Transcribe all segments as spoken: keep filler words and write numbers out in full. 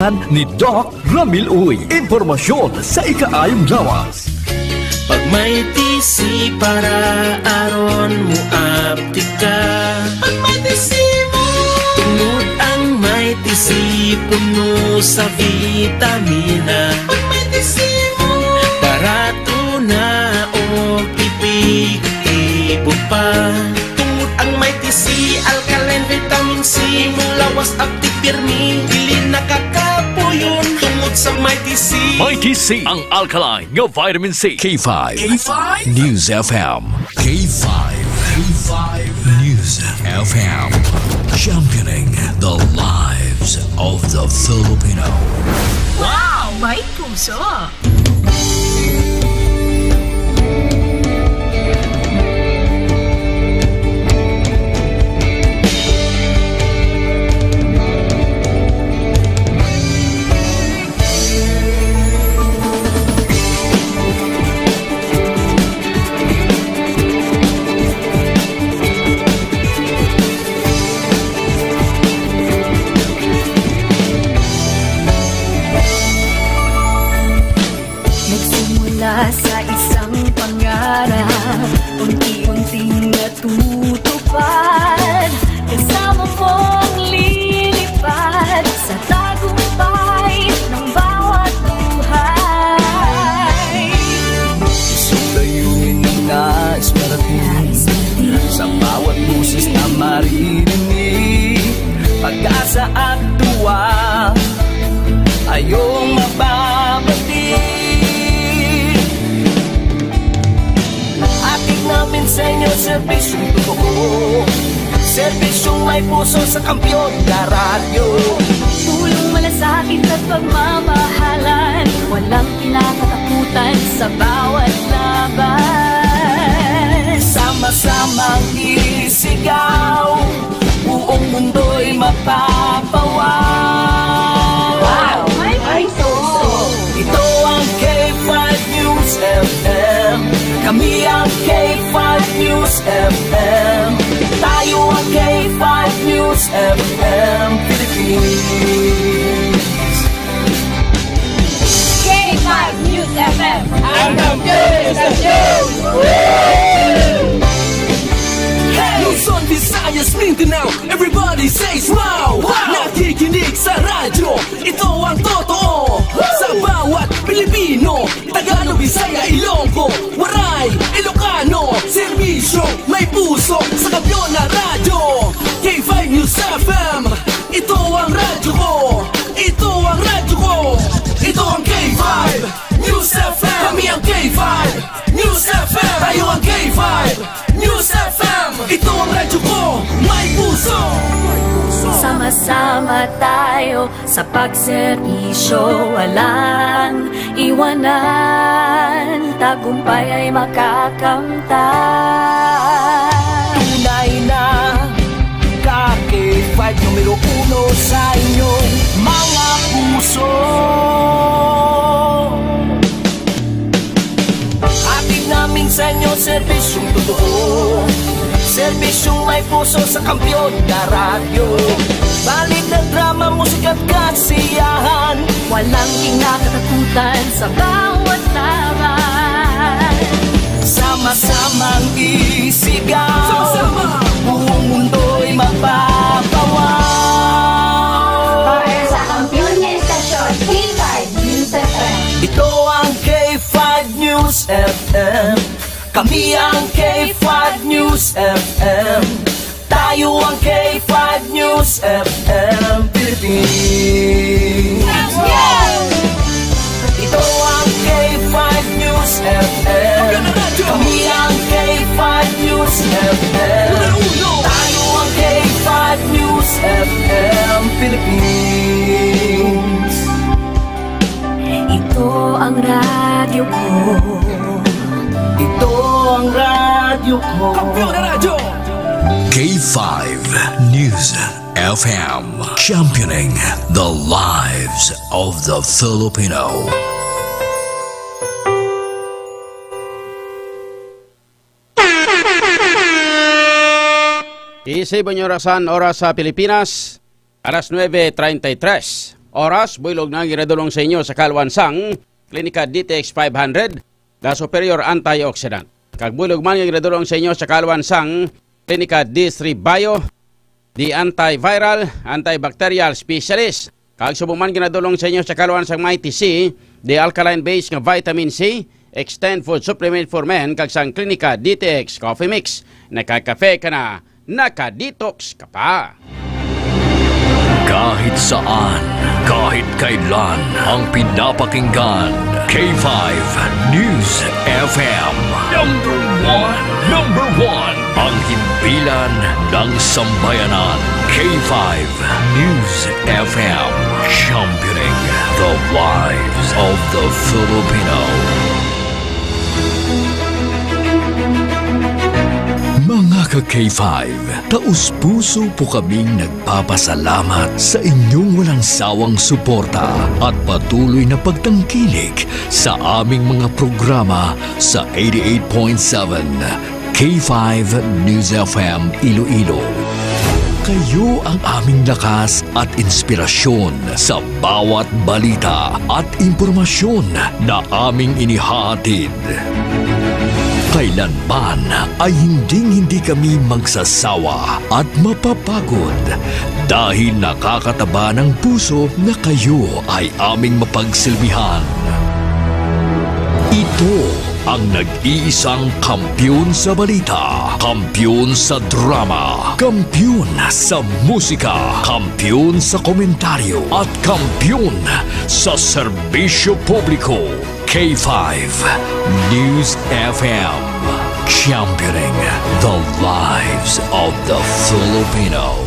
Ni Doc Ramil Uy. Impormasyon sa ikaayong lawas. Pag may T C para aron mo abtik ka. Pag may T C mo. Tungod ang may T C puno sa vitamina. Pag may T C mo. Barato na o epektibo pa. Tungod ang may T C, alkaline vitamin C, mong lawas abtik pirmi, dili nakakapuyon. Tungod sa may T C. May T C, ang alkaline nga vitamin C. K five K five News F M. K five, K five News F M. Championing the lives of the Filipino. Wow! May puso! Nagsimula sa isang pangarap, unti-unting natutupad. Kasama mong lilipad sa tagumpay ng bawat buhay. Isang layunin na nais marating sa bawat boses na maririnig. Pag-asa at tuwa, ayong mababati. Hatid namin sa inyo serbisyong totoo, serbisyong may puso sa Kampiyon na Radyo. Tulong malasakit at pagmamahalan, walang kinakatakutan sa bawat laban. Sama-samang isigaw, buong mundo'y mapapawaw. Wow! May puso! Ito ang K five News F M. Kami ang K five News F M. Tayo ang K five News F M Philippines. K five News F M. Ang kampiyon sa show! Hey! Luzon, Visayas, Mindanao, everybody says wow! Wow! Nakikinig sa radyo, ito ang totoo. Sa bawat Pilipino, Tagalog, Bisaya, Ilonggo, Waray, Ilocano, serbisyo, may puso, sa kampiyon na radyo. K five News F M, ito ang radyo ko. Ito ang radyo ko. Ito ang K five News F M. Kami ang K five News F M. Tayo ang K five News F M. Ito ang radyo ko. May puso. Sama-sama tayo sa pagserbisyo. Walang iwanan. Tagumpay ay makakamtan. Tunay na Ka K five numero uno sa inyong mga puso. Hatid namin sa inyo serbisyong totoo, serbisyong may puso sa kampiyon na radyo. Balita, drama, musika at kasiyahan. Walang kinakatakutan sa bawat laban. Sama-samang isigaw. Sama-sama. Buong mundo'y mapapawaw. Para sa kampiyon nga estasyon, K five News F M. Ito ang K five News F M. Kami ang K five News F M. Tayo ang K five News F M Philippines. Ito ang K five News F M. Kami ang K five News F M. Tayo ang K five News F M Philippines. Ito ang radyo ko. Ito ang radyo ko. Kampiyon na radyo! K five News F M, championing the lives of the Filipino. Isip ang orasan, oras sa Pilipinas, alas nuebe treinta y tres. Oras, buylog na ang ginadulong sa inyo sa kaluan sang Klinika D T X five hundred, the superior antioxidant. Kag buylog man nga ginadulong sa inyo sa kaluan sang Klinika D three Bio, the antiviral, antibacterial specialist. Kag subong man ginadulong sa inyo sa kaluan sang Mighty C, the alkaline base nga vitamin C, extend food supplement for men, kag sang Klinika D T X Coffee Mix. Nakakafe ka na, naka-detox ka pa. Kahit saan, kahit kailan, ang pinapakinggan, K five News F M. Number one, number one, ang himpilan ng sambayanan, K five News F M, championing the lives of the Filipino. Mga ka K five, taus-puso po kaming nagpapasalamat sa inyong walang sawang suporta at patuloy na pagtangkilik sa aming mga programa sa eighty-eight point seven K five News F M Iloilo. Kayo ang aming lakas at inspirasyon sa bawat balita at impormasyon na aming inihahatid. Kailanman ay hinding-hindi kami magsasawa at mapapagod dahil nakakataba ng puso na kayo ay aming mapagsilbihan. Ito ang nag-iisang kampiyon sa balita, kampiyon sa drama, kampiyon sa musika, kampiyon sa komentaryo, at kampiyon sa serbisyo publiko. K five News F M, championing the lives of the Filipino.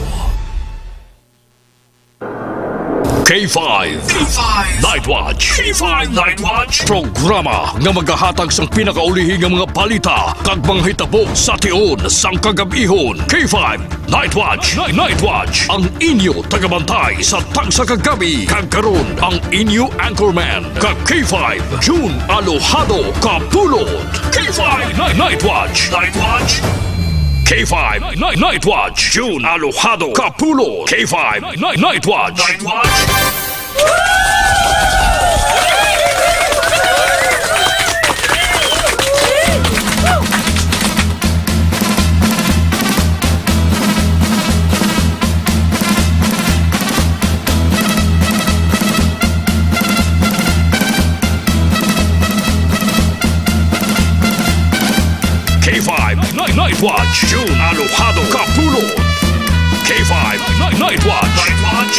K five. K five. Night Watch. K five Night Watch. Programa nga magahatag sang pinakaulihi nga mga balita kag mga hitabo sa tion sang kagab-ihon. K five Night Watch. Night, Night Watch. Ang inyo tagabantay sa tagsa ka gabi. Kag karon, ang inyo anchorman, ka K five, June Alojado Kapulot. K five Night, Night Watch. Night Watch. K five Night, Night Watch. June Alojado Kapulot. K five Night, Night Watch. Night Watch. K five Night, Night Watch, June Alojado Kapulot. K five Night, Night Watch. Night Watch.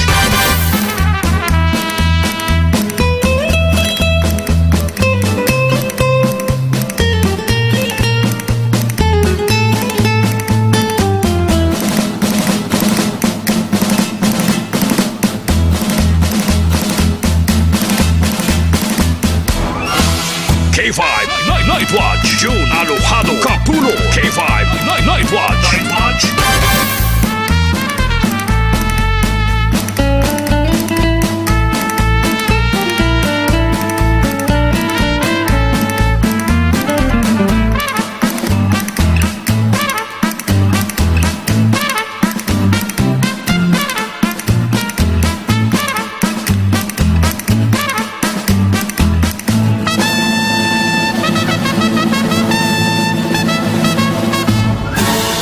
K five Night, Night Watch, June Alojado Kapulot. K five Night, Night Watch. Night Watch.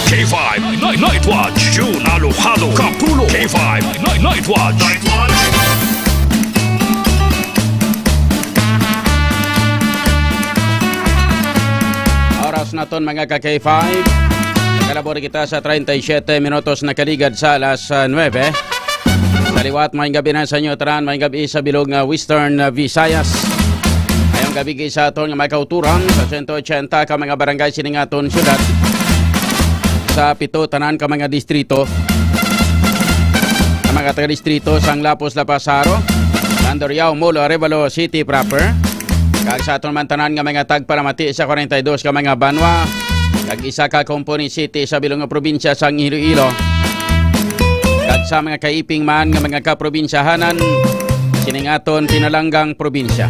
K five Night, Night Watch, June Alojado Kapulot. K five Night, Night Watch. Night Watch. Oras naton, mga ka K five. Kalabor kita sa treinta y siete minutos na kaligad sa alas, ah, nuebe. Sa liwat, maayong gabi na sa inyo tanan, maayong gabi sa bilog nga Western, ah, Visayas. Maayong gabi gid sa aton nga mga kauturan sa sento ochenta ka mga barangay sining aton syudad. Sa pito tanan ka mga distrito. Ang mga taga-distrito sang Lapos, La Paz, Jaro, Mandurriao, Molo, Arevalo City proper. Kag sa aton man tanan nga mga tagpalamati sa kwarenta y dos ka mga banwa, kag isa ka Component City sa bilog nga probinsya sang Iloilo. Kag sa mga kaiping man nga mga kaprobinsyahanan sining aton pinalanggang probinsya.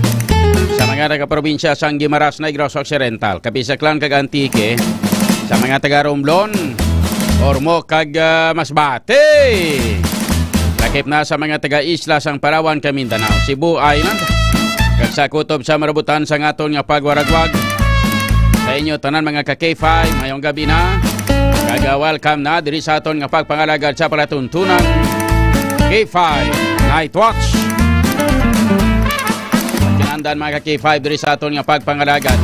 Sa mga nagaprobinsya sang Guimaras, Negros Occidental, Capiz, Aklan, kag Antique, sa mga taga Romblon, Ormoc, kag, ah, Masbate. Lakip na sa mga taga-isla sang Palawan kag Mindanao, Cebu Island, kag sa kutob sa marabutan sang aton nga pagwaragwag. Sa inyo tanan, mga ka K five, mayong gabi na. Kag, ah, welcome na diri sa aton nga pagpangalagad sa palatuntunan, K five Night Watch. Kinahanglan, mga ka K five, diri sa aton nga pagpangalagad,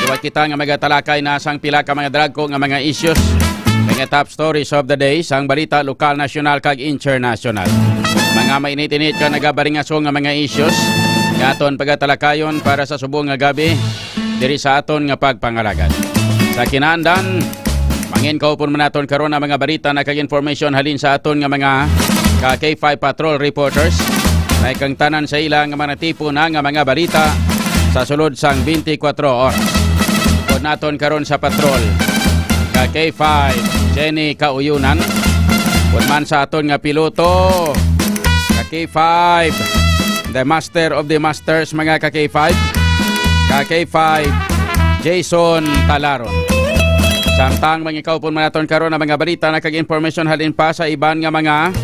liwat kita nga magatalakay na sang pila ka mga dagko nga mga issues, mga top stories of the day, sang balita lokal, nasyonal, kag internasyonal. Mga mainit-init kag nagabaringaso nga mga issues nga aton pagatalakayon para sa subong nga gabi diri sa aton nga pagpangalagad. Sa kinahanglan, mangin kaupon man naton karon ang mga balita na kag information halin sa aton nga mga ka K five Patrol reporters, na kang tanan sa ila nga mga tipo na nga mga balita sa sulod sang twenty-four oras. Upod naton karon sa patrol, ka K five, Jenny Kauyunan. Upod man sa aton nga piloto, ka K five, the master of the masters, mga ka K five, ka K five, Jason Talaron. Samtang mangikaupon man naton karon ang mga balita na kag information halin pa sa iban nga mga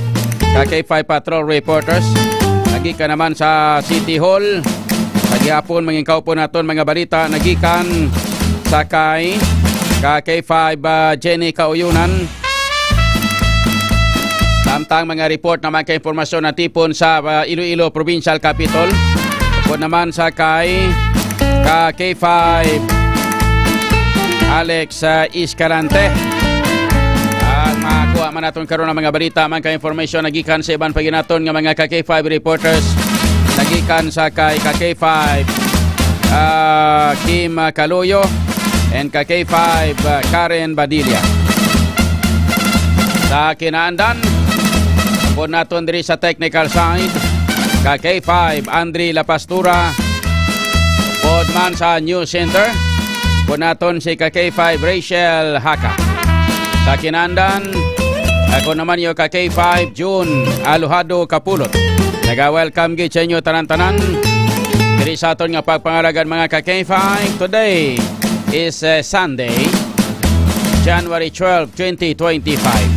ka K five Patrol reporters. Nagikan naman sa City Hall. Sa gihapon, mangikaupon naton mga balita nagikan sa kay ka K five, ah, Jenny Kauyunan. Samtang mga report naman kay impormasyon natipon sa, ah, Iloilo Provincial Capitol. Upod naman sa kay ka K five Alex, ah, Escalante. Ang makuha man naton karon ang mga balita man kay information nagikan sa iban pa ginaton nga mga ka K five reporters. Nagikan sa kay ka K five, ah, Kim Caloyo and ka K five, ah, Karen Badilla. Sa kinaandan, upod naton diri sa technical side, ka K five, Andre La Pastura. Upod man sa News Center, upod naton si ka K five, Rachel Haka. Sa kinaandan, ako naman yung ka K five, June Alojado Kapulot. Naga-welcome gid sa inyo tanan-tanan diri sa aton nga pagpangalagad, mga ka K five. Today is, eh, Sunday, January twelve, twenty twenty-five.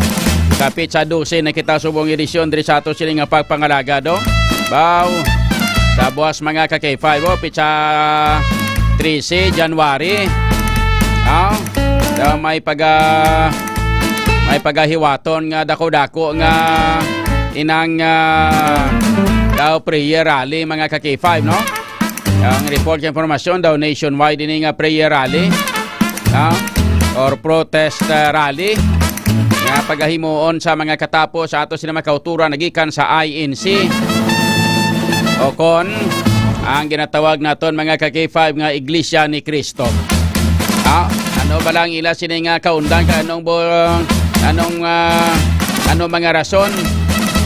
Kapit sa dose na kita subong edisyon diri sa ato sini nga pagpangalagad, oh. Baw, sa buwas, mga ka K five, oh, pitsa trese January. Ah, daw may paga-, may pagahiwaton nga dako-dako nga inang, ah, daw prayer rally, mga ka K five, no? Ang report nga impormasyon daw nationwide ini nga prayer rally, no? Or protest, ah, rally nga pagahimuon sa mga katapo sa ato sila makauturan nagikan sa I N C, o kon ang ginatawag naton, mga ka K five, nga Iglesia ni Cristo. Ah, ano ba lang ila sini nga kaundang, ka anong bo-, anong, ah, ano mga rason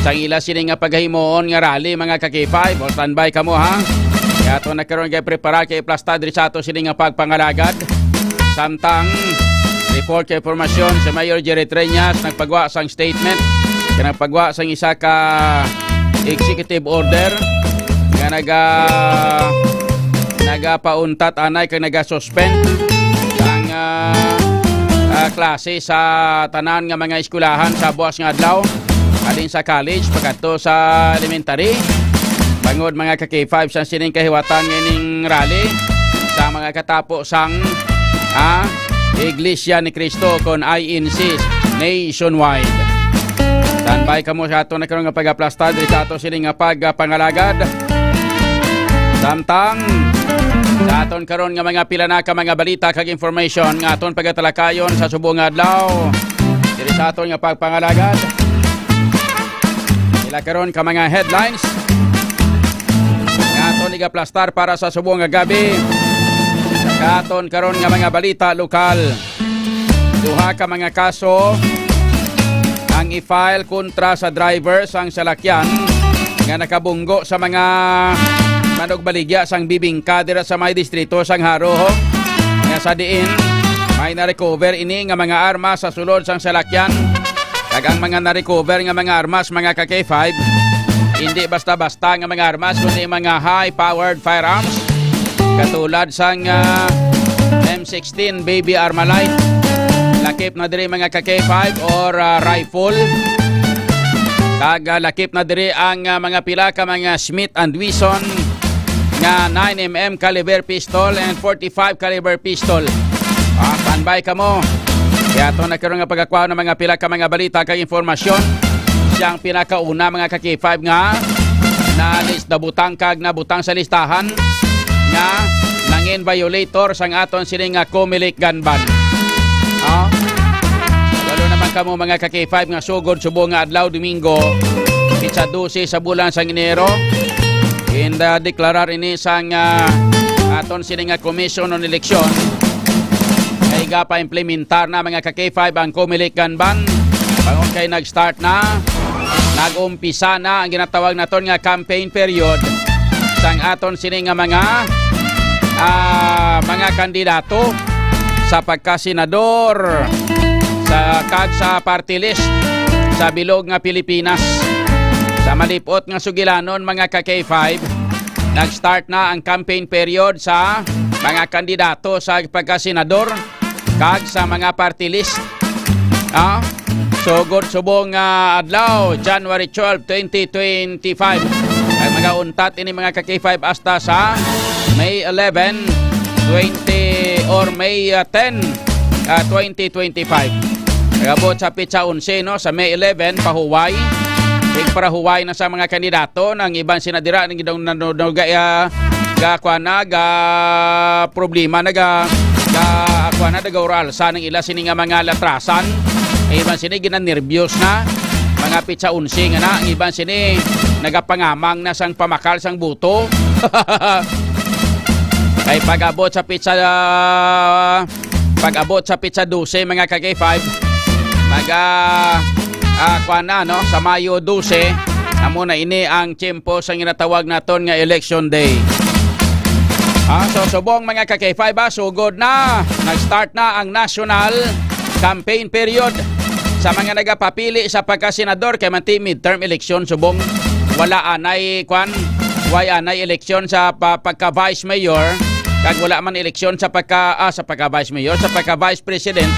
sang ila sini nga pagahimuon nga rally, mga ka K five? O, standby kamo, ha? Kaya ato na karon kay prepara kay plasta diri sa ato sini nga pagpangalagad. Samtang report kay impormasyon sa Mayor Jerry Treñas nagpagwa sang statement, kay nagpagwa sang isa ka executive order nga naga-, nagapauntat anay kag nagasuspend ang, ah, ah, klase sa tanan nga mga eskwelahan sa buwas nga adlaw, halin sa college pakadto sa elementary. Bangod, mga ka K five, sa sining kahiwatan nga ining rally sa mga katapo sang, ah, Iglesia ni Cristo kon I N C nationwide. Standby kamo sa aton na karon nga pagaplastar diri sa ato sini nga pagpangalagad. Samtang sa aton karon nga mga pila na ka mga balita kag information nga aton pagatalakayon sa subong nga adlaw diri sa aton nga pagpangalagad. Pila karon ka mga headlines nga aton igaplastar para sa subong nga gabi. Sa aton karon nga mga balita lokal, duha ka mga kaso ang i-file kontra sa driver sang salakyan nga nakabunggo sa mga manugbaligya sang bibingka dira sa may distrito sang Jaro, nga sa diin may na-recover ini nga mga armas sa sulod sang salakyan. Kag ang mga na-recover nga mga armas, mga ka K five, hindi basta-basta nga mga armas, kundi mga high-powered firearms, katulad sang, ah, M sixteen Baby Armalite, lakip na diri, mga ka K five, or, ah, rifle. Kag, ah, lakip na diri ang, ah, mga pila ka mga Smith and Wesson nga nine M M caliber pistol and forty-five caliber pistol. Ah, standby kamo. Kaya ato na karon nga pagkakuha ng mga pila ka mga balita kag impormasyon. Siya ang pinakauna, mga ka-K five, nga nalis-, nabutang kag nabutang sa listahan nga nangin violator sang aton sini nga Comelec gun ban. Ah? Walo naman kamo, mga ka-K five, nga sugod subong nga adlaw, Domingo, pitsa dose sa bulan sang Enero. Inda deklarar ini sang, ah, aton sini nga Commission on Election. Kay gapa-implementar na, mga ka-K five, ang Comelec gun ban. Bangod kay nag-start na, nag-umpisa na ang ginatawag naton nga campaign period sang aton sini nga mga, ah, mga kandidato sa pagkasenador, sa, kag sa party list sa bilog nga Pilipinas. Sa malipot nga sugilanon, mga ka-K five, nag-start na ang campaign period sa mga kandidato sa pagkasenador kag sa mga party list. Ah, sugod subong nga adlaw, January twelve, twenty twenty-five. Ang mga untat ini, mga ka-K five, hasta sa May eleven, twenty, or May, ah, ten, ah, twenty twenty-five. Nagabot sa pitsa onse, no, sa May eleven, pahuway. Igparahuway na sa mga kandidato, nang iban sina dira, nang gidong nanonoga, ah, ga, kuwan na, ga problema na, ga, ga, kuwan na, nagauralsa ng ila sini nga mga latrasan. Iban sini ginanerbyos na. Mga pitsa onse nga na, ang iban sini nagapangamang na sang pamakal sang buto. Kay pag-abot sa pitsa, ah, pag-abot sa pitsa dose, mga ka-K five, mag, ah, ah, kuwan na, no? Sa Mayo dose, amo na ini ang tiyempo sa ginatawag naton nga Election Day. Ah, so, subong, mga ka-K five, ah, sugod na. Nag-start na ang national campaign period sa mga nagapapili sa pagkasenador, kay manti midterm election, subong wala anay, kwan, way anay eleksyon sa pa-, pagka-vice mayor, kag wala man eleksyon sa pagka, ah, sa pagka-vice mayor, sa pagka-vice president,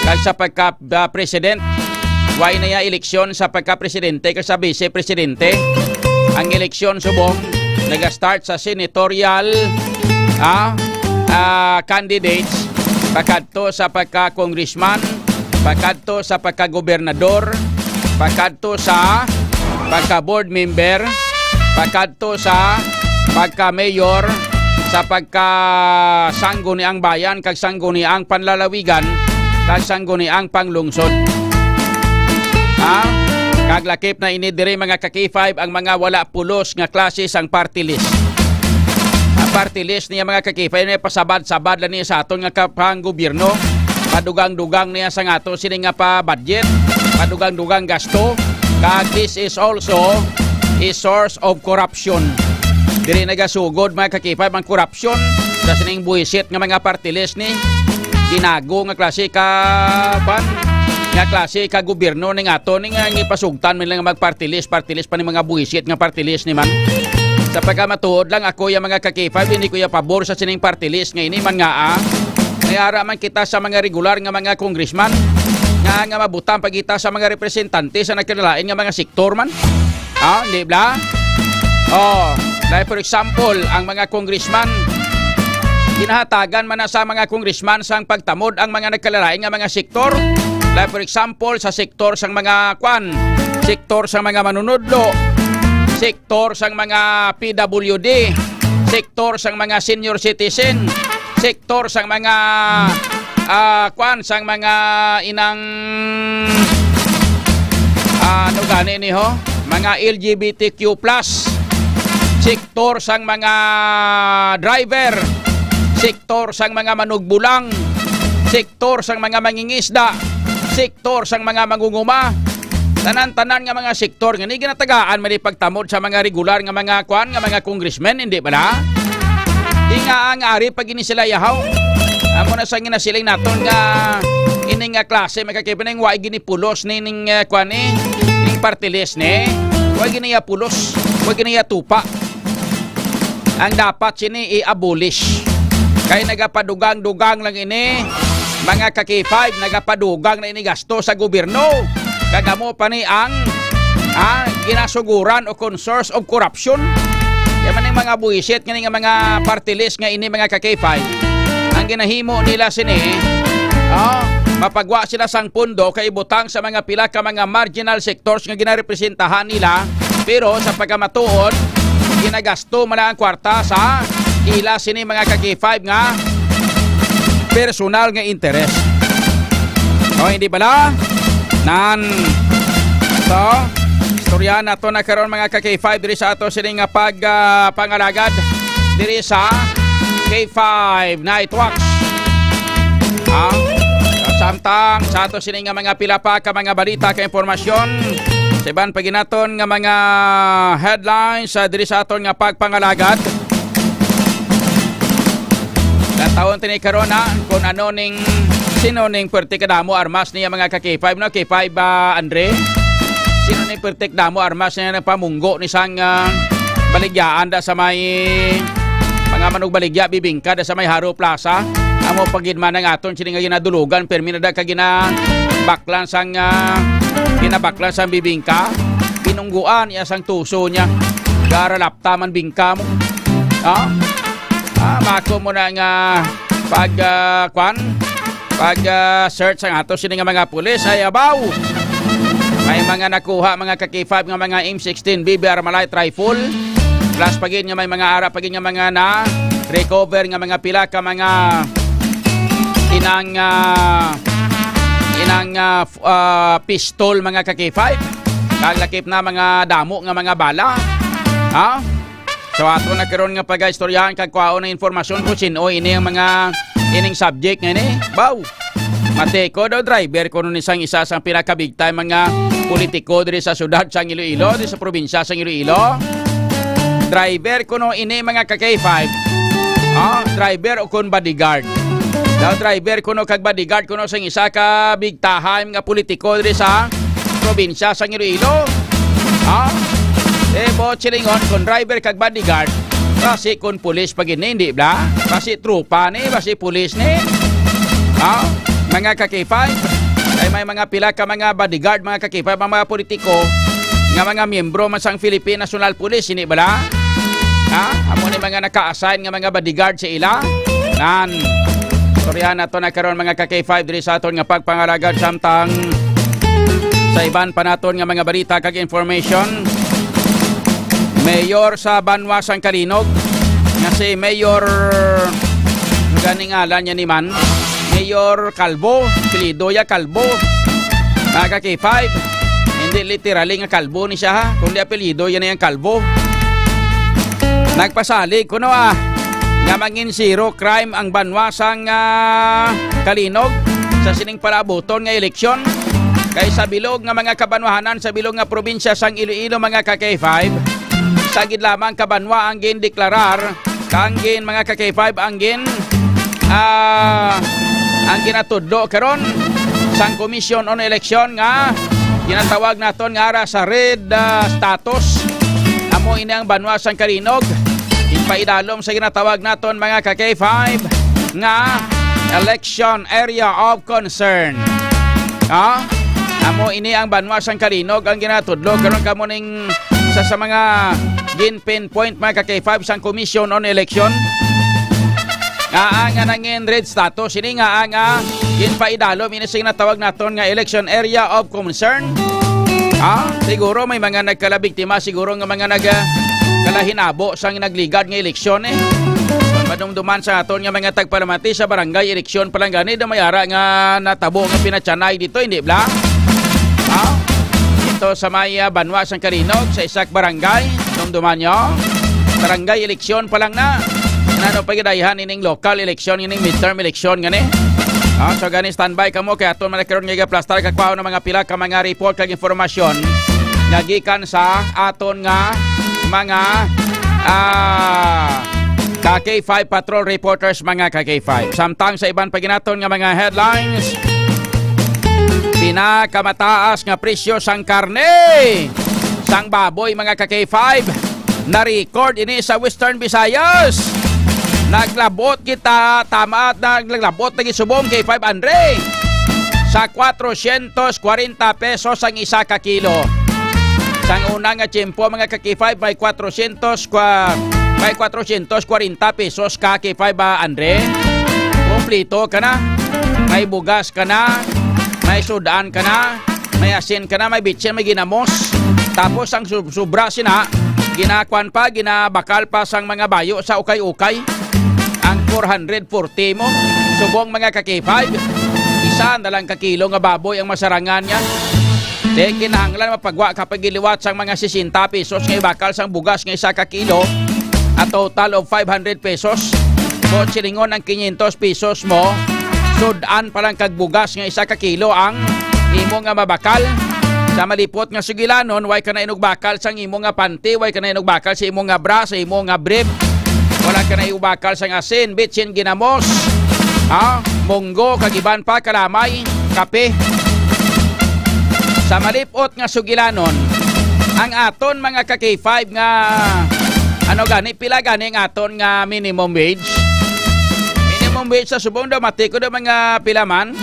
kag sa pagka, ah, president. Way na ya eleksyon sa pagka-presidente kag sa vice presidente. Ang eleksyon subong naga-start sa senatorial, ah, ah, candidates, pakadto sa pagka-congressman, pakadto sa pagka-gobernador, pakadto sa pagka-board member, pakadto sa pagka-mayor, sa pagka-sangguniang bayan kag sangguniang panlalawigan kag sangguniang panglungsod. Ha? Kag lakip na ini diri, mga ka-K five, ang mga wala pulos nga klase sang party list. Ang party list niya, mga ka-K five, may pasabad-sabad lang ni sa aton nga kapanggobyerno. Padugang-dugang niya sa nga ato sini nga pa budget, padugang-dugang gasto, kag this is also a source of corruption. Diri nagasugod, mga ka-K five, ang korupsyon sa sining buhisit nga mga party list ni ginago nga klase ka, kwan, nga klase ka gobyerno ning ato, ning, ah, gipasugtan man lang mag party list, party list pa ni mga buhisit nga party list ni man. Sa pagkamatuod lang, ako, ya mga ka-K five, hindi ko ya pabor sa sining party list nga ini man nga, ah. May ara man kita sa mga regular nga mga congressman nga, nga mabutang pa kita sa mga representante sa nagkalain nga mga sektor man. Ah, di ba? Oh, like, for example, ang mga congressman, ginahatagan man na sa mga congressman sang pagtamod ang mga nagkalalain nga mga sektor. Like, for example, sa sektor sang mga, kwan, sektor sang mga manunudlo, sektor sang mga P W D, sektor sang mga senior citizen, sektor sang mga, ah, kwan, sang mga inang, ah, ano gani ni ho? Mga L G B T Q plus, sektor sang mga driver, sektor sang mga manugbulang, sektor sang mga mangingisda, sektor sang mga mangunguma. Tanan-tanan nga mga sektor nga ni ginatagaan man ni pagtamod sa mga regular nga mga kwan, nga mga congressmen, hindi bala? Di nga ang ari pag ini sila yahaw. Amo na sa ginasiling naton nga ini nga klase, mga ka-K five, wa ginipulos ni ning, eh, kwan ni, ning party list ni. Wa giniya pulos, wa giniya tupa. Ang dapat sini i-abolish. Kay nagapadugang-dugang lang ini, mga ka-K five, nagapadugang na ini gasto sa gobyerno. Kag amo pa ni ang ah, ginasuguran o kon source of corruption. Kaya man ang mga buwisit nga nga mga party list nga ini, mga ka-K five, ang ginahimo nila sini, oh, mapagwa sila sang pondo kay ibutang sa mga pila ka mga marginal sectors nga ginarepresentahan nila, pero sa pagkamatuod, ginagasto man ang kwarta sa ila sini, mga ka-K five, nga personal nga interes. O, hindi bala? Nan. So, istoryahan nato na karon, mga ka-K five, diri sa ato sini nga pag, ah, pangalagad diri sa K five Night Watch. Ha? Samtang sa ato sini nga mga pila pa ka mga balita ka impormasyon, sa iban pa ginaton nga mga headlines, ah, diri sa aton nga pagpangalagad. Natawon tini karon, ha, kung ano ning, sino ning perti kadamo armas niya, mga ka-K five, no? K five, ah, Andre? Sino ning perti kadamo armas niya nagpamunggo ni sang, ah, baligyaan da sa may mga manugbaligya, bibingka da sa may Haro Plaza? Amo pa gid man ang aton sini nga ginadulugan, permi na da ka ginabaklan sang, ah, ginabaklan sang bibingka. Pinungguan iya sang tuso niya. Garalapta man bingka mo. Ha? Ah, mako mo na nga pag, ah, kwan? Pag, ah, search ang ato sini nga mga pulis, ay abaw. May mga nakuha, mga ka-K five, nga mga M sixteen B B Armalite rifle. Plus pa gid nga may mga ara pa gid nga mga na recover nga mga pila ka mga inang, ah, inang, ah, f-, ah, pistol, mga ka-K five. Kag lakip na mga damo nga mga bala. Ha? So, ato na karon nga pagaistoryahan kag kwaon ang informasyon kung sin-o ini ang mga ining subject nga ini. Baw! Matiko daw, driver kuno ni sang isa sang pinaka-big time mga politiko diri sa syudad sang Iloilo, diri sa probinsya sang Iloilo. Driver kuno ini, mga ka-K five. Ah, driver o kun bodyguard. Daw driver kuno kag bodyguard kuno sang isa ka big time nga politiko diri sa probinsya sang Iloilo. Ha? Eh, buot silingon, kung driver kag bodyguard, basi kung pulis pa gid ni, hindi bala? Basi tropa ni, basi pulis ni. Ha? Mga ka-K five, kay may mga pila ka mga bodyguard, mga ka-K five, ang mga politiko, nga mga miyembro man sang Philippine National Police, hindi bala? Ha? Amo ni mga naka-assign nga mga bodyguard sa ila. Nan. Istoryahan nato na karon, mga ka-K five, diri sa aton nga pagpangalagad samtang sa iban pa naton nga mga balita kag information. Mayor sa banwa sang Calinog nga si Mayor, ano gani ngalan niya ni man? Mayor Calvo, apelyido ya Calvo. Mga ka-K five, hindi literally nga kalbo ni siya, ha, kundi apelyido yan ang Calvo. Nagpasalig kuno, ah, nga mangin zero crime ang banwa sang, ah, Calinog sa sining palaabuton nga eleksyon. Kay sa bilog nga mga kabanwahanan sa bilog nga probinsya sang Iloilo, mga ka-K five, isa gid lamang ka banwa ang gindeklarar kang gin, mga ka-K five, ang gin, ah, ang ginatudlo karon sang Commission on Election nga ginatawag naton nga ara sa red, ah, status. Amo ini ang banwa sang Calinog. Ipaidalom sa ginatawag naton, mga ka-K five, nga election area of concern. Ha? Amo ini ang banwa sang Calinog ang ginatudlo karon, kamo ning sa, sa mga gin-pinpoint, mga ka-K five, sang Commission on Election. Nga, ah, nga nangin red status ini nga, ah, nga ginpaidalom ini sa ginatawag naton nga election area of concern. Ha? Siguro may mga nagkalabiktima, siguro nga mga nag-, ah, kalahinabo sang nagligad nga eleksyon, eh. Madumduman sa aton nga mga tagpalamati sa barangay eleksyon pa lang gani, daw may ara nga natabo nga pinatyanay dito, hindi bala? Ha? Dito sa may, ah, banwa sang Calinog, sa isa ka barangay, dumduman nyo? Barangay eleksyon pa lang na. Ano pa gidayhan ining local eleksyon, ining midterm eleksyon gani? Ah, so gani, standby kamo kay aton man karon nga gaplastar kag kwaon ang mga pila ka mga report kag informasyon nga gikan sa aton nga mga, ah, ka K five Patrol reporters, mga ka K five. Samtang sa iban pa ginaton nga mga headlines, pinakamataas nga presyo sang karne sang baboy, mga ka K five, na-record ini sa Western Visayas. Naglabot kita, tama, at naglabot na gisubong kay five hundred sa kwatrocientos kwarenta pesos ang isa ka kilo. Sang una nga tiyempo, mga ka-K five, may kwatrocientos kwa-, may kwatrocientos kwarenta pesos ka, K five, ah, Andre. Kompleto ka na. May bugas ka na. May sudan ka na. May asin ka na. May bitsin, may ginamos. Tapos ang sub-, sobra sina, ginakuan pa, ginabakal pa sang mga bayo sa ukay-ukay. Ang four hundred forty mo, subong, mga ka-K five, isa na lang ka kilo nga baboy ang masarangan niya. Di kinahanglan mapagwa ka pa giliwat sang mga sesenta pesos nga ibakal sang bugas nga isa ka kilo, a total of five hundred pesos. Kung silingon ang quinientos pesos mo, sudan pa lang kag bugas nga isa ka kilo ang imo nga mabakal. Sa malipot nga sugilanon, way ka na inugbakal sang imo nga panty, way ka na inugbakal sa imo nga bra, sa imo nga brief. Wala ka na inugbakal sang asin, bitsin, ginamos, ha? Munggo, kag iban pa, kalamay, kape. Sa malipot nga sugilanon, ang aton mga ka-K five nga, ano gani, pila gani ang aton nga minimum wage? Minimum wage sa subong daw, matiko daw mga pila man?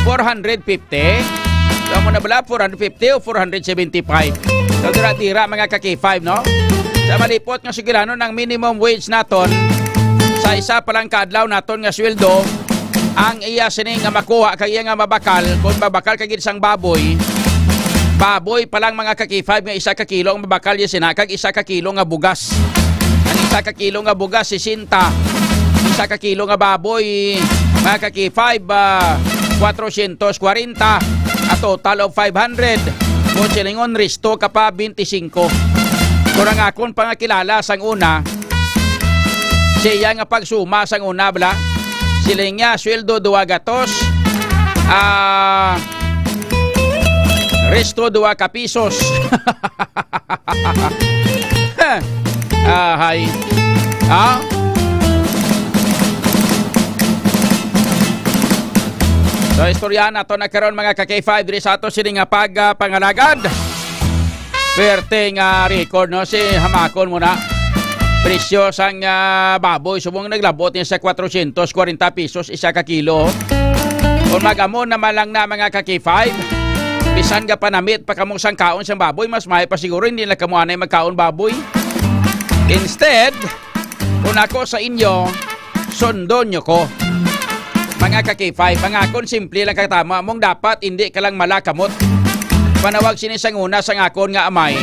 Four hundred fifty? So, amo na bala, four hundred fifty o four hundred seventy-five? So, dira-dira, mga ka-K five, no? Sa malipot nga sugilanon, ang minimum wage naton, sa isa pa lang ka adlaw naton nga sweldo, ang iya sini nga makuha kag iya nga mabakal, kung mabakal ka gid sang baboy, baboy pa lang, mga ka-K five, nga isa ka kilo ang mabakal niya sina, kag isa ka kilo nga bugas. Ang isa ka kilo nga bugas, sesenta. Isa ka kilo nga baboy, mga ka-K five, ah, kwatrocientos kwarenta, a total of five hundred. Kung silingon, resto ka pa, twenty-five. Kung ang akon pangakilala sang una, siya nga pagsuma sang una, bala, siling niya, sweldo dua gatos, ah, resto dua ka pisos. Ahay. Ha? So, istoryahan nato na karon, mga ka-K five, diri sa ato sini nga pag, ah, pangalagad. Perte nga record, no? Si hamakon mo na. Presyo sang, ah, baboy, subong naglabot niya sa kwatrocientos kwarenta pesos isa ka kilo. Kung mag-amo naman lang na, mga ka-K five, bisan ga panamit pa kamo sang kaon sang baboy, mas maayo pa siguro hindi na kamo anay magkaon baboy. Instead, kung ako sa inyo, sundon nyo ko. Mga ka-K five, ang akon simple lang katama, mong dapat hindi ka lang malakamot. Panawag sini sang una sang akon nga amay.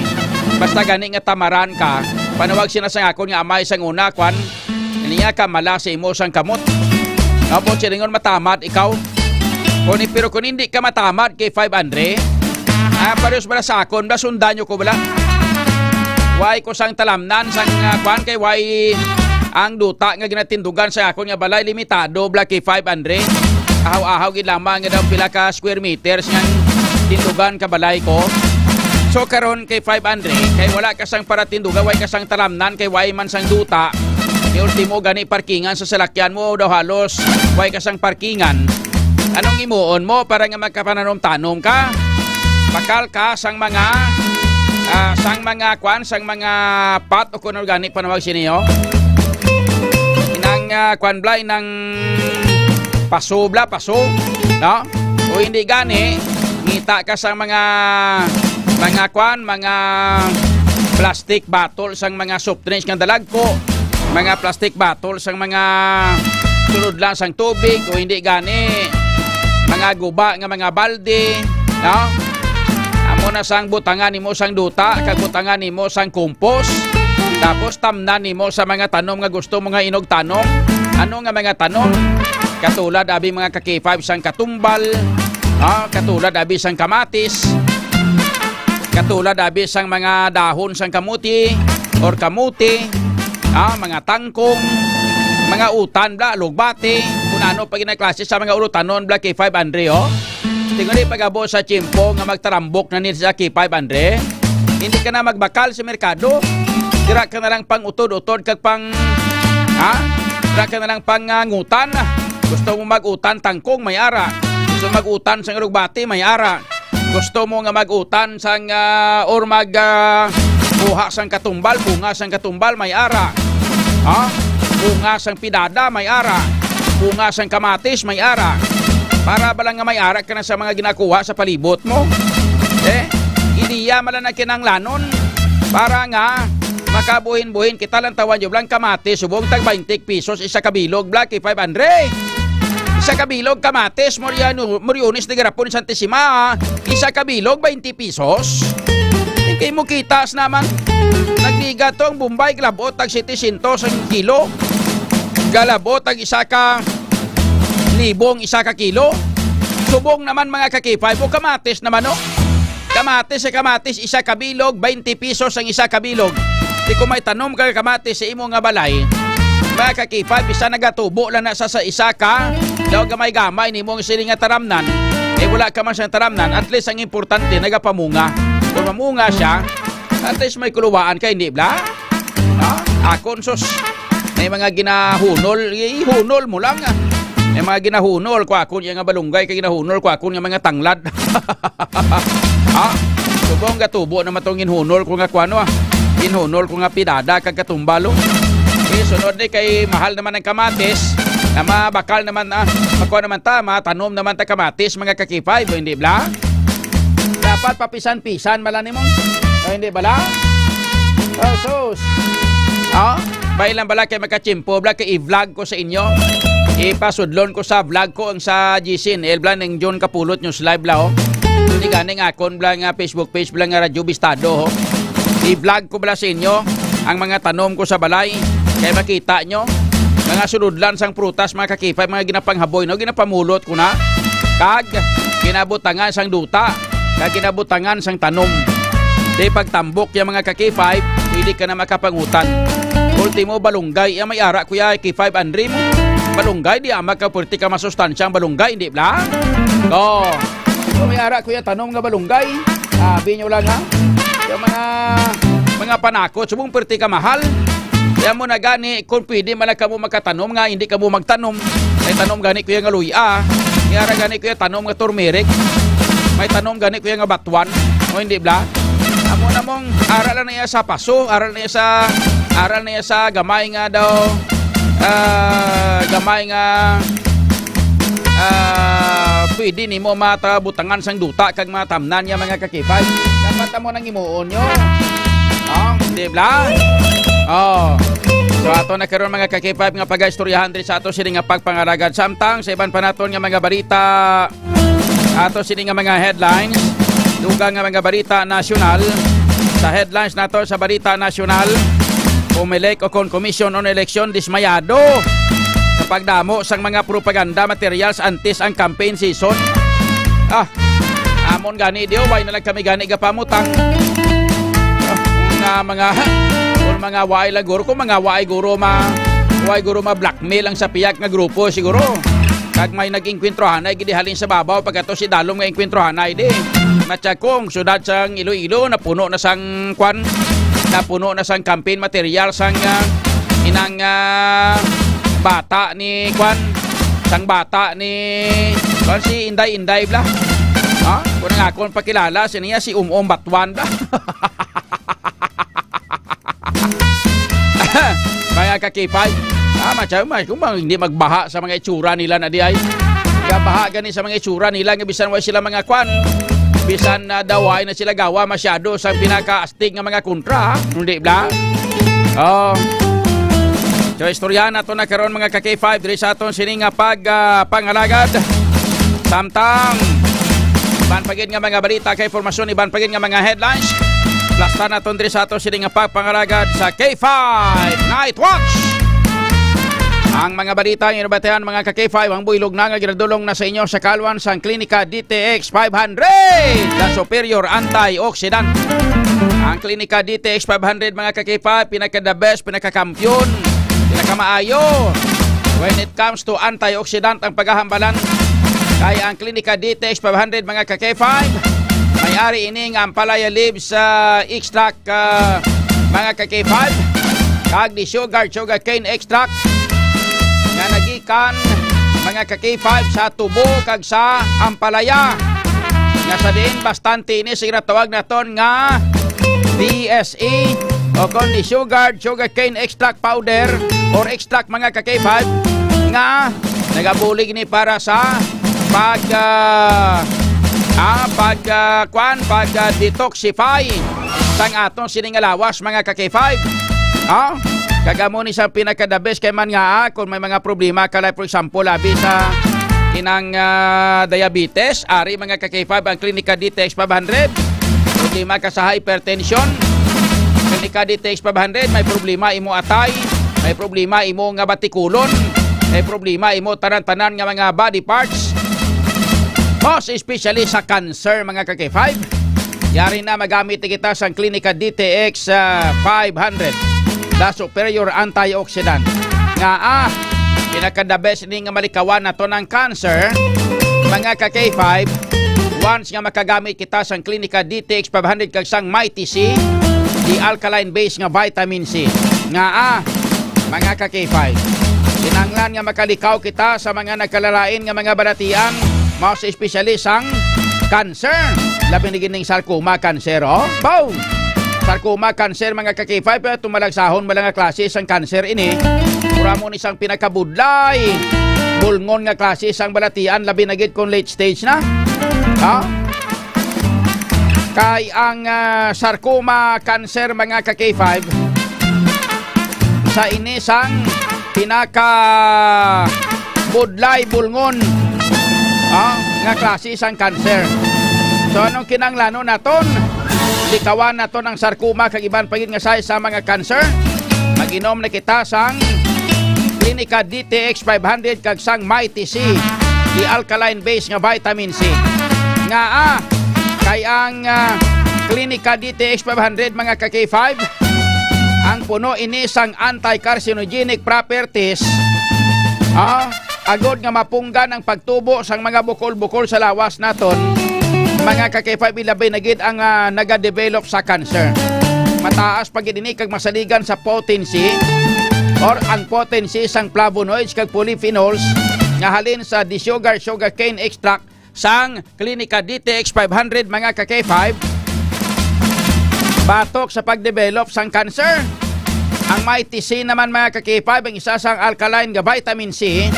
Basta gani nga tamaran ka, panawag sina sang akon nga amay sang una, kwan, niya ka mala sa imo sang kamot. Apo, silingon, matamat ikaw. Kuni, pero kung hindi ka matamat, K five Andre, ah, pareho sa bala sa akon, bala sundan nyo ko bala. Way ko sang talamnan sang, ah, kwan, kay way ang duta nga ginatindugan sa akon nga balay limitado, bala, K five Andre. Ahaw-ahaw gid lamang nga daw pila ka square meters nga tindugan ka balay ko. So karon, K five Andre, kay wala ka sang paratindugan, way ka sang talamnan, kay way man sang duta. Ni ultimo gani parkingan sa salakyan mo daw halos way ka sang parkingan. Anong imuon mo para nga magkapananom-tanom ka? Bakal ka sang mga, ah, sang mga kwan, sang mga pot o kuno gani panawag sini, oh. Inang, ah, kwan bala, inang paso bala, paso, no? O hindi gani, ngita ka sang mga, mga kwan, mga plastic bottle sang mga soft drinks nga dalagko, mga plastic bottle sang mga sulod lang sang tubig, o hindi gani, mga guba nga mga balde, no? Amo na sang butangan nimo sang duta, kag butangan nimo sang compost, tapos tamnan nimo sa mga tanom nga gusto mo nga inugtanom. Ano nga mga tanom? Katulad abi, mga ka-K five, sang katumbal, ah, katulad abi sang kamatis, katulad abi sang mga dahon sang kamuti or kamote, ah, mga tangkong, mga utan bala, lugbati, kung ano pa ginaklase sa mga urutanon bala, K five Andre, oh. Tinggali pag-abo sa tiyempo nga magtarambok na ni sa K five Andre. Hindi ka na magbakal sa merkado. Dira ka na lang pang utod-utod kag pang, ha? Dira ka na lang pang, ah, ngutan. Gusto mo mag-utan tangkong, may ara. Gusto mag-utan sang lugbati, may ara. Gusto mo nga mag-utan sang, ah, or mag, ah, kuha sang katumbal, bunga sang katumbal, may ara. Ha? Bunga sang pidada, may ara. Bunga sang kamatis, may ara. Para bala nga may ara ka na sa mga ginakuha sa palibot mo. Eh, hindi Iya man lang ang kinahanglanon para nga makabuhin-buhin kita lang, tawan jud lang kamatis, subong tag twenty pesos isa ka bilog, bla, K five hundred. Isa ka bilog kamatis, Moriano, Moriones de Garapon, Santa Sima, isa ka bilog, twenty pesos. Di kay mo kitas naman. Nagliga to ang Bombay, galabot tag setecientos ang kilo. Galabot tag isa ka libong isa ka kilo. Subong naman, mga ka-K five, o kamatis naman, no? Kamatis, eh, kamatis, isa ka bilog, twenty pesos ang isa ka bilog. Di kung may tanom ka kamatis sa imo nga balay, mga ka-K five, bisan nagatubo lang na sa, sa isa ka, daw gamay-gamay nimo ang sini nga taramnan, eh, wala ka man siyang taramnan, at least ang importante, nagapamunga. Kung mamunga siya, at least may kuluwaan ka, hindi bla? Ha? Akon, sus. May mga ginahunol, ihunol mo lang, ah. May mga ginahunol ko akon, yung nga balunggay, kay ginahunol ko akon nga mga tanglad. Ha? Subong gatubo naman tong ginhunol ko nga kuano, ah. Ginhunol ko nga pidada kag katumbalo. Eh, sunod ni kay mahal naman ang kamatis, na mabakal naman, ah, makuha naman ta, matanom naman ta kamatis, mga ka-K five, hindi bla? Dapat papisan-pisan bala nimo. O, hindi bala? Oh, sus. Oh, bay lang bala kay makachimpo bala kay i-vlog ko sa inyo. Ipasudlon ko sa vlog ko ang sa G C N L bala ning June Kapulot News Live bala, oh. Hindi gani nga akon bala nga Facebook page bala nga Radyo Bistado, oh. I-vlog ko bala sa inyo ang mga tanom ko sa balay. Kay makita nyo, mga suludlan sang prutas, mga ka-K five, mga ginapanghaboy, no? Ginapamulot ko na. Kag ginabutangan sang duta, kag ginabutangan sang tanom. Di pagtambok ya, mga ka-K five, pwede ka na makapangutan. Ultimo, balunggay. Ya, may ara, Kuya K five, Andre mo. Balunggay, di ama ka, pwerte ka masustansya ang balunggay, hindi bla? Oh. So, may ara, Kuya, tanom nga balunggay. Sabi nyo lang, ha? Yung mga, mga panakot, subong pwerte ka mahal. Kaya mo na gani, kung pwede man lang kamo makatanom nga, hindi kamo magtanom. May tanom gani, Kuya, nga luya. May ara gani, Kuya, tanom nga turmeric. May tanom gani, Kuya, nga batuan. O hindi bla? Amo na mong aral na iya sa paso, aral na iya sa, aral na iya sa gamay nga daw, ah, gamay nga, ah, pwede nimo matabutangan sang duta kag mga tamnan niya, mga ka-K five. Dapat amo nang himuon nyo. Oh, di bla? Oh. So, ato na karon, mga ka-K five, nga pagaistoryahan diri sa ato sini nga pagpangalagad. Samtang sa iban pa naton nga mga balita, ato sini nga mga headlines, dugang nga mga balita nasyonal. Sa headlines nato sa balita nasyonal, Comelec o kon Commission on Election dismayado sa pagdamo sang mga propaganda materials antes ang campaign season. Ah, amon gani di, oh, why na lang kami gani gapamutang? Ah, nga mga, kung mga why lang guro, kung mga why guro ma, why guro ma blackmail ang sa pihak nga grupo siguro. Kag may nag-engkwentro hanay gid halin sa babaw pagkato si Dalom nga engkwentro hanay di. Matyag kong syudad sang Iloilo napuno na sang kwan, napuno na sang campaign material sang, ah, inang, ah, bata ni kwan, sang bata ni kwan si Inday Inday bla. Ha? Kung ang akon pakilala, si niya si Um Um Batuan bla. Mga ka-K five, ah, masyado, mas kung bang hindi magbaha sa mga itsura nila na di ay. Gabaha gani sa mga itsura nila nga bisan wa sila mga kwan. Bisan na daw ay na sila gawa masyado sa pinakaastig nga mga kontra, ha? Hindi bla? Oh. So, istoryahan nato na karon, mga ka-K five, diri sa aton sini nga pag, ah, pangalagad. Samtang iban pa gid nga mga balita kay formasyon, iban pa gid nga mga headlines. Plasta naton diri sa ato sini nga pagpangalagad sa K five Night Watch. Ang mga balita nga nabatian, mga ka-K five, ang buylog na nga ginadulong na sa inyo sa kalwan sang Klinika D T X five hundred, the superior antioxidant. Ang Klinika D T X five hundred, mga ka-K five, pinaka the best, pinakakampiyon, pinakamaayo when it comes to antioxidant ang paghahambalan. Kay ang Klinika D T X five hundred, mga ka-K five, may ari ini nga ampalaya leaves, ah, extract, ah, mga ka-K five, kag the sugar, sugarcane extract nga nagikan, mga ka-K five, sa tubo kag sa ampalaya. Nga sa diin bastante ini sa ginatawag naton nga D S E o kon the sugar, sugarcane extract powder or extract, mga ka-K five, nga nagabulig ni para sa pag, ah, Ah, pag, ah, kwan, pag, ah, detoxify sang atong sini nga lawas, mga ka-K five. Ah, kag amo ni sang pinaka the best kay man nga, ah, kung may mga problema ka, like, for example, abi sa inang, ah, diabetes, ari, mga ka-K five, ang Clinica D T X five hundred. Problema ka sa hypertension, Clinica D T X five hundred, may problema imo atay, may problema imo nga batikulon, may problema imo tanan-tanan nga mga body parts. Most especially sa cancer, mga ka-K five. Yari na, magamit kita sang Clinica D T X, ah, five hundred, the superior antioxidant. Nga, ah, pinaka the best ni nga malikawan naton ang cancer, mga ka-K five. Once nga makagamit kita sang Clinica D T X five hundred kag sang Mighty C, the alkaline base nga vitamin C. Nga, ah, mga ka-K five, kinahanglan nga makalikaw kita sa mga nagkalalain nga mga balatian, mao sa espesyali sang cancer. Labi na gid ning sarcoma cancer, oh. Boom! Sarcoma cancer, mga ka-K five, pero tumalagsahon mo lang nga klase sang cancer ini. Mura mo ni sang pinakabudlay, bulngon nga klase sang balatian, labi na gid kung late stage na. Ha? Kay ang, ah, sarcoma cancer, mga ka-K five, sa ini sang pinaka budlay bulngon, ah, nga klase sang cancer. So, anong kinahanglanon naton? Likawan naton ang sarcoma kag iban pa gid nga size sa mga cancer. Mag-inom na kita sang Clinica D T X five hundred kag sang Mighty C, the alkaline base nga vitamin C. Nga, ah, kay ang, ah, Clinica D T X five hundred, mga ka-K five, ang puno ini sang anti-carcinogenic properties, ah, agod nga mapunggan ang pagtubo sang mga bukol-bukol sa lawas naton, mga ka-K five, ilabi na gid ang, ah, nagadevelop sa cancer. Mataas pa gid ini kag masaligan sa potency or ang potency sang flavonoids kag polyphenols nga halin sa desugar sugarcane extract sang Clinica D T X five hundred, mga ka-K five, batok sa pagdevelop sang cancer. Ang Mighty C naman, mga ka-K five, ang isa sang alkaline nga vitamin C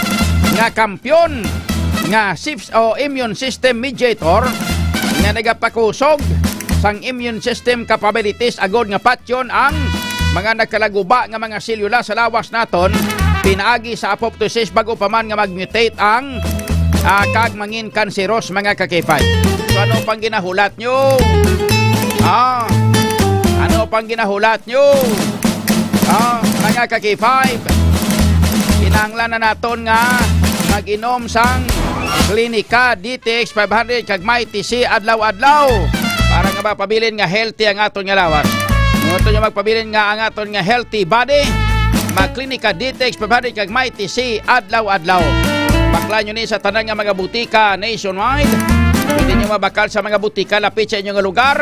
nga kampyon nga sif-, o immune system mediator nga nagapakusog sang immune system capabilities agod nga patyon ang mga nagkalaguba nga mga selula sa lawas naton pinaagi sa apoptosis bag-o pa man nga mag-mutate ang, ah, kag mangin kanseros, mga ka-K five. So, ano pang ginahulat nyo? Ah, ano pang ginahulat nyo? Ah, mga ka-K five, kinahanglan na naton nga mag-inom sang Clinica D T X five hundred kag Mighty C adlaw-adlaw para nga mapabilin nga healthy ang aton nga lawas. Kung aton nga magpabilin nga ang aton nga healthy body, mag-Clinica D T X five hundred kag Mighty C adlaw-adlaw. Bakla nyo ni sa tanan nga mga butika nationwide. Pwede nyo mabakal sa mga butika lapit sa inyo nga lugar.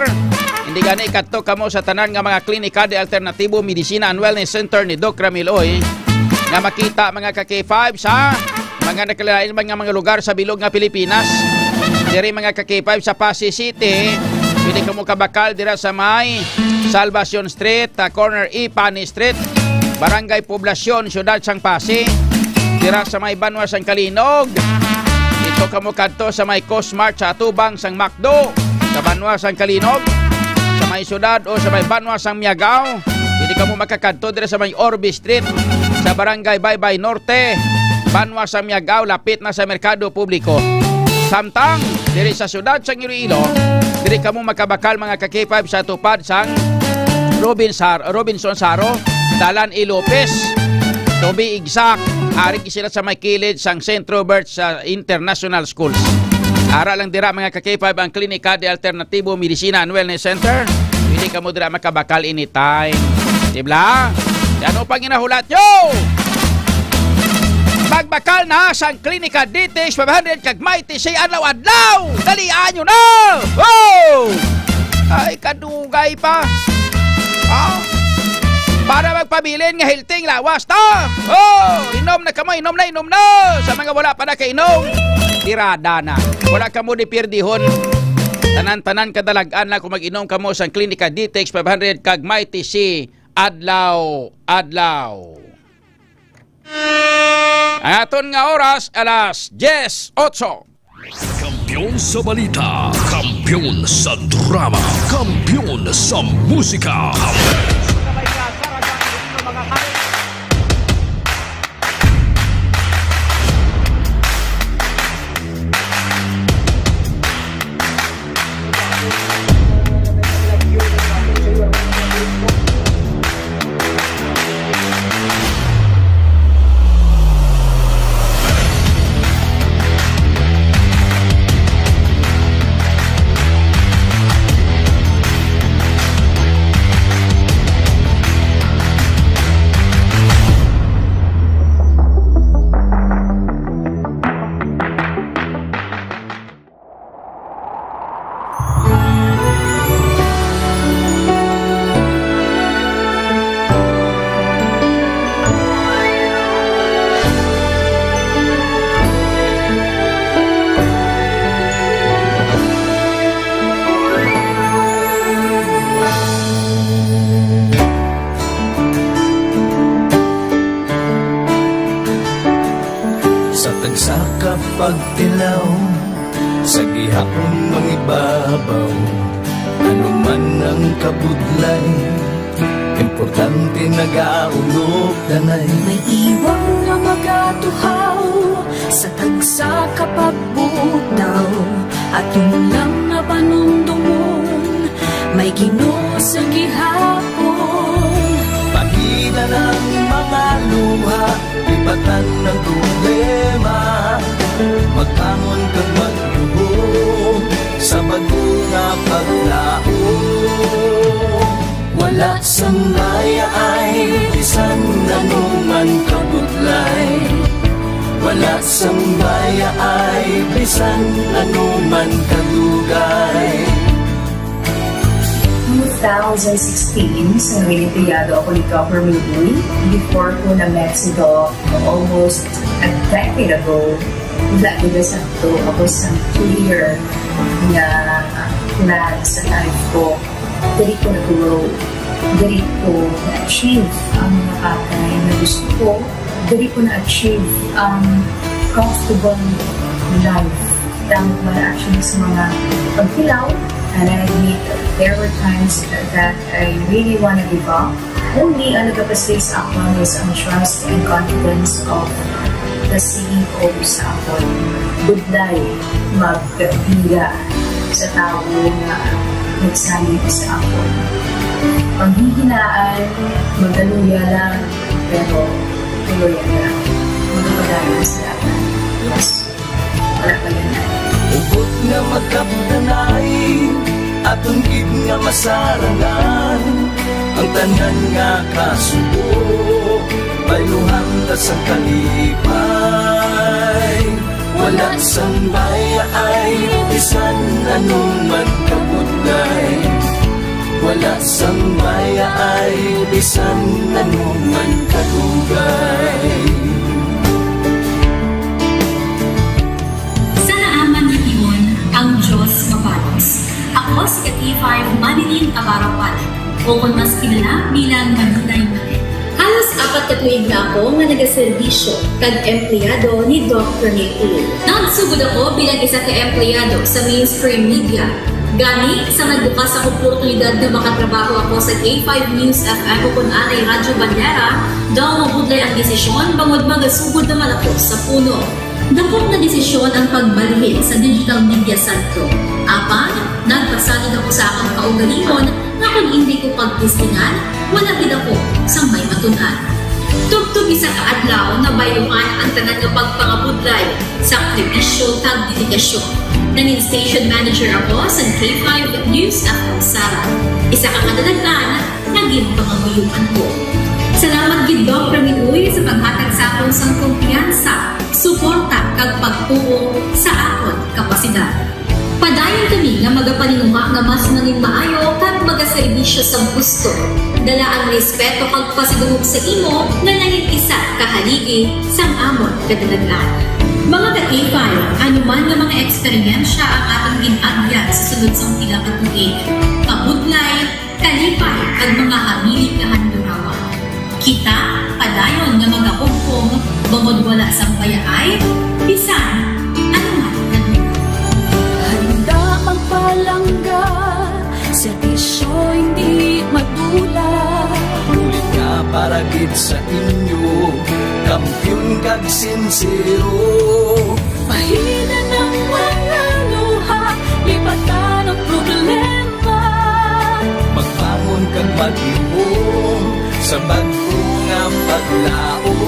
Hindi gani, kadto kamo sa tanan nga mga klinika de alternatibo, medisina and wellness center ni Doc Ramil Uy nga makita, mga ka-K five, sa mga nakalain man nga mga lugar sa bilog nga Pilipinas. Diri, mga ka-K five, sa Passi City, pwede kamo kabakal dira sa may Salvacion Street, ah, corner E Pani Street, Barangay Poblacion, Siyudad sang Passi. Dira sa may banwa sang Calinog, dito kamo kadto sa may Cosmart sa atubang sang McDo, sa banwa sang Calinog, sa may siyudad o sa may banwa sang Miagao. Pwede kamo makakadto dira sa may Orbe Street, sa Barangay Baybay Norte, banwa sang Miagao, lapit na sa merkado publiko. Samtang diri sa siyudad sang Iloilo, diri kamo makabakal, mga ka-K five, sa tupad sang Robin Sar-, Robinson Saro, Dalan E Lopez. To be exact, ari sila sa may kilid sang Saint Robert's, ah, International Schools. Ara lang dira, mga ka-K five, ang Klinika de Alternatibo Medicina and Wellness Center. Pwede kamo dira makabakal anytime. Di ba? Ano pang ginahulat nyo? Magbakal na sang Klinika D T X five hundred kag Mighty C adlaw-adlaw. Dalian nyo na! Oh! Ay, kadugay pa. Ah? Para magpabilin nga healthy ang lawas ta. Oh, inom na kamo, inom na, inom na. Sa mga wala pa nakainom, tirada na. Wala kamo di pirdihon. Tanan-tanan kadalag-an na kung mag-inom kamo sang Klinika D T X five hundred kag Mighty C adlaw-adlaw. Ang aton nga oras, alas diyes otso. Welcome Kampiyon sa balita, kampiyon sa drama, kampiyon sa musika. Sa tagsa ka pagtilaw, sa gihapon mangibabaw, ano man ang kabudlay, importante nagaulog danay. May iwang nga magatuhaw sa tagsa ka pagbutaw, aton lang nga panumdomon, may Ginoo sa gihapon. Pahina ng mga luha, ibatan ang problema, magbangon kag magluho sa bag-o nga paglaom. Wala sang mayaay bisan ano man kabudlay. Wala sang mayaay bisan ano man kadugay. Two thousand sixteen, sa Noyenteyado ako ni Governor Uy, before ko na Mexico almost a decade ago. Wala ko sa to, ako sa clear nga plan sa life ko. Diri ko na-grow. Diri ko na-achieve ang mga bagay na gusto ko. Diri ko na-achieve ang comfortable life. Tama man actually sa mga pagkilaw. And I admit, there were times that I really wanna give up. Only ang nagapastig sa akon is ang trust and confidence of the C E O sa akon. Budlay magpila sa tawo nga nagsalig sa akon. Panghihinaan, magaluya lang, pero tuloy lang. Magpadayon sa akon. Yes. Wala pa yan. Hugot nga magkapdanay, aton gid nga masarangan ang tanan nga kasubo. Bayluhan ta sang kalipay. Wala sang mayaay, bisan ano man kabudlay. Wala sang mayaay, bisan ano man kadugay. Sa naaman nga timon, ang Dios mabalos. Ako si ka K five Manilyn Abarapan, o kon mas kilala bilang Manilay Manilay. Halos apat ka tuig na ako nga nagaserbisyo kag empleyado ni Doc Rene Uy. Nagsugod ako bilang isa ka empleyado sa mainstream media. Gani, sa nagbukas ang oportunidad nga makatrabaho ako sa K five News F M o kon anay Radyo Bandera, daw mabudlay ang desisyon bangod magasugod naman ako sa puno. Dakop nga desisyon ang pagbalhin sa digital media sentro. Apan, nagpasalig ako sa akon kaugalingon nga kon indi ko pagtistingan, wala gid ako sang may matun-an. Tubtob isa ka adlaw, nabayluhan ang tanan nga pagpangabudlay, sakripisyo, kag dedikasyon. Nangin station manager ako sa K five News F M Sara, isa ka kadalagan nga ginpangamuyoan ko. Salamat gid, Doc Rene Uy, sa paghatag sa akon sang kumpiyansa, suporta, kag pagtuo sa akon kapasidad. Padayon kami nga magapaninguha nga mas manginmaayo kag magaserbisyo sa gusto. Dala ang respeto kag pasidungog sa imo nga nangin isa ka haligi sang amon kadalagan. Mga ka-K five, ano man nga mga eksperyensya ang aton gin-agyan sa sulod sang pila ka tuig, kabudlay, kalipay, kag mga habilin nga handurawan. Kita padayon nga magahugpong bangod wala sang bayaay bisan ano man nga lugar. Pula. Bulig nga para gid sa inyo, kampiyon kag sinsero. Pahinan ang mga luha, lipatan ang problema. Magbangon kag maglihom sa bag-o nga paglaom.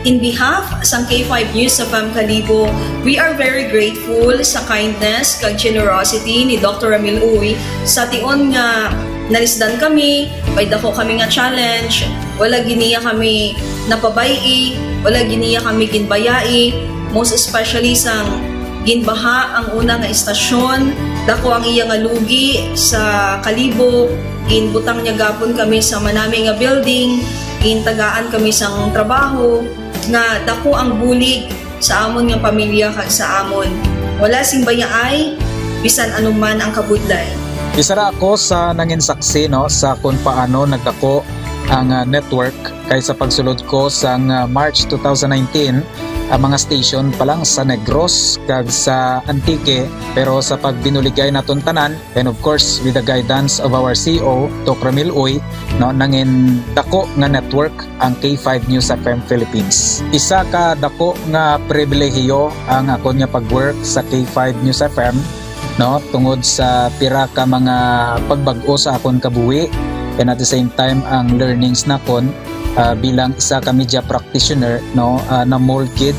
In behalf sang K five News F M Kalibo, we are very grateful sa kindness kag generosity ni Doctor Ramil Uy sa tion nga nalisdan kami, may dako kami nga challenge, wala gid niya kami napabay-i, wala gid niya kami ginbayai, most especially sang ginbaha ang una nga istasyon, dako ang iya nga lugi sa Kalibo, ginbutang niya gapon kami sa manami nga building, gintagaan kami sang trabaho, nga dako ang bulig sa amon nga pamilya kag sa amon. Wala sing bayaay, bisan anuman ang kabudlay. Isa ra ako sa nangin saksi, no, sa kung paano nagdako ang, ah, network, kay sa pagsulod ko sang, ah, March two thousand nineteen, ang mga station pa lang sa Negros kag sa Antique, pero sa pagbinuligay naton tanan, and of course, with the guidance of our C E O, Doc Ramil Uy, no, nangin dako nga network ang K five News F M Philippines. Isa ka dako nga pribilehiyo ang akon nga pag-work sa K five News F M, no, tungod sa pira ka mga pagbag-o sa akon kabuhi, and at the same time ang learnings nakon, ah, bilang isa ka media practitioner, no, ah, na-mold gid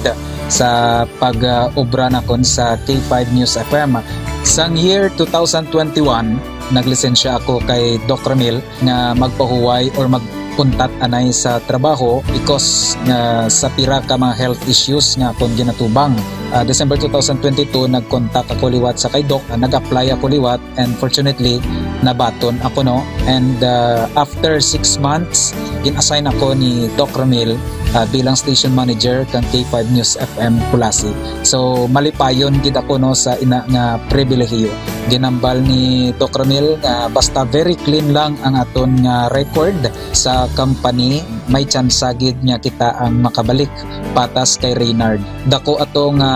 sa pag, ah, obra nakon sa K five News F M. Sang year two thousand twenty-one, naglisensya ako kay Doc Ramil nga magpahuway or mag-untat anay sa trabaho because nga sa pira ka mga health issues nga akon ginatubang. Ah, December two thousand twenty-two, nag-contact ako liwat sa kay Doc, ah, nag-apply ako liwat, and fortunately, nabaton ako, no? And, ah, after six months, gin-assign ako ni Doc Ramil, ah, bilang station manager kang K five News F M Culasi. So, malipayon gid ako, no, sa ina nga pribilehiyo. Ginambal ni Doc Ramil nga basta very clean lang ang aton nga record sa company, may tsansa gid nga kita ang makabalik patas kay Reynard. Dako ato nga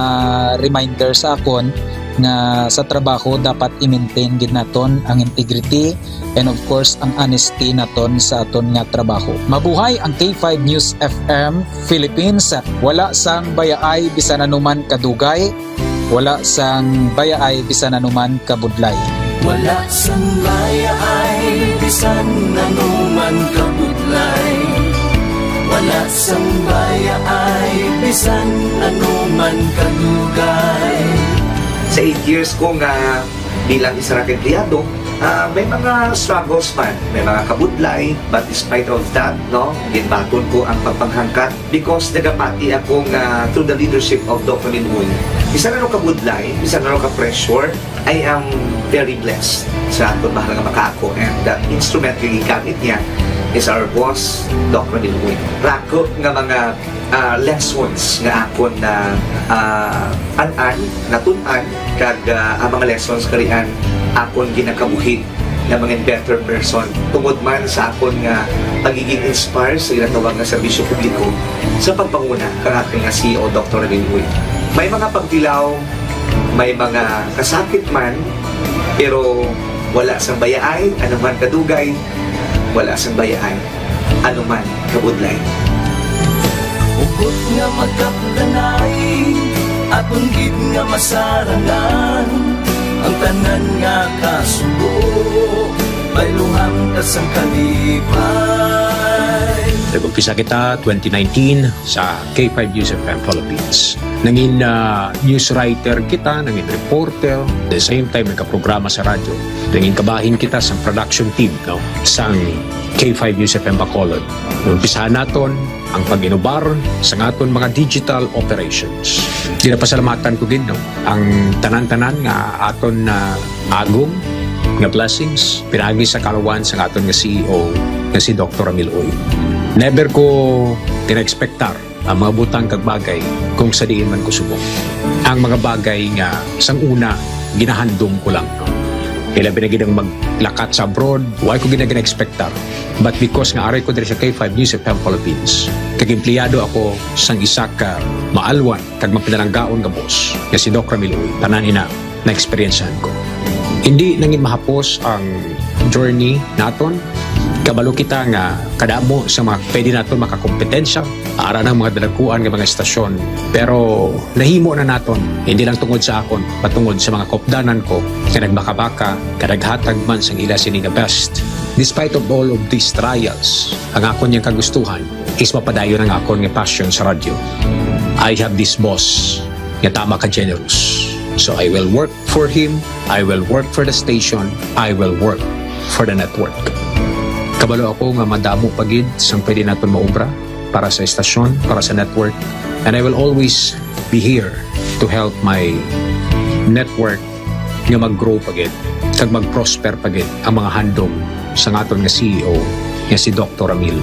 reminder sa akon nga sa trabaho dapat i-maintain gid naton ang integrity and of course ang honesty naton sa aton nga trabaho. Mabuhay ang K five News F M Philippines. Wala sang bayaay bisan anuman kadugay, wala sang bayaay bisan anuman kabudlay. Wala sang bayaay bisan anuman kabudlay. Wala sang bayaay bisan anuman kadugay. Sa eight years ko nga bilang isa ra ka empleyado, ah, may mga struggles man, may mga kabudlay, but despite of that, no, ginbaton ko ang pagpanghangkat because nagapati ako nga through the leadership of Doc Ramil Uy, bisan ano kabudlay, bisan ano ka pressure, I am very blessed sa aton mahal nga makaako, and the instrument nga gigamit niya is our boss, Doc Ramil Uy. Rako nga mga, ah, lessons nga akon na, ah, an-an, natun-an, kag, ah, ang mga lessons karian akon ginakabuhi na mga better person tungod man sa akon nga pagiging inspire sa ginatawag nga serbisyo publiko sa pagpanguna kang aton nga C E O, Doctor Ramil Uy. May mga pagtilaw, may mga kasakit man, pero wala sang bayaay, anuman kadugay, wala sang bayaay, anuman kabudlay. Hugot nga magkapdanay, aton gid nga masarangan, ang tanan nga kasubo, bayluhan ka sang kalipay. Nag-umpisa kita twenty nineteen sa K five News F M Philippines. Nangin, ah, news writer kita, nangin reporter, the same time nagkaprograma sa radyo. Nangin kabahin kita sa production team, no, sang K five News F M Bacolod. Umpisahan naton ang pag-inubar sa aton mga digital operations. Ginapasalamatan ko gid, no, ang tanan-tanan nga aton na agom nga blessings pinaagi sa kalawan sa aton nga C E O nga si Doctor Ramil Uy. Never ko gina-expectar ang mga butang kag bagay kung sa diin man ko subong. Ang mga bagay nga sang una ginahandom ko lang, no? Kay labi na gid ang maglakat sa abroad, wa ko gid na gina-expectar. But because nga aray ko diri sa K five News F M Philippines, kag empleyado ako sang isa ka maalwan kag mapinalanggaon nga boss nga si Doc Ramil Uy, tanan ina na-eksperyensyahan ko. Hindi nangin mahapos ang journey naton. Kabalo kita nga kadamo sa mga pwede naton makakompetensya ara ng mga dalakuan nga mga estasyon. Pero nahimo na naton, hindi lang tungod sa akon, patungod sa mga kopdanan ko nga nagmakabaka, nga naghatag man sang ila sini nga best. Despite of all of these trials, ang akon yang kagustuhan is mapadayon ang akon nga passion sa radyo. I have this boss nga tama ka generous. So I will work for him, I will work for the station, I will work for the network. Kabalo ako nga madamo pa gid sang pwede naton maubra para sa estasyon, para sa network, and I will always be here to help my network nga mag-grow pa gid kag mag-prosper pa gid ang mga handom sa aton nga C E O nga si Doktor Ramil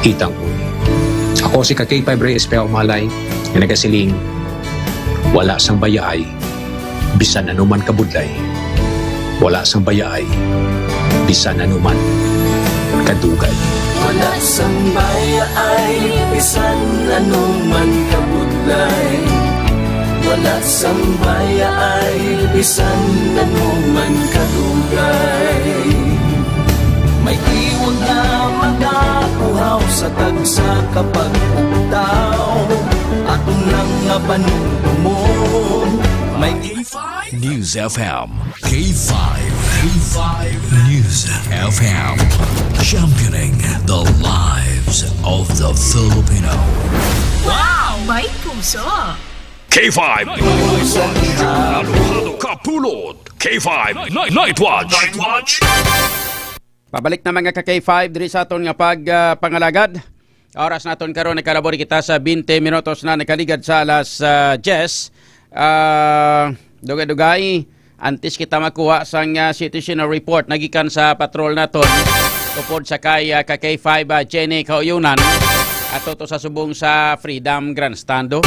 Itang. Ako si ka K five Ray Espejo Malay nga nagasiling, wala sang bayaay bisan anuman kabudlay. Wala sang bayaay bisan anuman kadugay. Wala sang bayaay bisan anuman kabudlay. Wala sang bayaay bisan anuman kadugay. May tiwag nga magapuhaw sa tagsa ka pagpugtaw. Aton lang nga panumdumon. May K five News F M. K five. K five News F M. Championing the lives of the Filipino. Wow! May puso! K five. Halo-halo kapulot. K five Night, Night Watch. Night Watch. Pabalik na, mga ka K five, diri sa aton nga pag, ah, pangalagad. Oras naton karon, nakalabor kita sa twenty minutos na nakaligad sa alas, ah, diyes. Ah, dugay-dugay, antes kita makuha sang, ah, situational report nagikan sa patrol naton, tupod sa kay, ah, ka K five, ah, Jenny Kauyunan, ato to sa subong sa Freedom Grandstand, oh.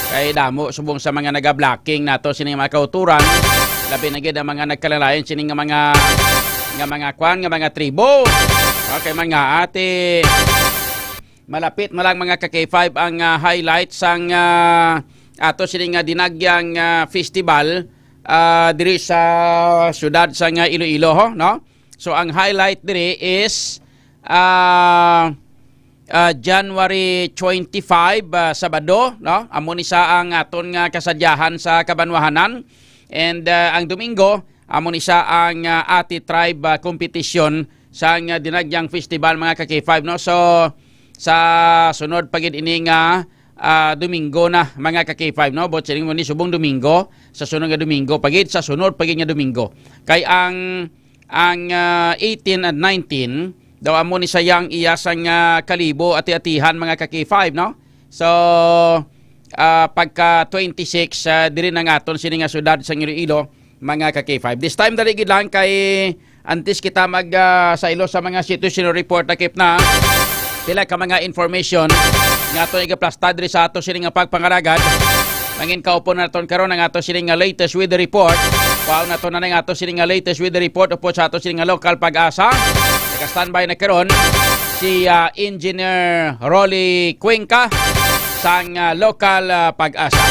Kay damo subong sa mga naga-blocking nato sini nga mga kauturan, labi na gid ang mga nagkalalayon sini nga mga, nga mga kwan, nga mga tribo. Okay, mga ate, malapit na lang, mga ka K five, ang, ah, highlight sang, ah, ato sini nga Dinagyang, ah, Festival, ah, diri sa siyudad sang, ah, Iloilo, ho, no? So, ang highlight diri is, ah, ah, January twenty-five, ah, Sabado, no? Amo ni sa ang aton nga kasadyahan sa kabanwahanan. And, ah, ang Domingo, amo ni sa ang, ah, Ati Tribe, ah, competition sang, ah, Dinagyang Festival, mga ka K five, no? So, sa sunod pa gid ini nga, ah, Domingo na, mga ka K five, no? But siling mo ni subong Domingo, sa sunod nga Domingo pa gid, sa sunod pa gid nga Domingo. Kay ang, ang, ah, eighteen and nineteen, daw amo ni sayang iya sang, ah, kalibo, ati-atihan, mga ka K five, no? So, ah, pagka twenty-six, ah, diri na nga aton sini nga syudad sang Iloilo, mga ka K five. This time, dali gid lang kay antes kita mag, ah, saylo sa mga situational report, takip na pila ka mga information nga aton igaplastar diri sa ato sini nga pagpangalagad. Mangin kaupo naton karon ang ato sini nga latest weather report. Kuhaon naton na ang ato sini nga latest weather report upod sa ato sini nga lokal Pag-asa. Naka-standby na karon si, ah, Engineer Rolly Cuenca sang, ah, lokal, ah, Pag-asa.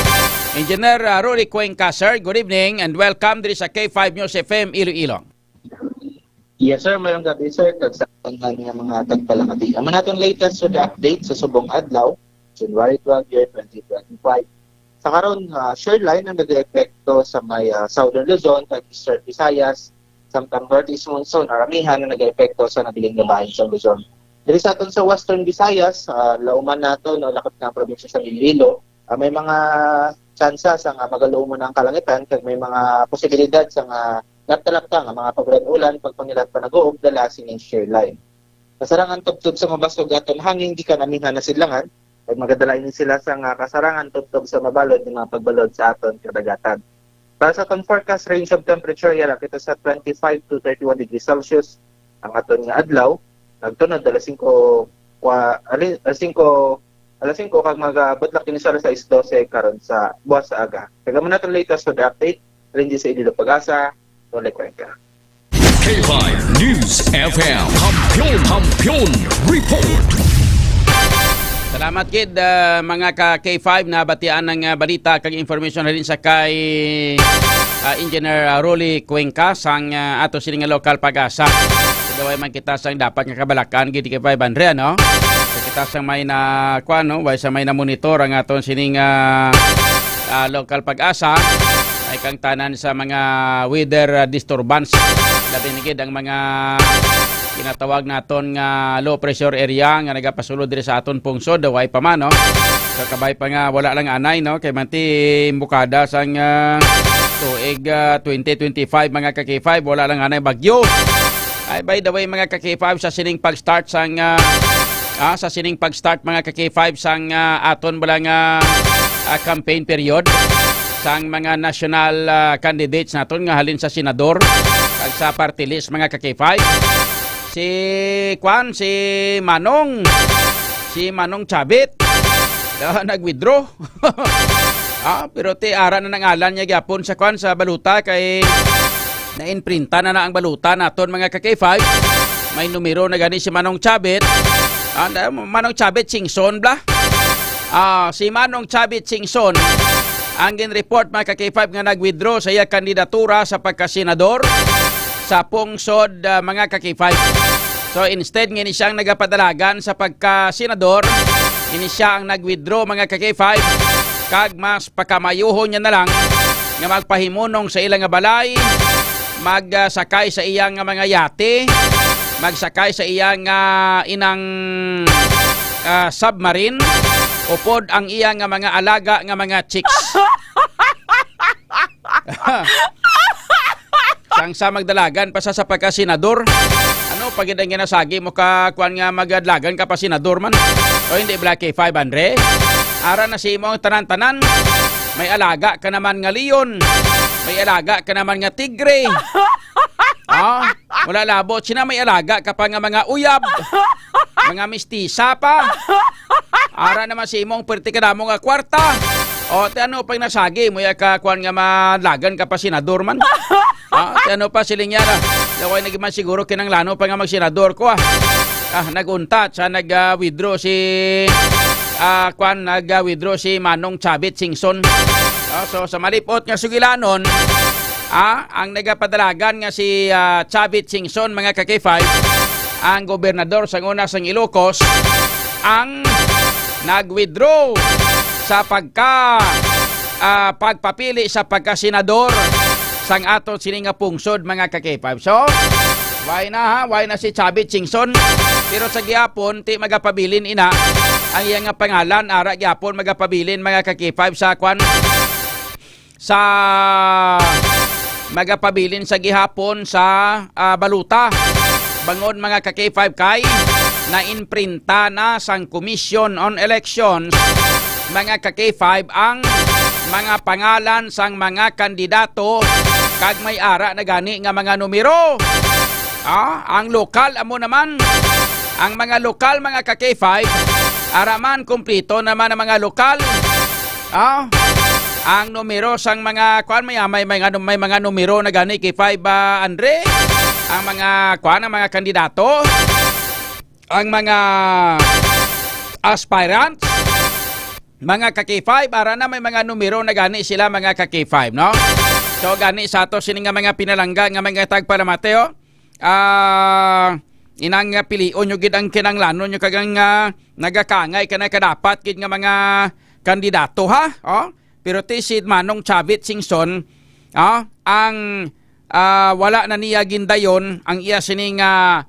Engineer, ah, Rolly Cuenca, sir, good evening and welcome diri sa K five News F M Iloilo. Yes, sir. Mayong gabi, sir. Kag sa tanan nga mga tagpalangati. Amo naton latest sa update sa subong adlaw, January twelve, year twenty twenty-five. Sa karon, ah, shear line ang nag-epekto sa may, ah, Southern Luzon kag Eastern Visayas, samtang northeast monsoon aramihan ang nag-epekto sa nabilin nga bahin sa Luzon. Diri sa aton sa Western Visayas, ah, lauman nato, no, lakip na ang probinsya sa Iloilo, ah, may mga tsansa sa nga magaluom na ang kalangitan kag may mga posibilidad sa nga lapta-lapta nga mga pagulan-ulan, pagpangilat pa nag-uog dala sining shear line. Kasarangan tubtob sa mabasog aton hangin gikan amihan na sidlangan, kag magadala ini sila sa nga kasarangan tubtob sa mabalod nga mga pagbalod sa aton kadagatan. Para sa aton forecast, range of temperature yara kita sa twenty-five to thirty-one degrees Celsius ang aton nga adlaw. Nagtunod alas singko, kwa, ali-, alas singko, alas singko kag magabutlak ini sa alas sais dose karon sa buwas sa aga. Kag amo naton latest weather update, Lindsay sa Iloilo Pag-asa, Rolly Cuenca. K five News F M. Kampiyon, Kampiyon Report. Salamat gid, ah, mga ka K five, na batian ang, ah, balita kag information halin sa kay ah, Engineer, ah, Rolly Cuenca sang, ah, ato sini nga Local Pag-asa. Daway man kita sang dapat nga kabalakan gid kay Five Andre, no? Kay kita sang may na, kuwan, no? Way sa may na monitor ang aton sining, ah, ah, Local Pag-asa. Ay kang tanan sa mga weather, ah, disturbance. Labi na gid ang mga ginatawag naton nga low pressure area nga nagapasulod diri sa aton pungsod, way pa man, no? So, kabay pa nga wala lang anay, no? Kay manti imbukada sang, ah, tuig, ah, twenty twenty-five, mga ka-K five, wala lang anay bagyo. Ay, by the way, mga ka-K five, sa sining pag-start sang, ah, ah, sa sining pag-start, mga ka-K five, sang, ah, aton bala nga, ah, campaign period sang mga national, ah, candidates naton nga halin sa senador kag sa party list, mga ka-K five. Si, kwan, si Manong, si Manong Chavit, ah, nag-withdraw. Ah, pero ti ara na nangalan niya gyapon sa, kwan, sa baluta kay nainprinta na na ang baluta naton, mga ka-K five. May numero na gani si Manong Chavit. Ah, na-, Manong Chavit Singson, bla? Ah, si Manong Chavit Singson ang gin-report, mga ka-K five, nga nag-withdraw sa iya kandidatura sa pagkasenador sa pungsod, ah, mga ka-K five. So, instead nga ini siya ang nagapadalagan sa pagkasenador, ini siya ang nag-withdraw, mga ka-K five, kag mas pakamayuhon niya na lang nga magpahimunong sa ila nga balay, magsakay sa iya nga mga yate, magsakay sa iya nga inang, ah, submarine, upod ang iya nga mga alaga nga mga chicks. Sang sa magdalagan pa sa, sa pagkasenador. Ano pa gid ang ginasagi mo ka, kwan, nga magdalagan ka pa senador man? O hindi, Black K five, Andre? Ara na si imo ang tanan-tanan. May alaga ka naman nga leon. May alaga ka naman nga tigre. Ah, wala labot. Sina may alaga ka pa nga mga uyab. Mga mistisa pa. Ara naman si imong perti ka damo nga kwarta. O, ti ano pang nasagi mo ya ka, kwan, nga malagan ka pa senador man? Ah, ti ano pa, siling niya na, daw ay naging man siguro kinanglano pa nga magsenador ko, ah. Ah, nag-untat sa nag-, ah, withdraw si, ah, kwan, nag-, ah, withdraw si Manong Chavit Singson. Ah, so, sa malipot nga sugilanon, ah, ang nagapadalagan nga si, ah, Chavit Singson, mga ka-K five, ang gobernador sang una sang Ilocos, ang nag-withdraw sa pagka, ah, pagpapili sa pagkasenador sang aton sini nga pungsod, mga ka-K five. So, why na, ha? Why na si Chavit Singson? Pero sa gihapon, ti magapabilin ina ang iya nga pangalan, ara gihapon magapabilin, mga ka-K five, sa kwan, sa magapabilin sa gihapon sa, ah, baluta. Bangon, mga ka-K five, kay nainprinta na sang Commission on Elections, mga ka-K five, ang mga pangalan sang mga kandidato kag may ara na gani nga mga numero. Ah, ang lokal amo naman, ang mga lokal, mga ka-K five, ara man, kumplito naman ang mga lokal. Ah, ang numero sang mga, kwan, may, may, may, ano, may mga numero na gani, K five, ah, Andre. Ang mga, kwan, ang mga kandidato, ang mga aspirants, mga ka-K five, ara na may mga numero na gani sila, mga ka-K five, no? So, gani sa ato sini nga mga pinalangga nga mga tagpalamati, oh. Ah, inang, ah, pilion nyo gid ang kinanglanon nyo kag ang, ah, nagakangay ka na kadapat gid nga mga kandidato, ha? Oh? Pero ti si Manong Chavit Singson, ah, ang, ah, wala na niya gindayon ang iya sining, ah,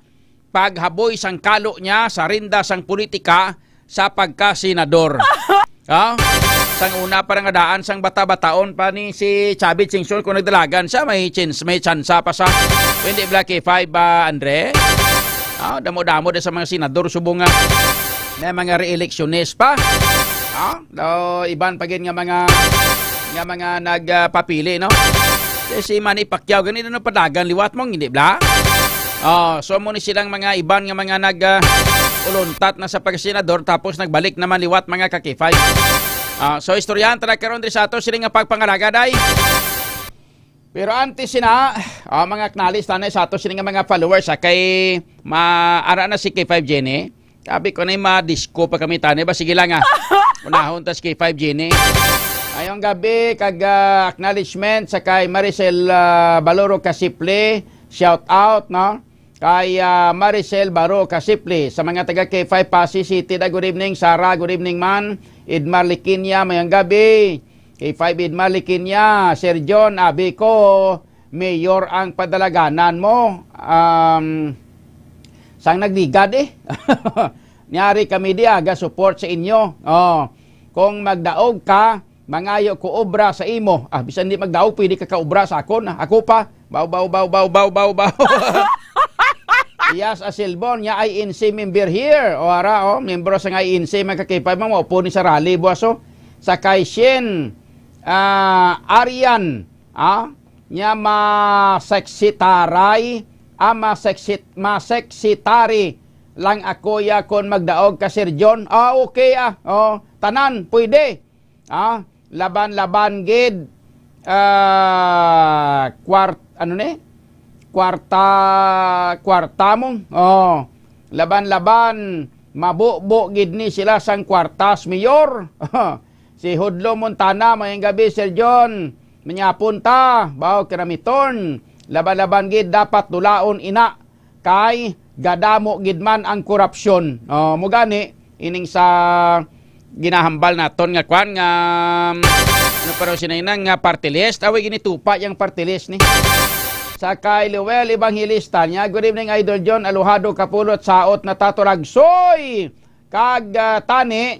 paghaboy sang kalo niya sa rinda sang politika sa pagkasenador. Ah, sang una pa nga daan sang bata-bataon pa ni si Chavit Singson, kung nagdalagan siya, may chance, may tsansa pa sa, hindi, Black K five, ah, Andre? Ah, damo-damo din sa mga senador subong nga may mga re-electionist pa. Ah, do, iban pa gid nga mga, nga mga nagpapili, no? Si, si Manny Pacquiao, gani na padagan liwat mo, hindi bla? Oh, so mo ni silang mga iban nga mga nag, ah, uluntat na sa pagsenador, tapos nagbalik naman liwat, mga ka-K five. Ah, so istoryahan ta na karon diri sa ato sini nga pagpangalaga, day. Pero antes sina, ah, mga knalis, tanay sa ato sini nga mga followers, ah, kay maara na si K five Jenny. Sabi ko na yung ma-disco pa kami, tanay ba? Sige lang, ah. Unahon ta si K five Jenny. Mayong gabi kag, ah, acknowledgement sa kay Maricel, ah, Baloro Kasiple. Shout out, no? Kay, ah, Maricel Baro Kasiple. Sa mga taga K five Passi City, da, good evening. Sarah, good evening man. Edmar Liquiña, mayong gabi. K five Edmar Liquiña, Sir John, abi ko, mayor ang padalaganan mo. Um, sang nagligad eh. Nyari kami di aga support sa inyo. Oh, kung magdaog ka, mangayo ko obra sa imo. Ah, bisan di magdaog, pwede ka kaobra sa akon. Ah, ako pa. Baw, baw, baw, baw, baw, baw, baw. Yes, Asilbon, nga I N C member here. O ara, oh, membro sa nga I N C, mga kakipay, mga maupo ni sa rally, buwas, oh. Sa kay Shin, ah, Arian, ah, nga maseksitaray, ah, maseksit-, maseksitari lang ako ya kon magdaog ka, Sir John. Ah, okay, ah. Oh, tanan, pwede. Ah, laban-laban gid. Ah, kwart-, ano ni? Kwarta, kwarta mo. Oh, laban-laban. Mabubo gid ni sila sang kwartas, Mayor. Si Hudlo Montana, mayong gabi, Sir John. Manyapon ta, baw kinamiton. Laban-laban gid dapat dulaon ina. Kay gadamo gid man ang korupsyon. Oh, mo gani ining sa ginahambal naton nga kwan nga, ano pa raw sinainan nga party list? Away, ginitupa yang party list ni. Sa kay Luel Evangelista niya, good evening, Idol John. Aluhado kapulot saot na tato ragsoy. Kag, ah, tani,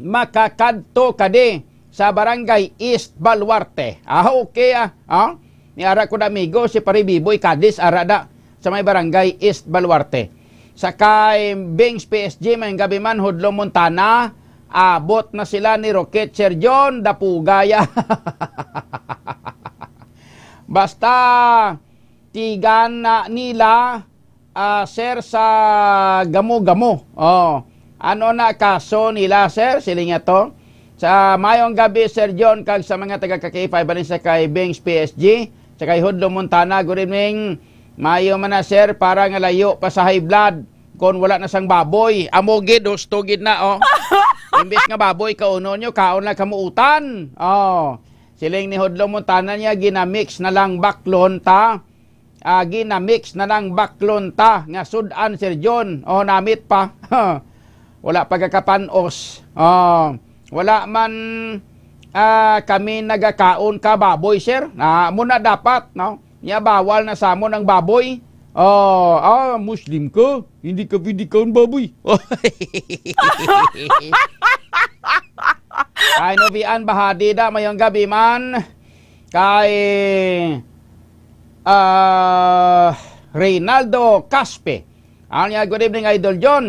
makakadto ka di sa Barangay East Baluarte. Ah, okay, ah. Ah? Ni ara ko na amigo si Pare Biboy Cadiz, ara da sa may Barangay East Baluarte. Sa kay Bings P S G, mayong gabi man, Hudlo Montana, abot na sila ni Roquette, Sir John, dapugaya. Basta, tigan na nila, ah, sir, sa gamo-gamo. Oh, ano na kaso nila, sir? Siling niya to. Sa mayong gabi, Sir John, kag sa mga taga Kakipay, balin sa kay Bings P S G, sa kay Hudlo Montana, good evening. Mayo man na, sir, para nga layo pa sa high blood kon wala na sang baboy. Amo gid, husto gid na, oh. Imbis nga baboy, kauno nyo, kaon lang kamuutan. Oh. Siling ni Hudlo Montana niya, ginamix na lang baklon ta. Ah, ginamix na lang baklon ta nga sud-an, Sir John. Oh, namit pa. Wala pa gakapanos. Oh, wala man, ah, kami nagakaon ka baboy, sir. Na, mo na dapat, no? Nya bawal na sa amon ang baboy. Oh, ah, Muslim ka? Hindi ka pwede kaon baboy. Ay, Novian Bahadi da, mayong gabi man. Kay, ah, Reynaldo Caspe. Ang niya, good evening, Idol John.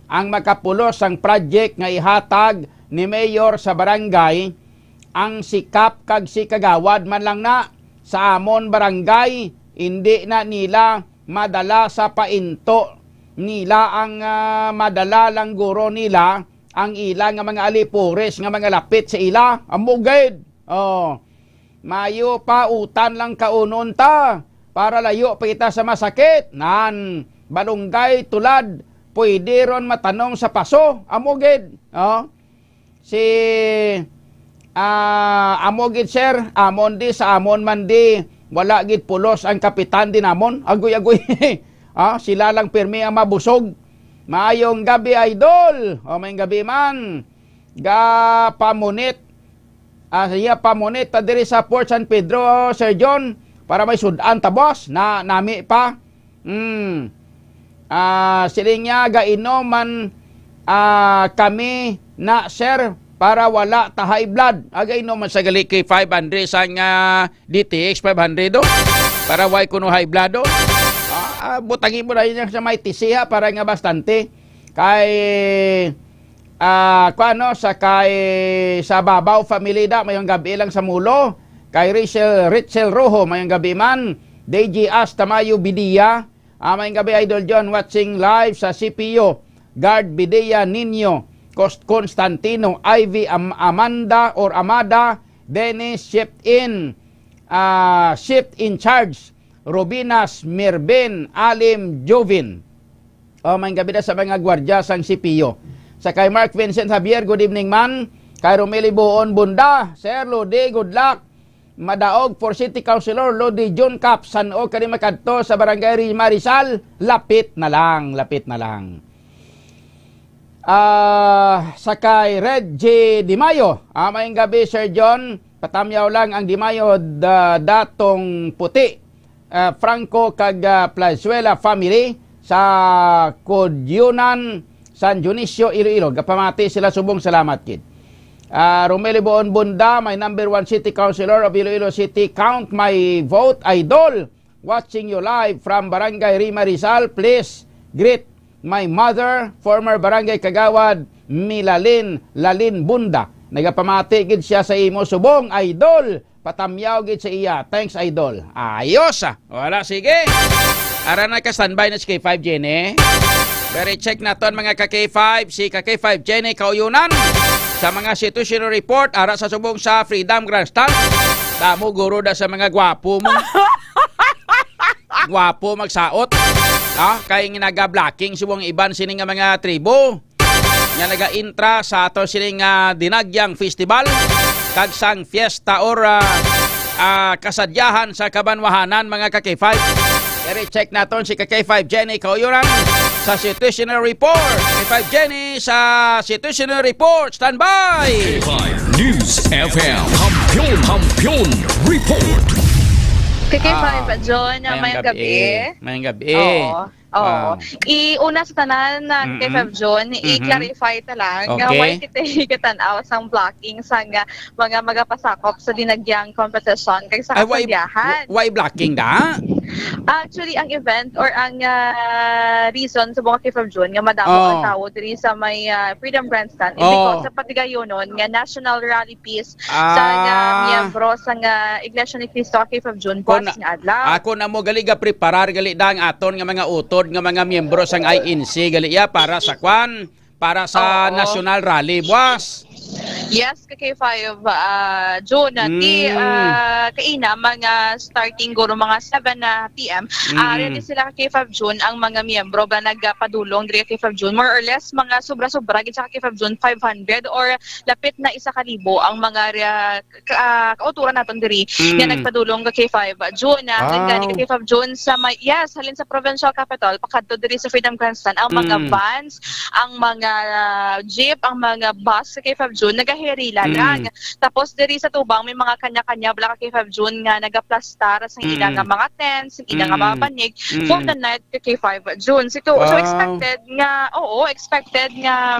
Ang makapulos sang project nga ihatag ni Mayor sa barangay, ang sikap kag si Kagawad man lang na sa amon barangay, hindi na nila madala sa painto nila ang, ah, madala lang guro nila ang ila nga mga alipores nga mga lapit sa ila. Amo gid. Oh. Mayo pa utan lang kaunon ta para layo pa kita sa masakit. Nan, balunggay, tulad, pwede ron matanom sa paso. Amo gid. Oh. Si, ah, amo gid, sir, amon di, sa amon man di, wala gid pulos ang kapitan di namon. Agoy, agoy. Ah, sila lang pirmi ang mabusog. Maayong gabi, idol. O, may gabi man. Gapamunit. Ah, siya pamunit ta diri sa Port San Pedro, Sir John, para may sud-an ta, boss. Na, nami pa. Hmm. Ah, siling niya, gainom man, ah, kami na, sir, para wala ta high blood. Ah, gainom man sa gali kay five hundred sang, ah, D T X five hundred, oh. Para way kuno high blood, oh. Ah, ah, butangi mo na yun sa may tisiha para nga bastante. Kay, ah, kuan, no, sa kay, sa Babaw family da, mayong gabi lang sa Mulo. Kay Rachel, Rachel Rojo, mayong gabi man. D J As Tamayo Bidia, ah, mayong gabi, Idol John, watching live sa C P U. Guard Bidia Nino, Cos-, Constantino, Ivy Am-, Amanda or Amada, Dennis, shift in, ah, shift in charge. Rubinas, Mirvin, Alim, Jovin. O, may gabi na sa mga gwardya sang C P U. Sa kay Mark Vincent Javier, good evening, man. Kay Romeli Buon Bunda, Sir Lodi, good luck. Madaog for City Councilor Lodi Jun Cap, san-o kani makadto sa Barangay Ri-, Marisal? Lapit na lang, lapit na lang. Ah, sa kay Red J Di Mayo, ah, maayong gabi, Sir John. Patamyaw lang ang Di Mayo, da-, datong puti, ah, Franco kag, ah, Plazuela family sa Codyunan, San Dionisio, Iloilo. Gapamati sila subong salamat gid. Ah, Romeli Buon Bunda, my number one city councilor of Iloilo City. Count my vote, idol. Watching you live from Barangay Rima Rizal. Please greet my mother, former Barangay Kagawad Milalin Lalin Bunda. Nagapamati gid siya sa imo subong, idol. Patamyaw gid sa iya. Thanks, idol. Ayos, ah. Wala, sige. Ara na ka, standby na si K five Jenny. Pero check naton, mga ka K five, si ka K five Jenny Kauyunan sa mga situational report ara sa subong sa Freedom Grandstand. Damo guro da sa mga gwapo mo. Gwapo magsaot. Ah, kay naga-blocking subong iban sini nga mga tribo nga naga-intra sa ato sini nga Dinagyang Festival kag sang fiesta or, ah, ah, kasadyahan sa kabanwahanan, mga ka K five. Pero check naton si ka K five Jenny Kauyuran sa situational report. K five Jenny sa situational report. Standby! K five News F M. Kampiyon, Kampiyon Report. K K five, Ah, John, mayang mayang gabi. gabi. Mayang gabi. Oo. Oo. Ah. I-, una sa tanan, na Mm-mm. K five John, Mm-hmm. i-clarify ta lang nga Okay. why kita ikatan-aw sang blocking sang, ah, mga magapasakop sa Dinagyang competition kag sa Ay, why, kasadyahan. why blocking da? Actually, ang event or ang, ah, reason sa mga K five John nga madamo Oh. ang tawo diri sa may, ah, Freedom Grandstand is Oh. because sa patigayonon nga National Rally Peace sa nga Ah. miyembro sa nga Iglesia ni Cristo ka K five John Kung buwas na-, nga adlaw. ako na mo gali ga preparar gali da ang aton nga mga utod nga mga miyembro sang I N C gali ya para sa kwan, para sa Oo. national rally buwas. Yes, ka K five, ah, June, ah, ti, Mm. ah, kaina, mga starting guro, mga seven na P M, ah, Mm. ready sila ka K five June, ang mga miyembro ba nagapadulong diri ka K five June, more or less, mga sobra-sobra gid sa ka K five June, five hundred or lapit na isa ka libo ang mga re-, ka-, ah, kauturan naton diri nga Mm. nagpadulong ka K five June, ah, Wow. gani ka K five June sa may, yes, halin sa provincial capital, pakadto diri sa Freedom Grandstand, ang mga Mm. vans, ang mga, ah, jeep, ang mga bus sa K five June, nagahirila Mm. lang. Tapos diri sa tubang, may mga kanya-kanya bala ka K five June nga nagaplastar sa ila Mm. nga mga tents, sa ila nga mga Mm. banig for Mm. the night ka K five June. So, so Wow. expected nga, oo, expected nga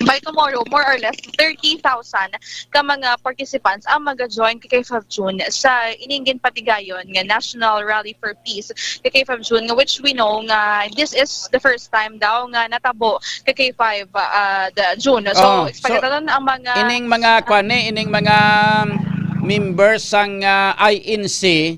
by tomorrow, more or less, thirty thousand ka mga participants ang maga-join ka K five June sa ining ginpatigayon nga National Rally for Peace ka K five June, nga which we know nga this is the first time daw nga natabo ka K five, ah, the June. So, Oh, expected so, naton ang mga ining mga kwan ni, ining mga members sang, ah, I N C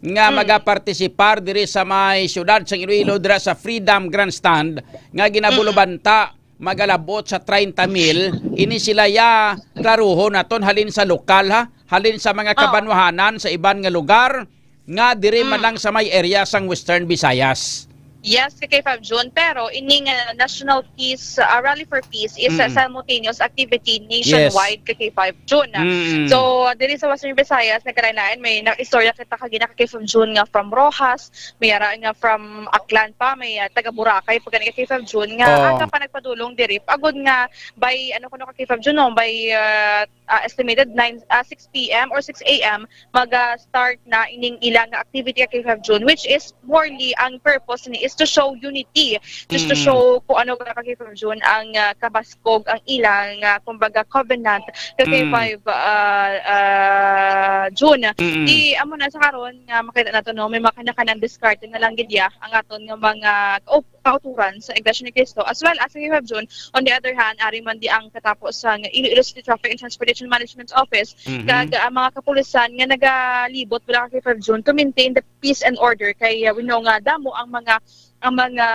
nga Mm. magapartisipar diri sa may siyudad sang Iloilo, dira sa Freedom Grandstand nga ginabulubanta, magalabot sa treinta mil, ini sila ya klaruhon naton halin sa lokal, ha, halin sa mga Oh. kabanwahanan sa iban nga lugar nga diri man Mm. lang sa may area sang Western Visayas. Yes, ka K five June, pero ining, ah, National Peace, ah, Rally for Peace is a Mm. simultaneous activity Yes. nationwide ka K five June. Mm. So, diri sa Western Visayas, nagkalain-lain, may na-, istorya kita kagina ka K five June nga from Roxas, may ara nga from Aklan pa, may, ah, taga Boracay, pag ka K five June, nga Oh. aga pa nagpadulong diri. Agod nga by, ano kuno ka K five June, no? By, ah, ah, estimated nine, ah, six P M or six A M, maga-start na ining ilang activity ka K five June, which is morely ang purpose ni is to show unity, just to Mm. show kung ano ka K five June ang, ah, kabaskog ang ilang, ah, kumbaga, covenant ka Mm. K five, ah, ah, June. Mm. Di, amo na sa karon nga makita nato, no, may mga kanya-kanyang diskarte na lang gid ya ang aton nga mga kaup-, kauturan sa Iglesia ni Cristo, as well as sa K five June. On the other hand, ari man di ang katapo sa nga Iloilo City Traffic and Transportation Management Office, Mhm. kag ang mga kapulisan nga nagalibot bala ka K five June to maintain the peace and order, kay, uh, we know nga damo ang mga, ang mga,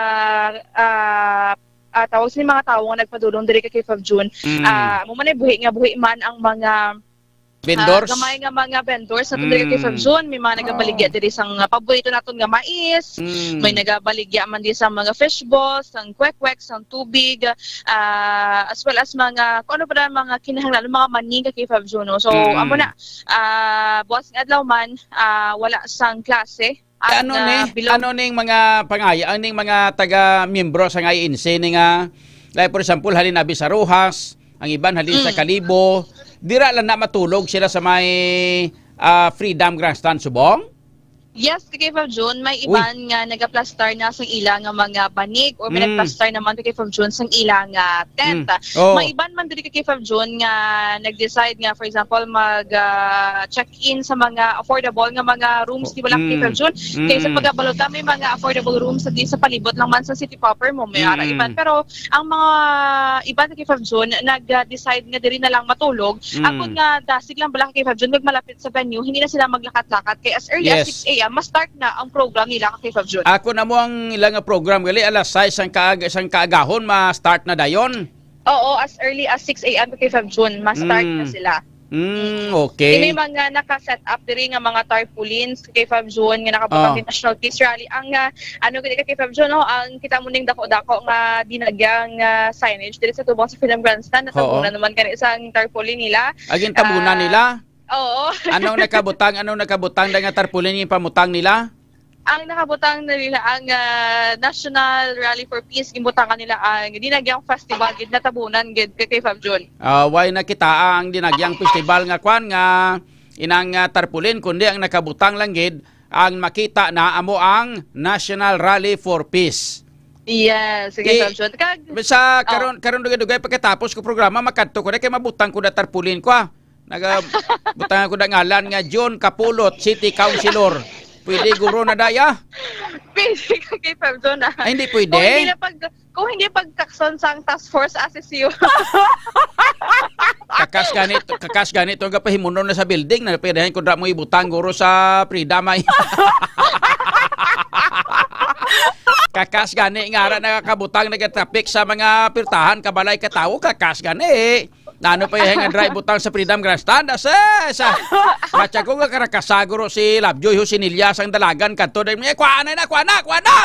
ah, ah, tawag sa mga tawo nga nagpadulong diri ka K five June. Mm. Ah, amo man ay buhi nga buhi man ang mga Vendors? Ah, gamay nga mga vendors naton diri, K five Mm. June. May mga nagabaligya Oh. diri sang, ah, paborito naton nga mais. Mm. May nagabaligya man di sa mga fishballs, sang kwek-kwek, sang tubig, ah, as well as mga, kung ano pa na mga kinahanglan, mga mani ka, K five June, no? So, Mm. amo na, ah, buwas nga adlaw man, ah, wala sang klase ang, Ano ni? ah, bilog. Ano ning mga pangaya, aning mga taga-miyembro sa I N C ni nga, like, for example, halin abi sa Roxas, ang iban halin sa Mm. Kalibo, dira lang na matulog sila sa may, ah, Freedom Grandstand subong? Yes, K five June, may Uy. iban nga nagaplastar na sa ila nga mga banig or may Mm. nagplastar naman, K five June, sa ila nga tent. Mm. Oh. May iban man diri, K five June, nga nag-decide nga, for example, mag, ah, check-in sa mga affordable nga mga rooms, Oh. di ba lang, Mm. K five June? Kaysa Mm. pagkabalota, may mga affordable rooms sa, di sa palibot lang man sa city proper mo, may ara Mm. iban. Pero ang mga iban, K five June, nag-decide nga diri na lang matulog. Mm. Ako nga, dasig lang bala, K five June, magmalapit sa venue, hindi na sila maglakat-lakat. Kay as early as Yes. six A M, ma-start na ang program nila, K five June. Ako na mo ang ilang nga program, gali alas sais sang kaag-, sang kaagahon, ma-start na dayon. Oo, as early as six A M, K five June, ma-start na Mm. sila. Mm, Mm. okay. May mga naka-set up diri nga mga tarpaulins, K five June, nga nakabutang Oh. ni National Peace Rally. Ang, ah, ano gani ka, K five June, no? Ang kita mo ning dako-dako nga dinagyang, ah, signage diri sa tubong sa Freedom Grandstand, Oo. natabunan naman gani sa tarpaulin nila. Agin tabunan Ah, nila? Oo. Anong nakabutang? Anong nakabutang da nga tarpaulin yung pamutang nila? Ang nakabutang na nila ang, ah, National Rally for Peace, gimbutangan nila ang Dinagyang Festival, gid natabunan gid, K five June. Ah, way nakita ang Dinagyang Festival nga kwan nga inang, ah, tarpaulin, kundi ang nakabutang lang gid ang makita na amo ang National Rally for Peace. Yes, sige, K five June. Kag, sa oh. karon, karon dugay-dugay pagkatapos ko programa, makadto ko na kay mabutang ko na tarpaulin ko, ah. Naga-, butang ako na ngalan nga John Kapulot, City Councilor. Pwede, guro, na daya? Pwede ka, K five June, ah. Ay, hindi pwede? Kung hindi na pag-, kung hindi pagtakson sang task force, assess you. Kakas gani, kakas gani to nga pahimunon na sa building, na pwede ko dra mo ibutang, guro, sa Freedom ay. Kakas gani nga ara nakakabutang, nagatraffic sa mga pirtahan, kabalay ka tawo, kakas gani. Nano pa yung nga dra ibutang sa Freedom Grandstand? Asa, sa, matya ko nga karakasaguro si Lovejoy Josinilla sang dalagan kadto. Dahil niya, "Kuha na na, kuha na, kuha na!"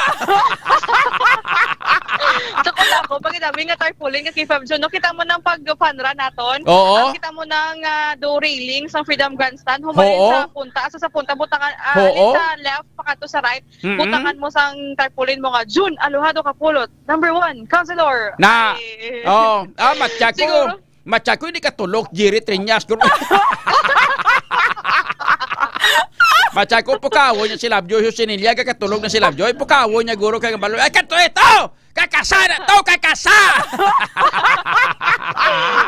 Sa ko lang ko, pag inabi nga tarpaulin nga K five June, no? Kita mo nang pag-panra naton. Oo. Ah, kita mo nang, ah, do railing sa Freedom Grandstand. Humarin Oo. sa punta, asa sa punta, butangan, ah, Oo. sa left, pakadto sa right, Mm-mm. butangan mo sang tarpaulin mo nga, "June Alojado Kapulot, number one, Councilor." Na. Ay. Oo. Ah, matya ko. Siguro. Matya ko, hindi ka tulog, Jerry Triñas. Matya ko, pukawo niya si Lovejoy, Josinilla, kakatulog na si Lovejoy, pukawo niya, guro, kay balo, "Ay, kato ito! Kakasa na to! Kakasa!"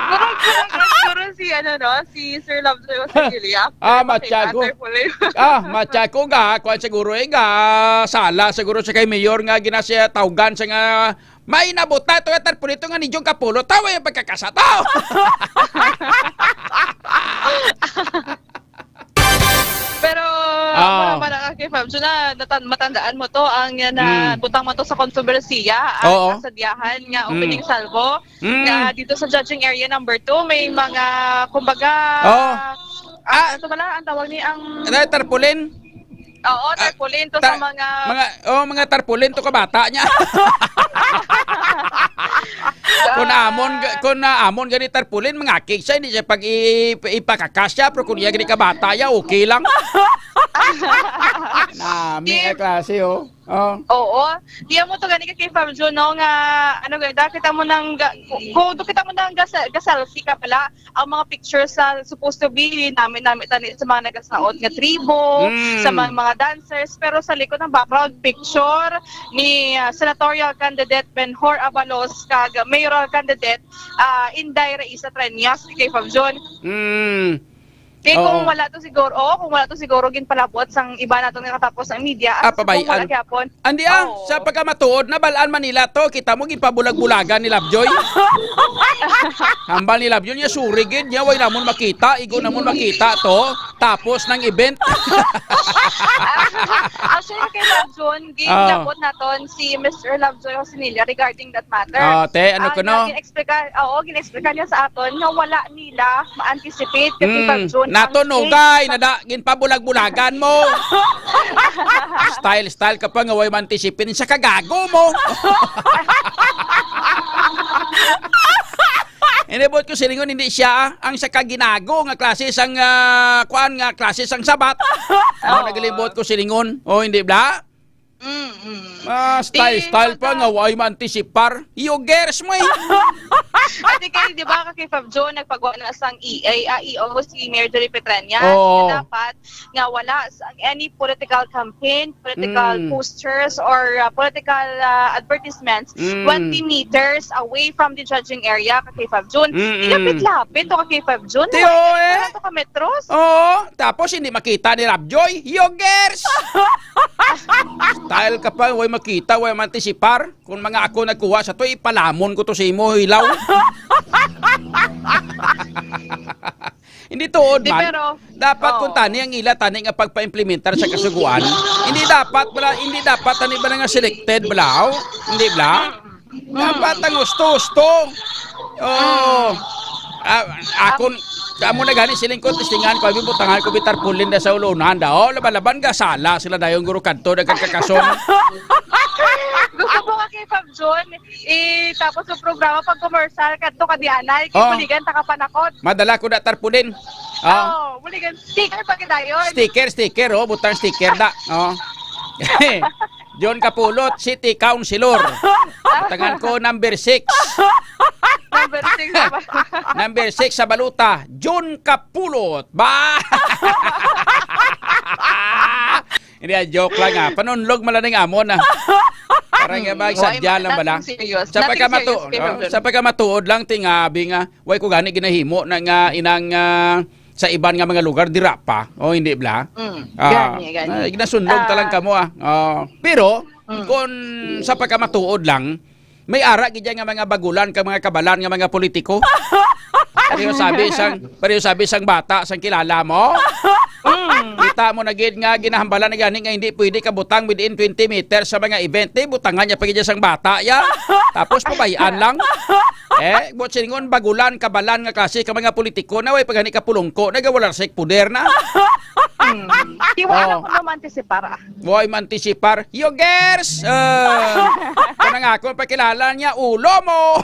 Guro, guro, guro, guro si, ano, no? Si Sir Lovejoy Josinilla. Ah, Ano ba matya kay ko. Father Pulay? Ah, matya ko nga, kuwan siguro, eh, nga, sala siguro siya kay Mayor nga ginasiya tawgan siya nga may nabuta to, nga tarpaulin to nga ni Jong Kapulot. Tawa yung pagkakasa to. Pero, Ah. wala man ang aking Fam Jun na natan-, matandaan mo to, ang, uh, na Mm. butang mo to sa kontrobersiya, ang Oo. kasadyahan nga Mm. opening salvo, Mm. na dito sa judging area number two, may mga, kumbaga, Oo. ah, Ah. ano to pala, ang tawag ni ang Ano, tarpaulin? Oo, Ah, tarpaulin to sa ta-, mga mga, oh, mga tarpaulin to ka bata niya. Kung Ah. amon ga-, kung amon gani tarpaulin, mga kig siya, hindi siya pag i-, ipakakasya, pero kung iya gani ka bata, ya, okay lang. Nami Kim. Ang klase, oh. Oh. Oo. Di mo to gani ka kay Fam Jun, no, nga, ano, ganda, kita mo nang ga-, kung, kung kita mo nang ga-, ga-selfie ka pala, ang mga pictures sa supposed to be nami-nami tani sa mga nagasaot nga tribo, Mm. sa mga, mga dancers, pero sa likod ng background picture ni, ah, senatorial candidate Benhur Abalos kag mayoral candidate, ah, Inday Raisa Treñas kay Fam Jun. Mm. Kay kung Oo. wala to siguro, oo, kung wala to siguro ginpalabot sang iba nato nga katapos ang media, Ah, asa sa kung wala pabayaan. Gyapon. Andi, ah, Oo. sa pagkamatuod, nabalaan man nila to, kita mo, gipabulag-bulagan ni Lovejoy. Hambal ni Lovejoy niya, "Sorry gid niya, way namon makita, igo namon makita to, tapos ng event." Actually, kay Fam Jun, Ah. ginlabot naton si Mister Lovejoy Josinilla regarding that matter. Ah, te, ano Ah, ko, no? nga gin-explica-, oo, gin-explica niya sa aton nga wala nila ma-anticipate kasi Mm, Fam Jun. Ato nugay na da, ginpabulag-bulagan mo. Style, style ka pa nga way mantisipin sa kagago mo. Hindi buot ko silingon, hindi siya ang sa kaginago nga klase sang, ah, kuan nga klase sang sabat. Ano Oo. nagalibot ko silingon? O, hindi bla? Mm, mm. Ah, style, Di style pa magka- nga, way maantisipar. Yogers mo eh. Ate Kay, di ba, kay Fab Joe, nagpagawa na sang E A, ah, E O si Mayor Jory Petrania. Oo. Na dapat nga wala sa any political campaign, political Mm. posters, or, uh, political, uh, advertisements Mm. twenty meters away from the judging area, kay Fab Jun. Mm-mm. Lapit-lapit to kay Fab Jun. Tiyo, eh. Wala to ka metros. Oo, tapos hindi makita ni Rabjoy. Yogers! Style ka pa, way makita, way mantisipar. Kung mga ako nagkuha sa to, ipalamon ko to sa imo, hilaw. Hindi tuod Di, man. Pero, Dapat kung oo. tani ang ila tani nga pagpaimplementar sa kasuguan, hindi dapat bala, hindi dapat tani bala nga selected bala, oh? Hindi bala? Mm. Dapat ang husto-husto. Oh. Mm. Ah, akon, amo na gani siling ko, testingan ko, abi butangan ko bi tarpaulin da sa ulunan da. Oh, laban-laban ga sala sila dayon guro kadto nagkakakason. Gusto mo ka kay Fab Jun? Eh, tapos yung programa pag commercial, kadto ka di anay, kay Oh. Buligan, taka panakot. Madala ko na tarpaulin. Ah. Oh, Buligan, sticker pa kita yun. Sticker, sticker, oh, butang sticker da. Oh. John Kapulot, City Councilor. Tangan ko, number six. Number six ba? Number six sa baluta, John Kapulot. Ba? Hindi, ah, joke lang, ah. Panunlog man lang amon, ah. Parang nga Mm, ba, why sadya man lang lang? bala. Nothing serious. Sa Nothing pagkamatu-, serious kay no? Fabiola. Sa pagkamatuod lang, tingabi nga, way ko gani ginahimo na nga inang, ah, sa iban nga mga lugar, dira pa. O, hindi bala? Mm, Ah, gani, gani. ah, ginasundog Ah. talang kamo, ah. Oh. Pero, Mm. kung sa pagkamatuod lang, may ara gid nga mga bagulan kag mga kabalan nga mga politiko. Pareho sabi sang, pareho sabi sang bata sang kilala mo. Mm. Kita mo na gid nga ginahambalan na gani nga hindi pwede ka butang within twenty meters sa mga event. Di, butangan niya pa gid sang bata ya. Tapos pabayaan lang. Eh, buot silingon, bagulan, kabalan nga klase ka mga politiko na way pa gani kapulungko, nagawala sa poder na. Mm. Iwala Oh. ko naman, Tisi, para. Boy, mantisipar. Yogers! Ah, kanang ako, pakilala niya, ulo mo!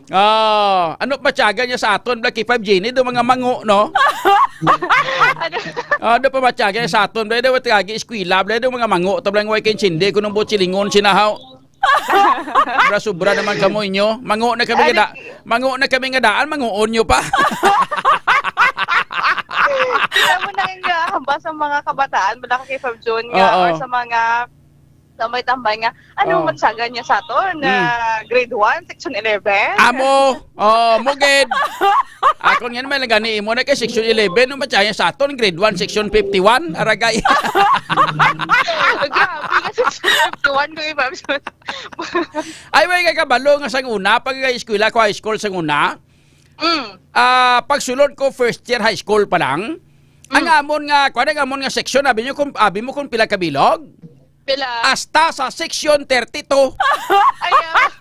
Oh, ano pa tiyaga niya sa aton, Blacky Five Jenny, do mga mango, no? Ano? Ah, do pa matyaga niya sa aton, bla, do matyaga eskwela, bla, do mga mango, tablang way kay sindi, kunong buot silingon, sinahaw. Sobra-sobra naman kamo inyo. Mango na kami Ay, nga da-, mango na kami nga daan, manguon nyo pa. Kita mo na nga hamba sa mga kabataan, bala ka kay Fab Jun nga, Oo. or sa mga, sa may tambay nga, ano, Hmm. matyagan niya sa aton na Hmm. grade one, section eleven? Amo, oh, mugid. Akon nga naman lang gani imo na kay section eleven, no, matyagan sa aton, grade one, section fifty-one, aragay. Grabe, nga section fifty-one ko, eh, Fab Jun. Ay, way kay kabalo nga sang una, pag eskwela ko, high school sang una, Mm. ah, pagsulod ko first year high school pa lang, ang Mm. amon nga, kuwan, ang amon nga section, abi nyo kung, abi mo kung pila ka bilog? Pila? Hasta sa section thirty-two. Ay, ah.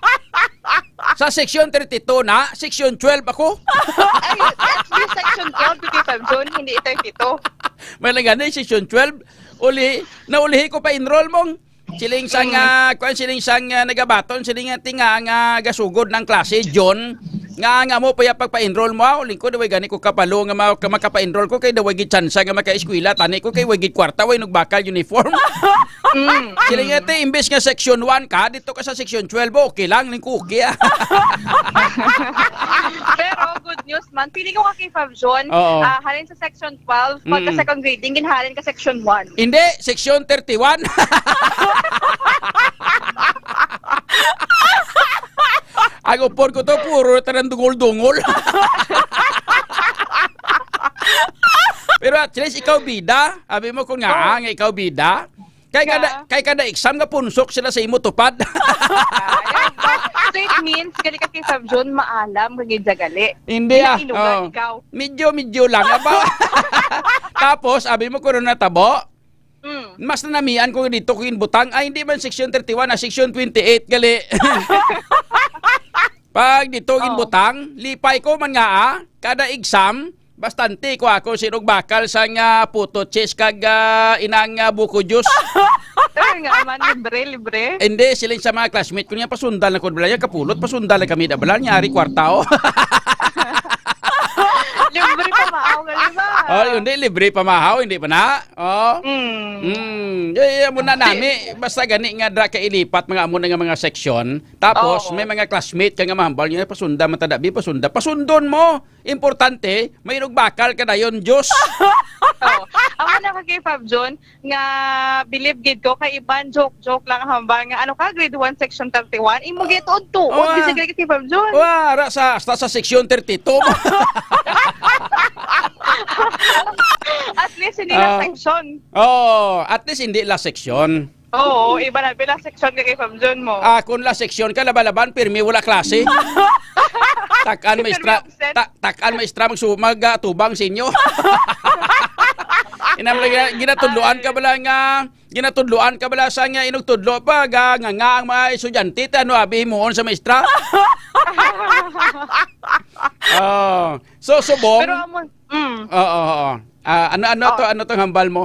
Sa section thirty-two na, section twelve ako. Ay, at least section twelve, fifty-five June, hindi thirty-two. May lang gani, section twelve. Uli, naulihi ko pa enroll mong. Siling sang, Mm. ah, kuwan, siling sang, ah, nagabaton, siling nga tinga nga gasugod ng klase, John. Nga, nga mo pa ya pagpa-enroll mo, ah, uling ko, daway gani ko kapalo nga ma-, ka-, makapa-enroll ko, kay daway gid tsansa nga maka-eskwela, tani ko, kay way gid kwarta, way nugbakal uniform. Mm. Siling nga, te, imbes nga section one ka, dito ka sa section twelve, okay lang, ling ko, okay, ah. Pero good news man, pili ko ka kay Fab John, Oo. ah, halin sa section twelve, pagka Mm. second grading, ginhalin ka section one. Hindi, section thirty-one. Ang upod ko to, puro tanan dungol-dungol. Pero at least ikaw bida. Abi mo kung nga, Oh. nga ikaw bida. Kay kada, Yeah. kay kada exam nga punsok sila sa imo tupad. Ayan. So it means, gali ka kay Fab Jun, maalam ka gid sa gali. Hindi, ah. Pinainugan Oh. ikaw. Medyo, medyo lang. Aba. Tapos, abi mo kung ano natabo? Mm. Mas nanamian ko dito ko ginbutang. Ay, hindi man section thirty-one, ah, section twenty-eight, gali. Pag dito Oh. ginbutang, lipay ko man nga, ah, kada exam, bastante ko ako sinog bakal sa nga puto cheese kag, ah, inang, ah, buko juice. Ay, nga man, libre, libre. Hindi, siling sa mga classmate ko niya, pasundal na ko, bala, niya, kapulot, pasundal na kami, da, bala, niya, ari kwarta, oh. Libre pa maaw, gali ba? Oh, hindi, libre pa mahaw, hindi pa na? Oh. Mm. Mm. Eh, amo na nami, basta gani nga dra ka ilipat mga amo na nga mga section. Tapos, Oo. may mga classmate ka nga mahambal niya, pasunda, matadabi, pasunda. Pasundon mo! Importante, may inugbakal ka dayon, Diyos. Oh, amo na ka kay Fab Jun, nga believe gid ko kay iban joke-joke lang hambal nga ano ka, grade one, section thirty-one, imo Ah. gituod-tuod, Oh, ah. bisag kay Fab Jun. Oh, ara sa, hasta sa section thirty-two. At least hindi lang Ah. section. Oh, at least hindi la section. Oo, iba na, pila section ka kay Fab Jun mo? Ah, kung la section ka, laba-laban, pirmi wala klase. Takan maestra, Pirmi absent. ta-, takan maestra, magsu-, mag, ah, tubang sa inyo. Inam lang, gina-, ginatudloan ka Ay. bala nga, ginatudloan ka bala sa nga inugtudlo pa, ga, nga, nga ang mga estudyante, ta, ano, abi himuon sa maestra? Oh. So, subong? Pero amo, mm. Oo, oo. Ah, ano, ano to, Oh. ano tong hambal mo?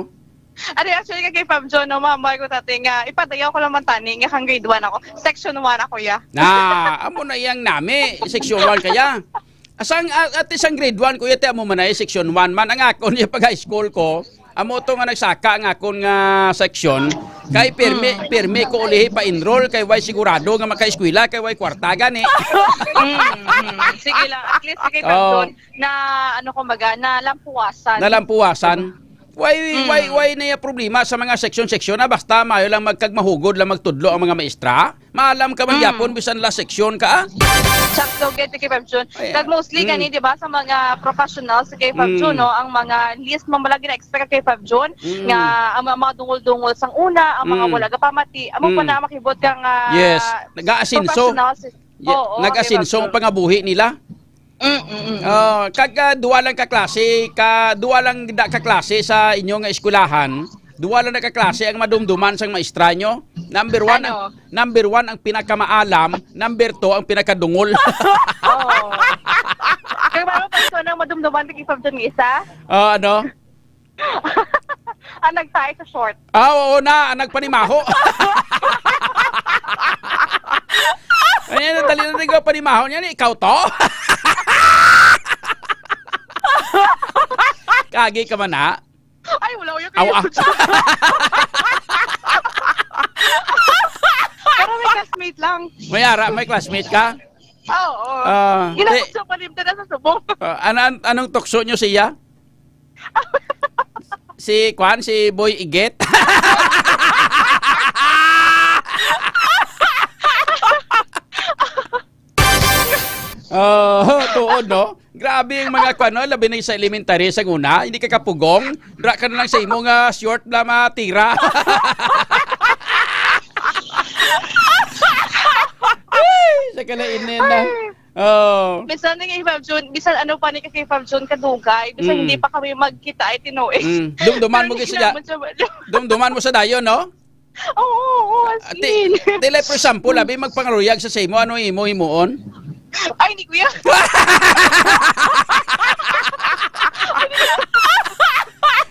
Ano, actually, kay Fab Jun, no, mama, ko tati nga, ipadayaw ko naman tani, nga kang grade one ako. Section one ako, ya. Na, amo na yang nami, section one kaya. Asang, a-, at isang grade one, kuya, te, amo man ay section one man. Ang akon, yung pag high school ko, amo to nga nagsaka ang akon nga section. Kay pirmi, Mm. pirmi ko ulihi pa enroll, kay way sigurado nga makaeskwela, kay way kwarta gani. Mm, mm. Sige lang, at least, sige, Fab Oh. Jun, na, ano, kumbaga, na lampuwasan. Nalampuwasan. Why, Mm. why, why na yung problema sa mga section-section na basta mayo lang magkagmahugod lang magtudlo ang mga maestra? Maalam ka man Mm. gyapon bisan la section ka, ah? Sakto, gid, kay Fab Jun. Ay, Kag mostly mm. gani, di ba, sa mga professionals kay Fab Jun, Mm. no, ang mga least man malagi na-expect kay Fab Jun, Mm. nga ang mga, mga dungol-dungol sang una, ang mga Mm. wala gapamati, amo pa Mm. na makibot kang, ah, Yes. Nag-aasenso. professionals. Ye-, Oo, nag-asenso kay Fab Jun. ang pangabuhi nila. Mm, mm, mm, mm. Oh, kag, ah, duha lang ka klase, ka, duha lang da ka klase sa inyo nga eskwelahan. Duha lang na ka klase ang madumduman sang maestra nyo. Number one, Ano? ang, number one ang pinakamaalam, number two ang pinakadungol. Oo. Kaya parang pa ito nang madumduman, kay Fab Jun nga isa? Oh, ano? Ang nagtae sa short. Ah, oo na, ang nagpanimaho. Ay, ano, dali na rin panimaho niya, ikaw to? Kagi ka man, ha? Ay, wala ko yung Aw, ah. kayo. Pero may classmate lang. May ara, may classmate ka? Oo. Ah, Ginabot di- sa palimda na sa subong. Ah, an-, an-, anong tukso nyo siya? Si, kwan, si Boy Iget? Oh, tuod, no? Grabe yung mga kwan, no? Labi na sa elementary, sa una, hindi ka kapugong. Dra ka na lang sa imo nga short na matira. Ay, sa kalainin na. Ay. Oh. Minsan nga, Fab Jun, bisan ano pa ni ka kay Fab Jun kadugay, bisan Mm. hindi pa kami magkita, ay tinuig. Mm. Dumduman mo Pero gid siya. kinamot siya ba? Dumduman mo sa dayon, no? Oo, oo, as Ate, in. Dili, for example, abi, magpangaruyag sa sa imo, ano imo himuon? Ay, ni kuya.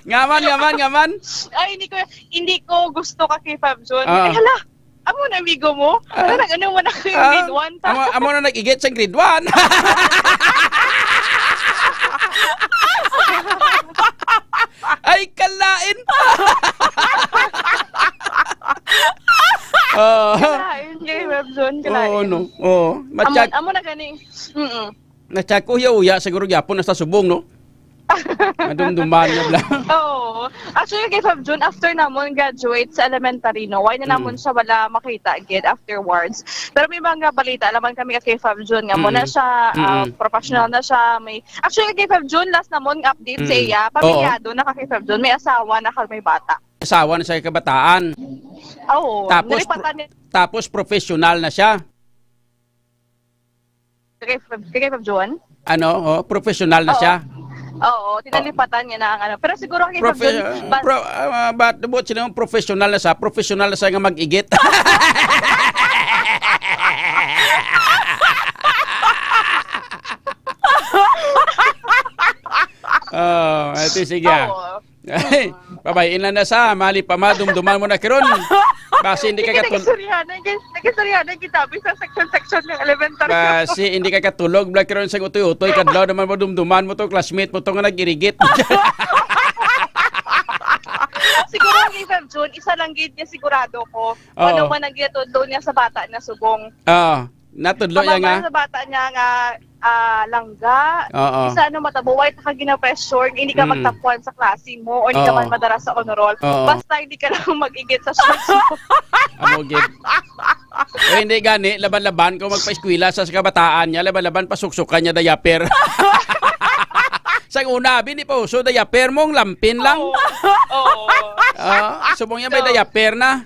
Ngaman, ngaman, ngaman. Ay, ni kuya. Hindi ko gusto ka kay Fab Jun. Ah. Ay, hala. Amo na, amigo mo? Ah. Parang ano mo na kayo, Ah, grade one ta? amo, amo na nag-igit sa grade one. Ay, kalain. Ah. Kalain kay Fab Jun, kalain. Oo, no. Oo. Amo, Matyak- amo na gani. Mm-mm. Natsa ko, uya-uya, siguro gyapon na sa subong, no? Madumduman niya bla. Oo. Actually, kay Fab Jun, after namon graduate sa elementary, no, why na namon Mm. siya wala makita gid afterwards? Pero may mga balita naman kami kay Fab Jun nga mo na Mm. siya, ah, Mm. professional na siya. May, actually, kay Fab Jun, last namon nga update sa Mm. iya, Oo. pamilyado na ka kay Fab Jun, may asawa na ka, may bata. Asawa na siya kabataan. Oo. Tapos, Nalipatan niya. tapos professional na siya. Kay, kay Fab Jun? Ano, oh, professional na Oo. siya. Oo, tinalipatan niya na ang ano. Pero siguro kay Fab Profe-, Jun, uh, bas- pro-, uh, but, but sino yung professional na siya? Professional na siya nga mag-igit. Sige, ah. Oo. Ay, pabay-in lang na sa, mali pa, madumduman mo na karon. Basi hindi ka katul- Nag-istorya na, nag-istorya na kita sa section-section ng elementary. Basi hindi ka katulog, bla, karon sa utoy-utoy, kadlaw naman madumduman mo to, classmate mo to nga nag-irigit. Siguro ang K five June, isa lang gid nga sigurado ko. Oo. Ano man ang ginatudlo niya sa bata na subong. Oo. Natudlo niya nga? Sa bata niya nga, ah, langga. Oo. Isa, ano, matabuway, ta ka gina-pressure, hindi ka Mm. magtapuan sa klase mo, o hindi ka Oo. man madara sa honor roll. Oo. Basta hindi ka lang mag-igit sa shorts mo. Amo gid. O hindi gani, laban-laban kung magpa-eskwela sa, sa kabataan niya, laban-laban pasuksukan niya diaper. Sang una, abi, hindi pa uso diaper, mong lampin lang. Oo. Oo. Ah, subong niya may So, diaper na.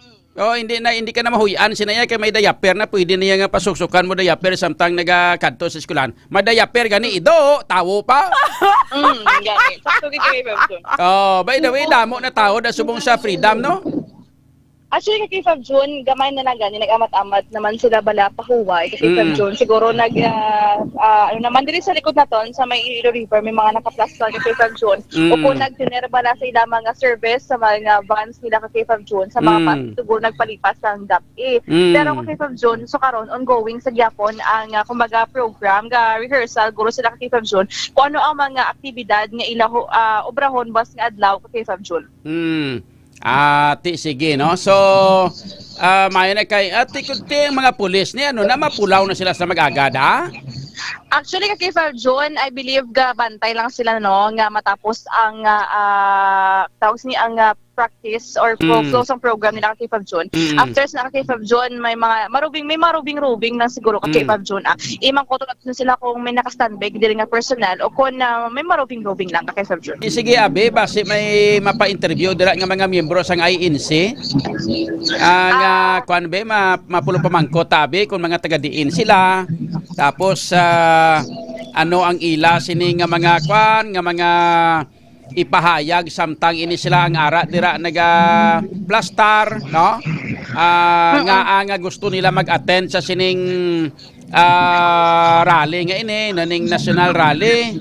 Mm. Oh, hindi na, hindi ka na mahuy-an, sinaya kay may diaper na, pwede na niya nga pasuksukan mo diaper samtang nagakadto sa eskwelahan. May diaper gani, ido, tawo pa. Mm, gani. Sakto gid kay Ma'am Jun. Oh, by the way, damo na tawo na subong sa Freedom, no? Actually, kay Fab Jun, gamay na lang gani, nag-amat-amat naman sila bala pahuway kay Fab Mm. Jun. Siguro nag, ah, ah, ano naman, diri sa likod naton, sa may Iloilo River, may mga nakaplastar kay Fab Jun. Mm. O kung nag-dinner bala sa ilang mga service, sa mga vans nila kay Fab Jun, sa mga Mm. bus, siguro nagpalipas ang dap-i. Mm. Pero kay Fab Jun, so karon, ongoing sa gyapon ang, ah, kumbaga, program, ga rehearsal, guro sila kay Fab Jun, kung ano ang mga aktibidad nga ilaho, ah, obrahon bas nga adlaw kay Fab Jun. Mm. Ati, sige, no? So, ah, mayo na kay, ati, kunti ang mga pulis ni, ano na, mapulaw na sila sa mag-agad, ha? Actually, kay Fab Jun, I believe, gabantay lang sila, no, nga matapos ang, ah, ah, tawag ni, ang, ah, practice or pro-, Mm. close ang program nila kay Fab Jun. Mm. After sa kay Fab Jun, may mga marubing, may marubing-rubing lang siguro kay Mm. Fab Jun, ah. Imang ko na sila kung may naka-standby diri nga personnel o kung, ah, may marubing-rubing lang ka kay Sir Jun. Eh, sige, abi, basi may mapa-interview dira nga mga miyembro sang I N C. Ah, nga, Ah. kwan, be, ma-, mapulo pamangkot, abi, kung mga taga diin sila. Tapos, ah, ano ang ila sini nga mga, kwan, nga mga ipahayag samtang ini sila ang ara dira nagaplastar, no? Ah, Mm. nga, ah, nga gusto nila mag-attend sa sining, ah, rally nga ini, naning national rally.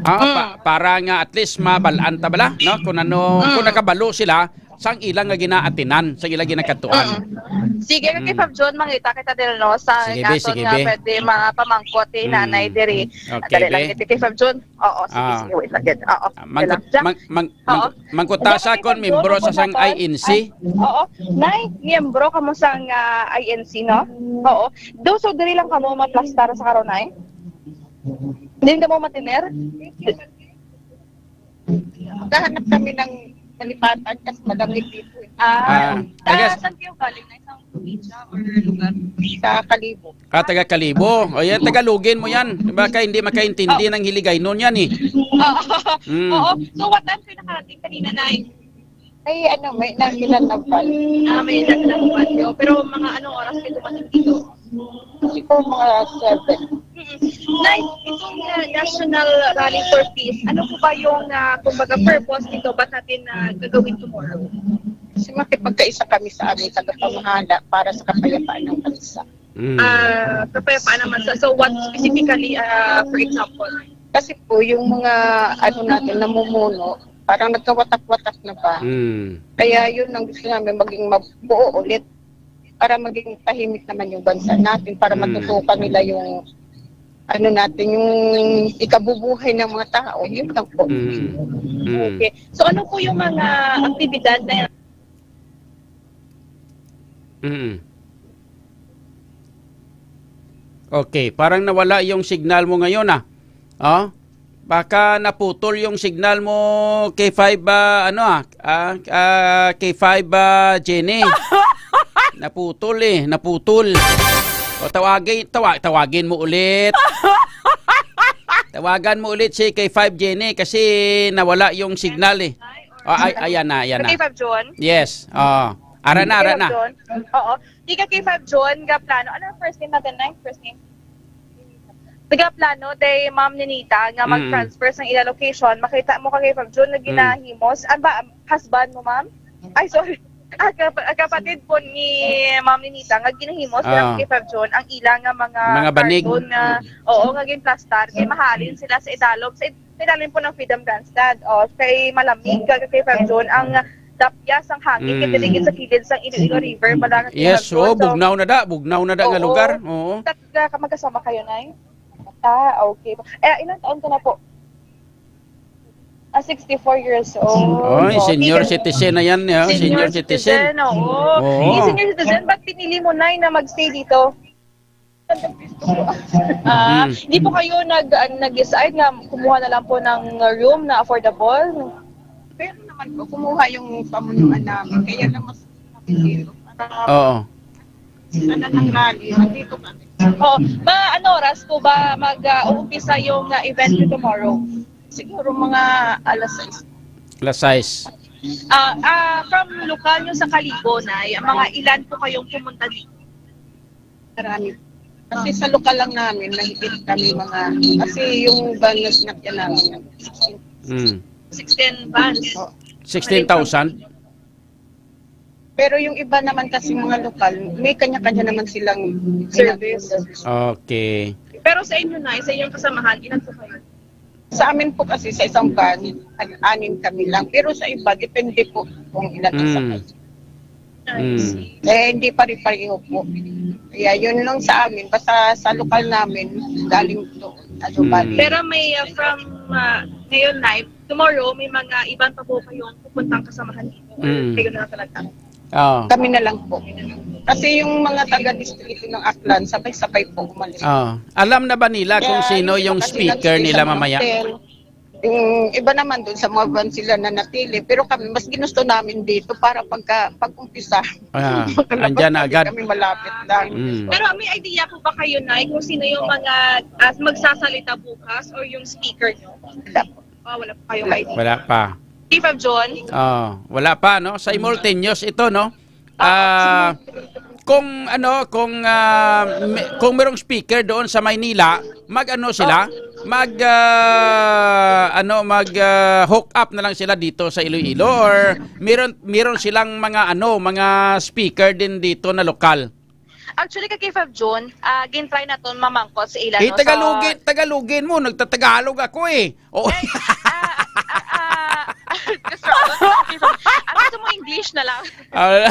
Ah, pa-, Mm. para nga at least mabal-an ta bala, no? Kung ano, kung Mm. nakabalo sila sang ila nga ginaatinan, sang ila ginakadtuan. Mm. Sige, kay Mm. Fab Jun, mangita kita diri, no, sa Sige, be, aton sige, nga be. Pwede mga pamangkot ni Mm. Nanay diri. Okay, Dali lang, be. Kay Fab Jun. Oo, sige, Ah. sige, wait lang gid. Oo, Ah, wait mangkut-, lang. mang-, mang-, Oo. mang-, mangkuta Diyan sa kay kon Fab Jun, membro sa ang sang punto I N C. Ay, oo. Nay, miyembro kamo sang, ah, I N C, no? Oo. Do, so diri lang kamo maplastar sa karon, Nay? Dili kamo matiner? Naghahanap kami ng kalipatan kasi malamig dito eh. Ah, Ah, taga taga saan kayo galing? Na isang probinsya or lugar? Sa Kalibo. Ah, taga Kalibo. O yan, Tagalogin mo yan. Baka hindi makaintindi Oh. ng Hiligaynon yan eh. Oo. Mm. Oo. So, what time kayo nakarating kanina, Nay? Ay, ano, may nakilan na van. Ah, may nakilan na van kayo. Pero mga anong oras kayo dumating dito? Siguro mga seven. Mm-mm. Nay, itong, ah, National Rally for Peace, ano po ba yung, ah, kumbaga, purpose nito? Ba't natin, ah, gagawin tomorrow? Kasi makipagkaisa kami sa aming tagapamahala para sa kapayapaan ng bansa. Mm. Ah, kapayapaan naman sa, so what specifically, ah, for example? Kasi po, yung mga, ano natin, namumuno, parang nagkawatak-watak na ba? Mm. Kaya yun ang gusto namin, maging mabuo ulit para maging tahimik naman yung bansa natin, para Mm. matutukan nila yung, ano natin, yung ikabubuhay ng mga tao. Yun lang po. Mm. Mm. Okay. So, ano po yung mga aktibidad na Mm. Okay, parang nawala yung signal mo ngayon, ah. Oh? Baka naputol yung signal mo, K five, ah, ano, ah, ah, ah, K five, ah, Jenny. Naputol eh, naputol. O, tawagin, tawa-, tawagin mo ulit. Tawagan mo ulit si K five Jenny kasi nawala yung signal eh. Oh, ay, ayan na, ayan na. K five Jun? Yes. Oh. Ara na, ara K five na. Jun? Oo. Di ka K five Jun, ga plano. Ano ang first name natin, Nay? First name? Taga plano, day Ma'am Ninita, nga Mm. mag-transfer sa ila location. Makita mo ka K five Jun, nga Mm. ginahimos. Ano ba, husband mo, ma'am? Ay, sorry. Ah, kap-, ah, kapatid po ni Ma'am Ninita, nga ginahimos Ah. nila K five Jun, ang ila nga mga Mga banig. karton nga, oo, nga ginplastar, kay mahalin sila sa idalom. Sa id-, Ilalim po ng Freedom Grandstand. O, kay malamig ka, kay Fam Jun, ang dapya sang hangin, kay Mm. dili gid sa kilid sang Iloilo River, bala ka, kay Yes, Fam Jun. oh, So, bugnaw na da, bugnaw na da nga oo, lugar. Oo. Tat-, ka, magkasama kayo, Nay? Ah, okay. Eh, ilang taon ka na po? Ah, sixty-four years old. Oy, Oh, senior tika- citizen na yan, eh, oh, senior senior citizen. citizen, oo. Oo. Yung senior citizen, ba't pinili mo, Nay, na magstay dito? Ah, Mm. hindi po kayo nag-, ah, nag-decide nga kumuha na lang po ng room na affordable? Pero naman po, kumuha yung pamunuan namin. Kaya lang mas Oo. Ano ng rally, nandito kami. Oh, ma, ano oras po ba mag, ah, uumpisa yung, ah, event niyo tomorrow? Siguro mga alas sais. Alas sais. Ah, ah, from lokal niyo sa Kalibo, Nay, mga ilan po kayong pumunta dito? Marami. Kasi sa lokal lang namin, mahigit kami mga, kasi yung van na sinakyan namin, sixteen. Mm. Sixteen vans. Oh. Sixteen thousand? Pero yung iba naman kasi mga lokal, may kanya-kanya naman silang service. Okay. Pero sa inyo, Nay, sa inyong kasamahan, ilan po kayo? Sa amin po kasi sa isang van, an-, anim kami lang. Pero sa iba, depende po kung ilan ang Mm. sakay. I Mm. see. Eh, hindi pare-pareho po. Kaya yun lang sa amin. Basta sa lokal namin, galing doon. Ano ba? Mm. Pero may, uh, from, uh, ngayon, Nay, tomorrow, may mga iban pa po kayong pupuntang kasamahan dito? Or Mm. kayo na lang talaga? Oo. Kami na lang po. Kasi yung mga taga-distrito ng Aklan, sabay-sabay po umalis. Oo. Alam na ba nila kung Kaya sino hindi yung pa kasi speaker nag-stay nila sa mga mamaya? hotel. Yung iba naman dun sa mga van sila nanatili. Pero kami, mas ginusto namin dito para pagka, pag-umpisa. Ah, makalabas andyan na kami, agad. Kami malapit lang. Mm. Pero may idea po ba kayo, Nay, kung sino yung mga, ah, magsasalita bukas or yung speaker nyo? Wala po. Ah, wala pa kayong idea. Wala pa. Chief of John? Oh, wala pa, no? Simultaneous ito, no? Oo, Ah, simultaneous. Kung ano, kung, ah, may, kung merong speaker doon sa Maynila, mag-ano sila? Oh. Mag, ah, ano, mag, ah, hook up na lang sila dito sa Iloilo, or meron, meron silang mga, ano, mga speaker din dito na lokal? Actually, ka K five June, ah, gin-try naton mamangkot sa ila, Eh, no, sa Tagalogin, Tagalogin mo, nagtatagalog ako eh. Oh. Ay, ah, ah, ah, gusto ko, K five, ah, gusto mo English na lang? Ah.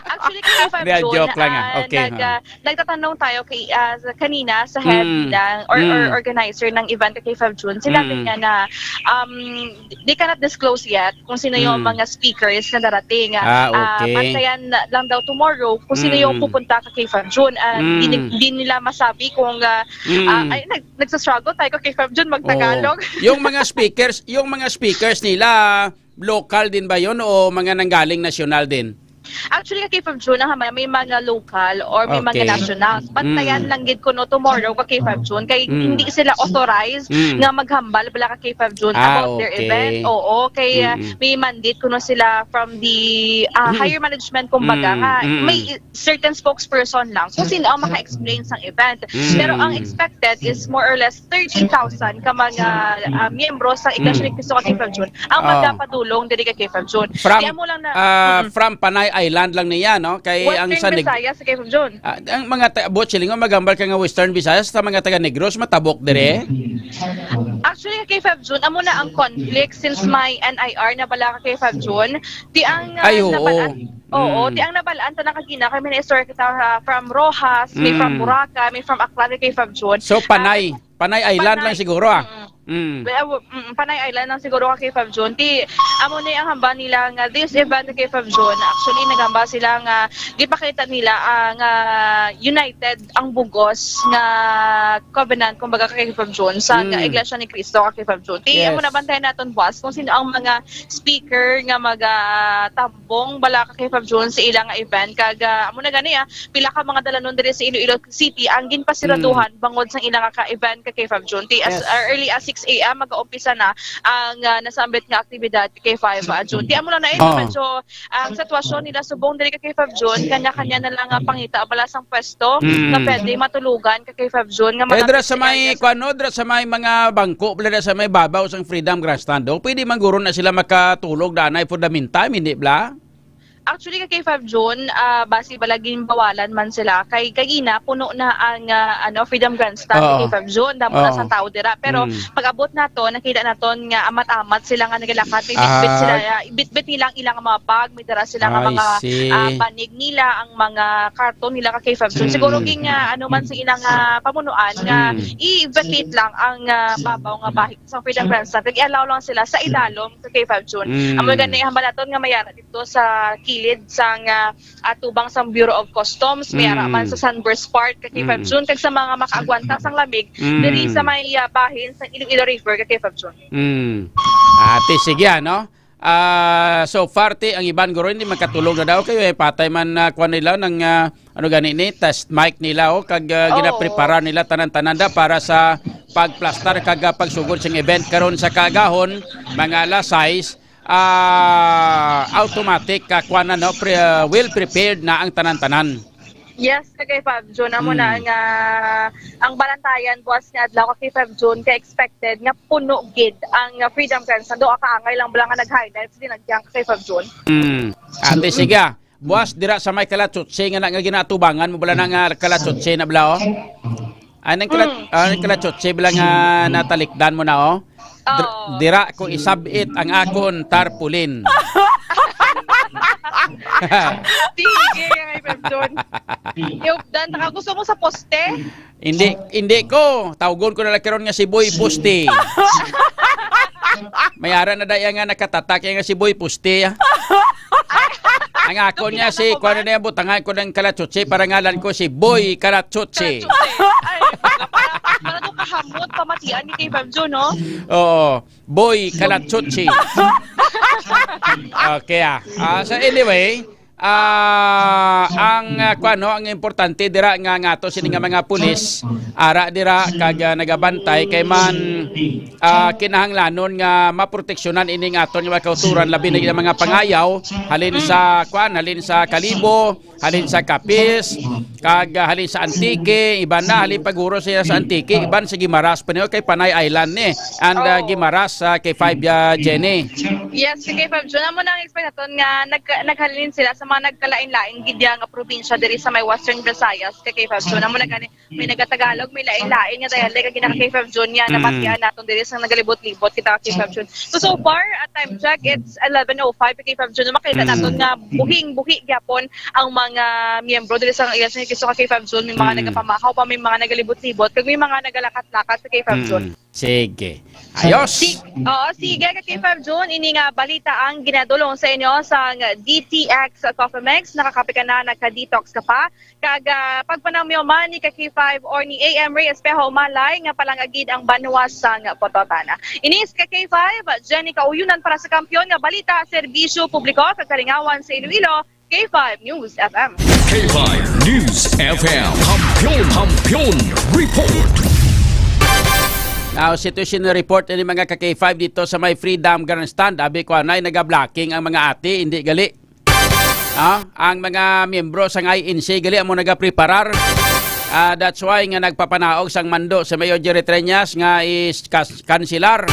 Actually, ka K five Hindi, June, joke lang, ah. ah, Okay, nag-, ah. ah, nagtatanong tayo kay, ah, sa, kanina sa head Mm. ng, or, or Mm. organizer ng event, ka K five June. Sinabi Mm. niya na, um, they cannot disclose yet kung sino yung Mm. mga speakers na darating. Ah, Ah, okay. bantayan na lang daw tomorrow kung sino yung Mm. pupunta ka K five June. Ah, di, Mm. di nila masabi kung, ah, Mm. ah, ay, nag-, nagsastruggle tayo ka K five June, Oo. mag-Tagalog. Yung mga speakers, yung mga speakers nila, local din ba yun o mga nanggaling nasyonal din? Actually, ka K five June, ang hamay, may mga local or may mga Okay. national. Bantayan Mm. lang gid kuno tomorrow ka K five June kay Mm. hindi sila authorized Mm. nga maghambal bala ka K five June Ah, about their okay. event. Oo, kay, ah, Mm-mm. may mandate kuno sila from the, ah, Mm. higher management, kumbaga, Mm, nga mm. may certain spokesperson lang kung sino ang maka-explain sang event. Mm. Pero ang expected is more or less thirty thousand ka mga, ah, miyembro sa Iglesia Mm. ni Cristo ka K five June ang Oh. magapadulong diri ka K five June. From, Kaya mo lang na, ah, mm. from Panay Island lang niya, no? Kay ang Western sa neg-, Visayas sa K five June. Ah, ang mga ta-, buot silingon, maghambal ka nga Western Visayas, sa mga taga Negros, matabok dire? Actually, ka K five June, amo na ang conflict since may N I R na bala ka K five June. Ti ang, ah, Ay, oo. nabalaan, oo, Mm. ti ang nabalaan ta nakagina kami na istorya kita, ah, from Roxas, may from Mm. Boracay, may from Aklan, ka K five June. So, Panay. Ah, Panay Island Panay. lang siguro, ah. Mm. Mm. Well, mm, Panay Island lang siguro ka K five June. Ti, amo ni ang hambal nila nga this event ka K five June. Actually, naghambal sila nga gipakita nila, ah, nga united ang bug-os nga covenant, kumbaga, ka K five June sa Mm. Iglesia ni Cristo ka K five June. Ti, Yes. amo na bantayan naton, boss, kung sino ang mga speaker nga magatambong bala ka K five June sa ila nga event. Kag, ah, amo na gani, ah, pila ka mga dalanon diri sa Iloilo City ang ginpasiraduhan Mm. bangod sa ila nga ka-event ka K five June. Ti, as Yes. early as six A M, mag-uumpisa na ang, ah, nasambit nga aktibidad ka K five, ah, June. Ti, amo lang na, eh, Oh. medyo ang sitwasyon nila subong diri ka K five June, kanya-kanya na lang ang pangita bala sang pwesto Mm. nga pwede matulugan ka K five June nga Eh, dira malapit sa sa may, area sa kuwan, no, dira sa may mga bangko, dira sa may babaw sang Freedom Grandstand, oh, pwede man guro na sila makatulog danay for the meantime, hindi bala? Actually, ka K five June, ah, basi bala ginbawalan man sila. Kay kagina, puno na ang, ah, ano, Freedom Grandstand, Oo. K five June. Damo na Oo. sang tao dira. Pero Mm. pag-abot nato, nakita naton nga amat-amat sila nga nagalakat. May bitbit Ah. sila, ah, bitbit nila ang ilang mga bag, may dara sila nga I mga, see. ah, banig nila, ang mga karton nila ka K five June. Siguro Mm. ging, ah, ano man sa ilang, ah, pamunuan nga Mm. i-vacate lang ang, ah, babaw nga bahin sa Freedom Grandstand. Kag i-allow lang sila sa idalom ka K five June. Mm. Amo gani, hambal naton nga may ara dito sa kilid sang, ah, atubang sang Bureau of Customs, may ara man Mm. sa Sunburst Park ka K five Mm. June, kag sa mga makaagwanta sang lamig Mm. diri sa may, ah, bahin sa Iloilo River ka K five June. Mm. Ate, sige, ano? Ah, so far, ti, ang iban guro hindi makatulog na daw kayo, eh, patay man na kuwan nila ng, ah, ano gani ni, test mic nila, oh, kag, ah, Oo. ginaprepara nila tanan-tanan da para sa pagplastar kag, ah, pagsugod sing event karon sa kaagahon, mga alas sais, ah, automatic, ah, kuwan na, no, pre-, ah, well prepared na ang tanan-tanan. Yes, ka K five June, amo na Mm. nga ang balantayan buwas nga adlaw ka K five June, ka expected nga puno gid ang, ah, Freedom Grandstand. Duha ka angay lang bala nga nag-highlights din nagyang ka K five June. Mm. Ate, sige, ah. Buwas dira sa may Kalatsutsi nga na, nga ginatubangan mo bala na nga Kalatsutsi na bala, oh? Anong Kala-, Mm. anong Kalatsutsi bala nga natalikdan mo na, oh? Dir-, Oo. dira ko isabit ang akon tarpaulin. Sige, ay, Pepson. Iupdan, naka gusto mo sa poste? Hindi, hindi ko. Tawgon ko na lang karon nga si Boy Poste. May ara na daya nga nakatatak nga si Boy Poste. Ang akon niya si, kuwan na yung butangan ko ng Kalatsutsi para ngalan ko si Boy Kalatsutsi. Ay, para, para, para daw kahamot, pamatian ni K five June, no? Oo. Boy Kalatsutsi. Okay, ah. Ah, so anyway, ah, ang, ah, kuwan, no, ang importante dira nga, nga to sini nga mga pulis, ara dira kag, ah, nagabantay kay man, ah, kinahanglanon nga maproteksyonan ining aton nga mga kauturan, labi na gid ang mga pangayaw halin sa, kuwan, halin sa Kalibo, halin sa Capiz, kag, ah, halin sa Antique, iban na halin paguro siya sa Antique, iban sa Guimaras pa niyo kay Panay Island ni, and, ah, Oo. Guimaras sa K five, ah, Jenny. Yes, sa K five June, amo na ang expect naton nga nag-, naghalin sila sa mga nagkalain-lain gid nga probinsya diri sa may Western Visayas, ka K five June. Amo na gani, may nagatagalog, may lain-lain nga dialect, ang ginaka K five June nga Mm. nabatian naton diri sa nagalibot-libot kita ka K five June. So, so far, at time check, it's eleven oh five ka K five June. Makita Mm. naton nga buhing-buhi gyapon ang mga miyembro diri sa Iglesia ni Cristo ka K five June. May mga Mm. nagapamahaw pa, may mga nagalibot-libot, kag may mga nagalakat-lakat sa K five June. Mm. Sige. Ayos. Si-, oo, sige, ka K five June. Ini nga balita ang ginadulong sa inyo sang D T X Coffee Mix. Nakakape ka na, naka-detox ka pa. Kag, ah, pagpanamyo man ni ka K five or ni A M Ray Espejo Umalay nga palangagid ang banwa sang Pototan. Inis ka K five, Jenny Kauyunan para sa Kampiyon nga Balita, Serbisyo Publiko kag Kalingawan sa Iloilo, K five News F M. K five News F M. Kampiyon, Kampiyon Report. Now, situation report ni mga ka K five dito sa may Freedom Grandstand. Abi ko, anay, naga-blocking ang mga ate, hindi gali. Ah, ang mga miyembro sang I N C gali amo nagapreparar. Ah, that's why nga nagpapanaog sang mando sa Mayor Jerry Treñas nga is kas-, kanselar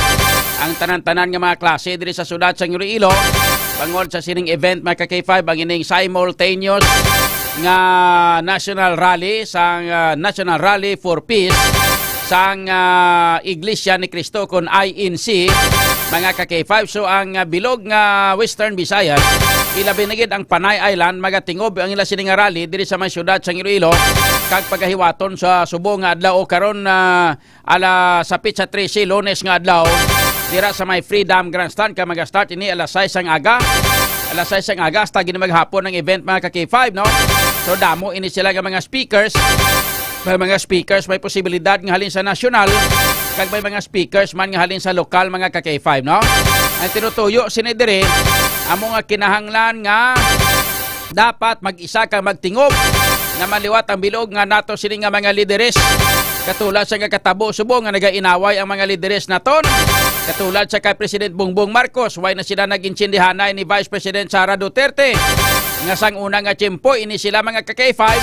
ang tanan-tanan nga mga klase diri sa siyudad sang Iloilo bangod sa sining event, mga ka K five, ang ining simultaneous nga national rally sang, ah, National Rally for Peace sang, ah, Iglesia ni Cristo kon I N C, mga ka K five. So, ang, ah, bilog nga Western Visayas, ilabi na gid ang Panay Island, magatingob ang ila sini nga rally diri sa may siyudad sang Iloilo, kag pagahiwaton sa subong nga adlaw o karon, ah, ala sa petsa trese, Lunes nga adlaw, dira sa may Freedom Grandstand, kag maga-start ini alas sais ang aga. Alas sais ang aga, hasta gid maghapon ang event, mga ka K five, no? So, damo ini sila nga mga speakers. May mga speakers, may posibilidad nga halin sa nasyonal, kag may mga speakers man nga halin sa lokal, mga ka K five, no? Ang tinutuyo sini diri, amo nga kinahanglan nga dapat mag-isa kag magtingob na maliwat ang bilog nga nato sini nga mga lideres. Katulad sa nga katabo subong nga nagainaway ang mga lideres naton. Katulad sa kay President Bongbong Marcos, way na sila nag-intindihanay ni Vice President Sara Duterte. Nga sang una nga tiyempo, ini sila, mga ka K five,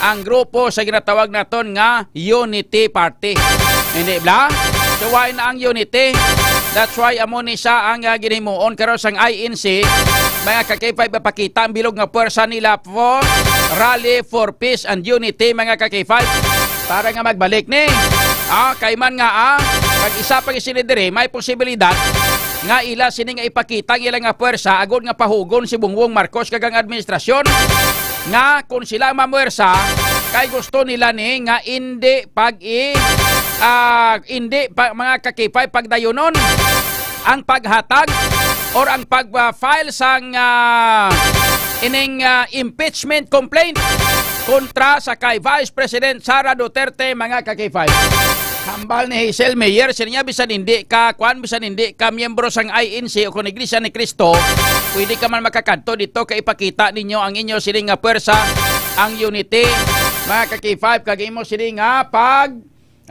ang grupo sa ginatawag naton nga Unity Party. Hindi bala? So, way na ang Unity. That's why amo ni siya ang, ah, ginhimuon karon sang I N C. Mga ka-K five, ipakita ang bilog nga puwersa nila for Rally for Peace and Unity, mga ka-K five. Para nga magbalik ni. Ah, kay man nga, ah, kag isa pa sini diri, may posibilidad nga ila sini nga ipakita ang ila nga puwersa agod nga pahugon si Bongbong Marcos kag ang administrasyon nga kung sila mamuwersa kay gusto nila ni nga indi pag i, ah, indi pa, mga ka-K five, pagdayunon ang paghatag or ang pag-file sang, ah, ining, ah, impeachment complaint kontra sa kay Vice President Sara Duterte, mga ka-K five. Hambal ni Hazel Meyer, siya niya, bisan hindi ka, kwan, bisan hindi ka miyembro sang I N C o kon Iglesia ni Cristo, pwede ka man makakadto dito kay ipakita ninyo ang inyo sining nga puwersa, ang unity, mga ka-K five, kag imo sining nga pag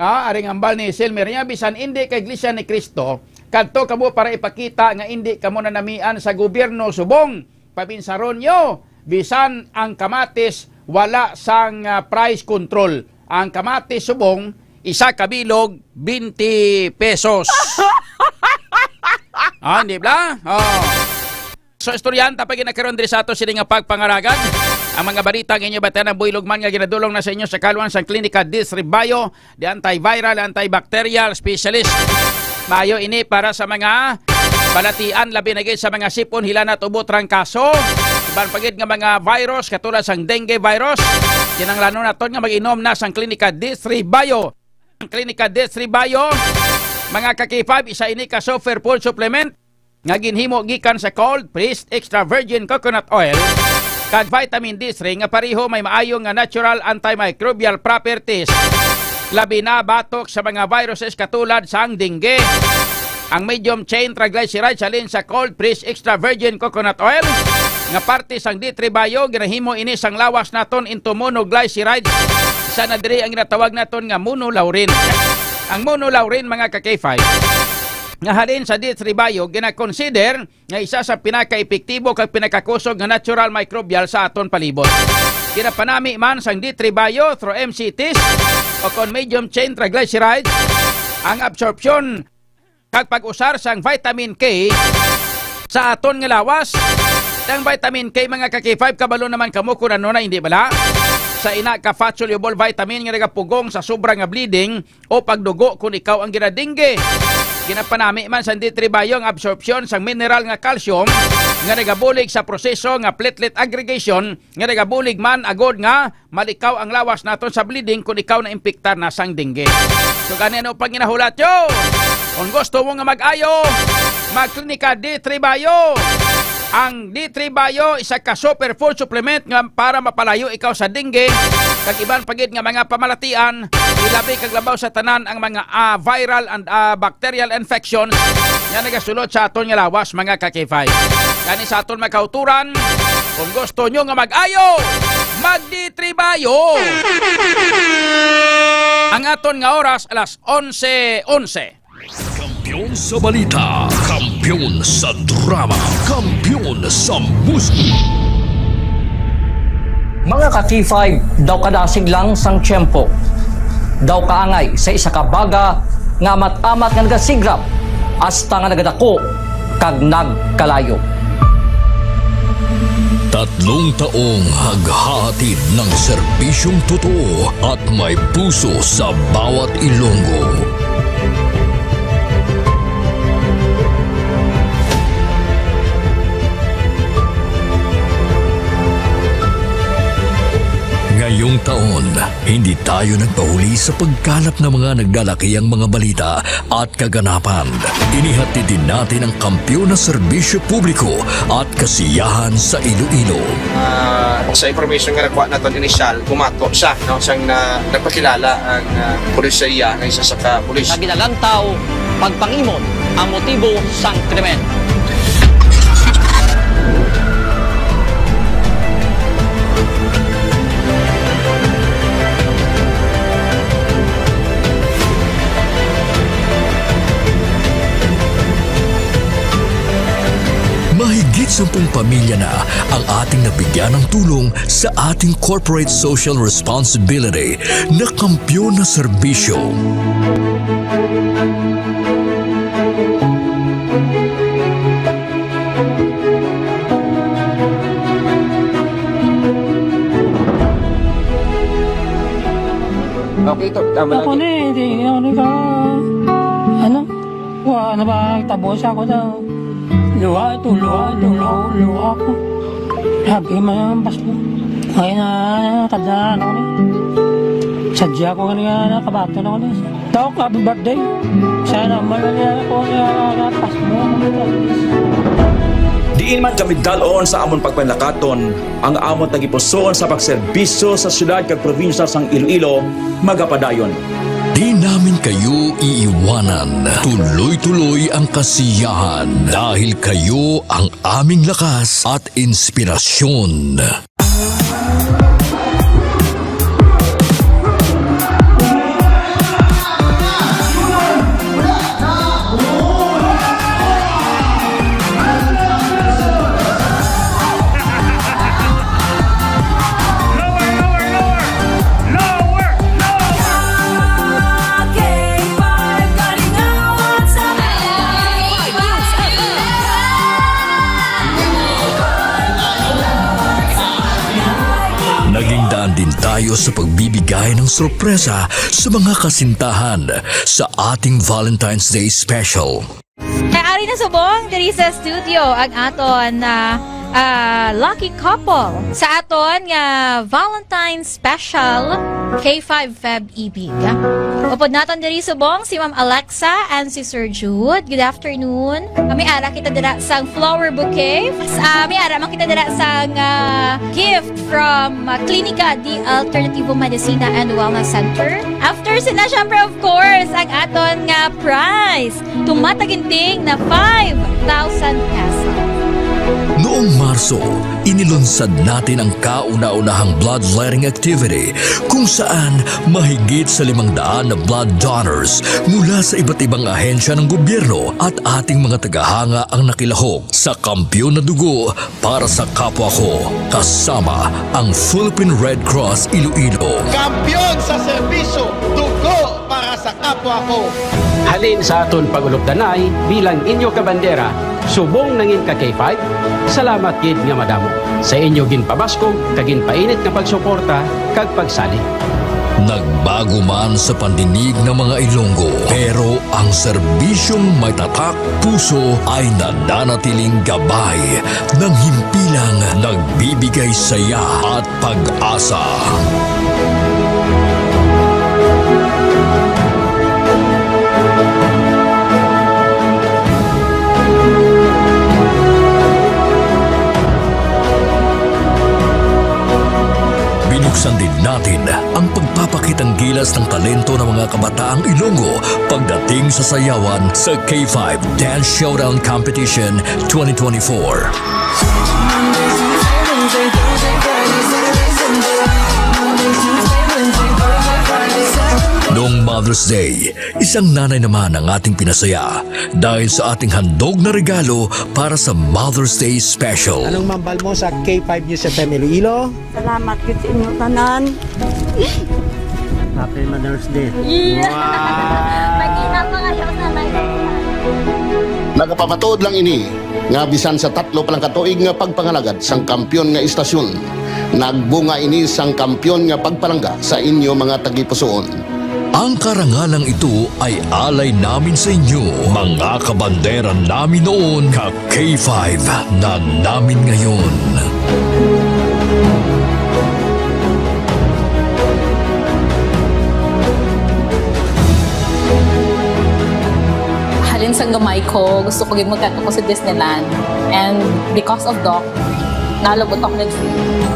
Ah, aring hambal ni Silmer niya, bisan indi ka Iglesia ni Cristo, kadto kamo para ipakita nga indi kamo nanamian sa gobyerno subong. Pabinsaron nyo, bisan ang kamatis wala sang, ah, price control. Ang kamatis subong, isa ka bilog, twenty pesos. Ah, hindi bala? Oh. So, istoryahan ta pa gina karon diri sa ato sini nga pagpangaragag. Ang mga balita nga inyo batian, ang buylog man nga ginadulong na sa inyo sa kaluan sang Klinika Disribayo, the antiviral, antibacterial specialist. Maayo ini para sa mga balatian, labi na gid sa mga sipon, hilanat, ubo, trangkaso. Iban pa gid nga mga virus, katulad sang dengue virus. Kinahanglanon naton nga mag-inom na sang Klinika Disribayo. Ang Klinika Disribayo, mga ka-K five, isa ini ka superfood supplement nga ginhimo gikan sa cold pressed extra virgin coconut oil kag vitamin D three nga pareho may maayo nga natural antimicrobial properties, labi na batok sa mga viruses katulad sang dengue. Ang medium chain triglycerides halin sa cold pressed extra virgin coconut oil nga parte sang D three Bio, ginahimo ini sang lawas naton into monoglycerides. Isa na diri ang ginatawag naton nga monolaurin. Ang monolaurin, mga ka-K five, nga halin sa D three Bio, gina-consider nga isa sa pinakaepektibo kag pinakakusog nga natural microbial sa aton palibot. Ginapanami man sang D three Bio through M C Ts o kon medium chain triglycerides ang absorption kag pag-usar sang vitamin K sa aton nga lawas. Ang vitamin K, mga ka-K five, kabalo naman kamo kung ano na, hindi bala? Sa ina ka fat-soluble vitamin nga nagapugong sa sobra nga bleeding o pagdugo kung ikaw ang ginadingge. Ginapanami man sa D three Bio ang absorpsyon sang mineral nga calcium nga nagabulig sa proseso nga platelet aggregation nga nagabulig man agod nga malikaw ang lawas naton sa bleeding kung ikaw naimpiktar na sang dengue. So, gani, ano pang ginahulat yo? Kung gusto mo nga mag-ayo, magklinika D three Bio. Ang D three Bio, isa ka superfood supplement nga para mapalayo ikaw sa dengue kag iban pa gid nga mga pamalatian, ilabi kag labaw sa tanan ang mga, ah, viral and, ah, bacterial infections nga nagasulod sa aton nga lawas, mga ka-K five. Gani, sa aton mga kauturan, kung gusto nyo nga mag-ayo, mag-D three Bio. Ang aton nga oras, alas onse onse. Kampiyon sa balita, kampiyon sa drama, kampiyon sa musika. Mga ka-K five, daw kadasig lang sang tiyempo, daw kaangay sa isa ka baga nga amat-amat nga nagasigrap hasta nga nagadako kag nagkalayo. Tatlong taong naghahatid ng serbisyong totoo at may puso sa bawat Ilonggo. Ngayong taon, hindi tayo nagpahuli sa pagkalap ng mga naglalakihang mga balita at kaganapan. Inihatid din natin ang kampiyon na serbisyo publiko at kasiyahan sa Iloilo. Ah, sa information nga nakuha naton inisyal, bumato siya, no, sang na, nagpakilala ang, ah, pulisya nga isa sa ka pulis. Nga ginalantaw, pagpangimot ang motibo sang krimen. Mahigit sampung pamilya na ang ating nabigyan ng tulong sa ating corporate social responsibility na kampiyon na serbisyo. Okay, to. Tama lang. Ako ni, hindi ako ni ka, ano? Wa na ba tabo sa ako daw? Luha ito, luha, luha, luha ako. Happy man ang Pasko. Ngayon na, tanda na ako ni. Sadya ko nga nga nakabato na ako ni. Tok, happy birthday. Sana malala ako nga nakapas mo. Diin man kami dalon sa amon pagpanlakaton, ang amon tagipusoon sa pagserbisyo sa siyudad kag probinsya sang Iloilo magapadayon. Di namin kayo iiwanan. Tuloy-tuloy ang kasiyahan dahil kayo ang aming lakas at inspirasyon. Naging daan din tayo sa pagbibigay ng sorpresa sa mga kasintahan sa ating Valentine's Day special. Kay ari na subong diri sa studio ang aton na, ah, lucky couple sa aton nga Valentine's Special K five Feb Ibig. Upod naton diri subong si Ma'am Alexa and si Sir Jude. Good afternoon. Kami ara kita dira sang flower bouquet. Ah, may ara man kita dira sang, ah, gift from, ah, Klinika de Alternativo Medicina and Wellness Center. After sina, syempre, of course, ang aton nga prize. Tumataginting na five thousand pesos. Noong Marso, inilunsad natin ang kauna-unahang bloodletting activity kung saan mahigit sa limang daan na blood donors mula sa iba't ibang ahensya ng gobyerno at ating mga tagahanga ang nakilahok sa Kampiyon na Dugo para sa Kapwa Ko, kasama ang Philippine Red Cross Iloilo. Kampiyon sa serbisyo, dugo para sa kapwa ko. Halin sa aton pag-ulupdanay bilang inyo kabandera, subong nangin ka K five, salamat gid nga madamo sa inyo ginpabaskog kag ginpainit nga pagsuporta kag pagsalig. Nagbago man sa pandinig ng mga Ilonggo, pero ang serbisyong may tatak puso ay nananatiling gabay ng himpilang nagbibigay saya at pag-asa. Binuksan din natin ang pagpapakitang gilas ng talento ng mga kabataang Ilonggo pagdating sa sayawan sa K five Dance Showdown Competition twenty twenty-four. Noong Mother's Day, isang nanay naman ang ating pinasaya dahil sa ating handog na regalo para sa Mother's Day Special. Anong mambal mo sa K five News F M Iloilo? Salamat gid sa inyo tanan. Happy Mother's Day. Yeah. Wow. Mag-ina pa kayo sa live. Nagapamatuod lang ini nga bisan sa tatlo pa lang ka tuig nga pagpangalagad sang kampiyon nga istasyon, nagbunga ini sang kampiyon nga pagpalangga sa inyo mga tagipusoon. Ang karangalang ito ay alay namin sa inyo, mga kabandera namin noon, ka K five na namin ngayon. Halin sang gamay ko, gusto ko gid magkadto ko sa Disneyland. And because of Doc, nalabot ako na dream.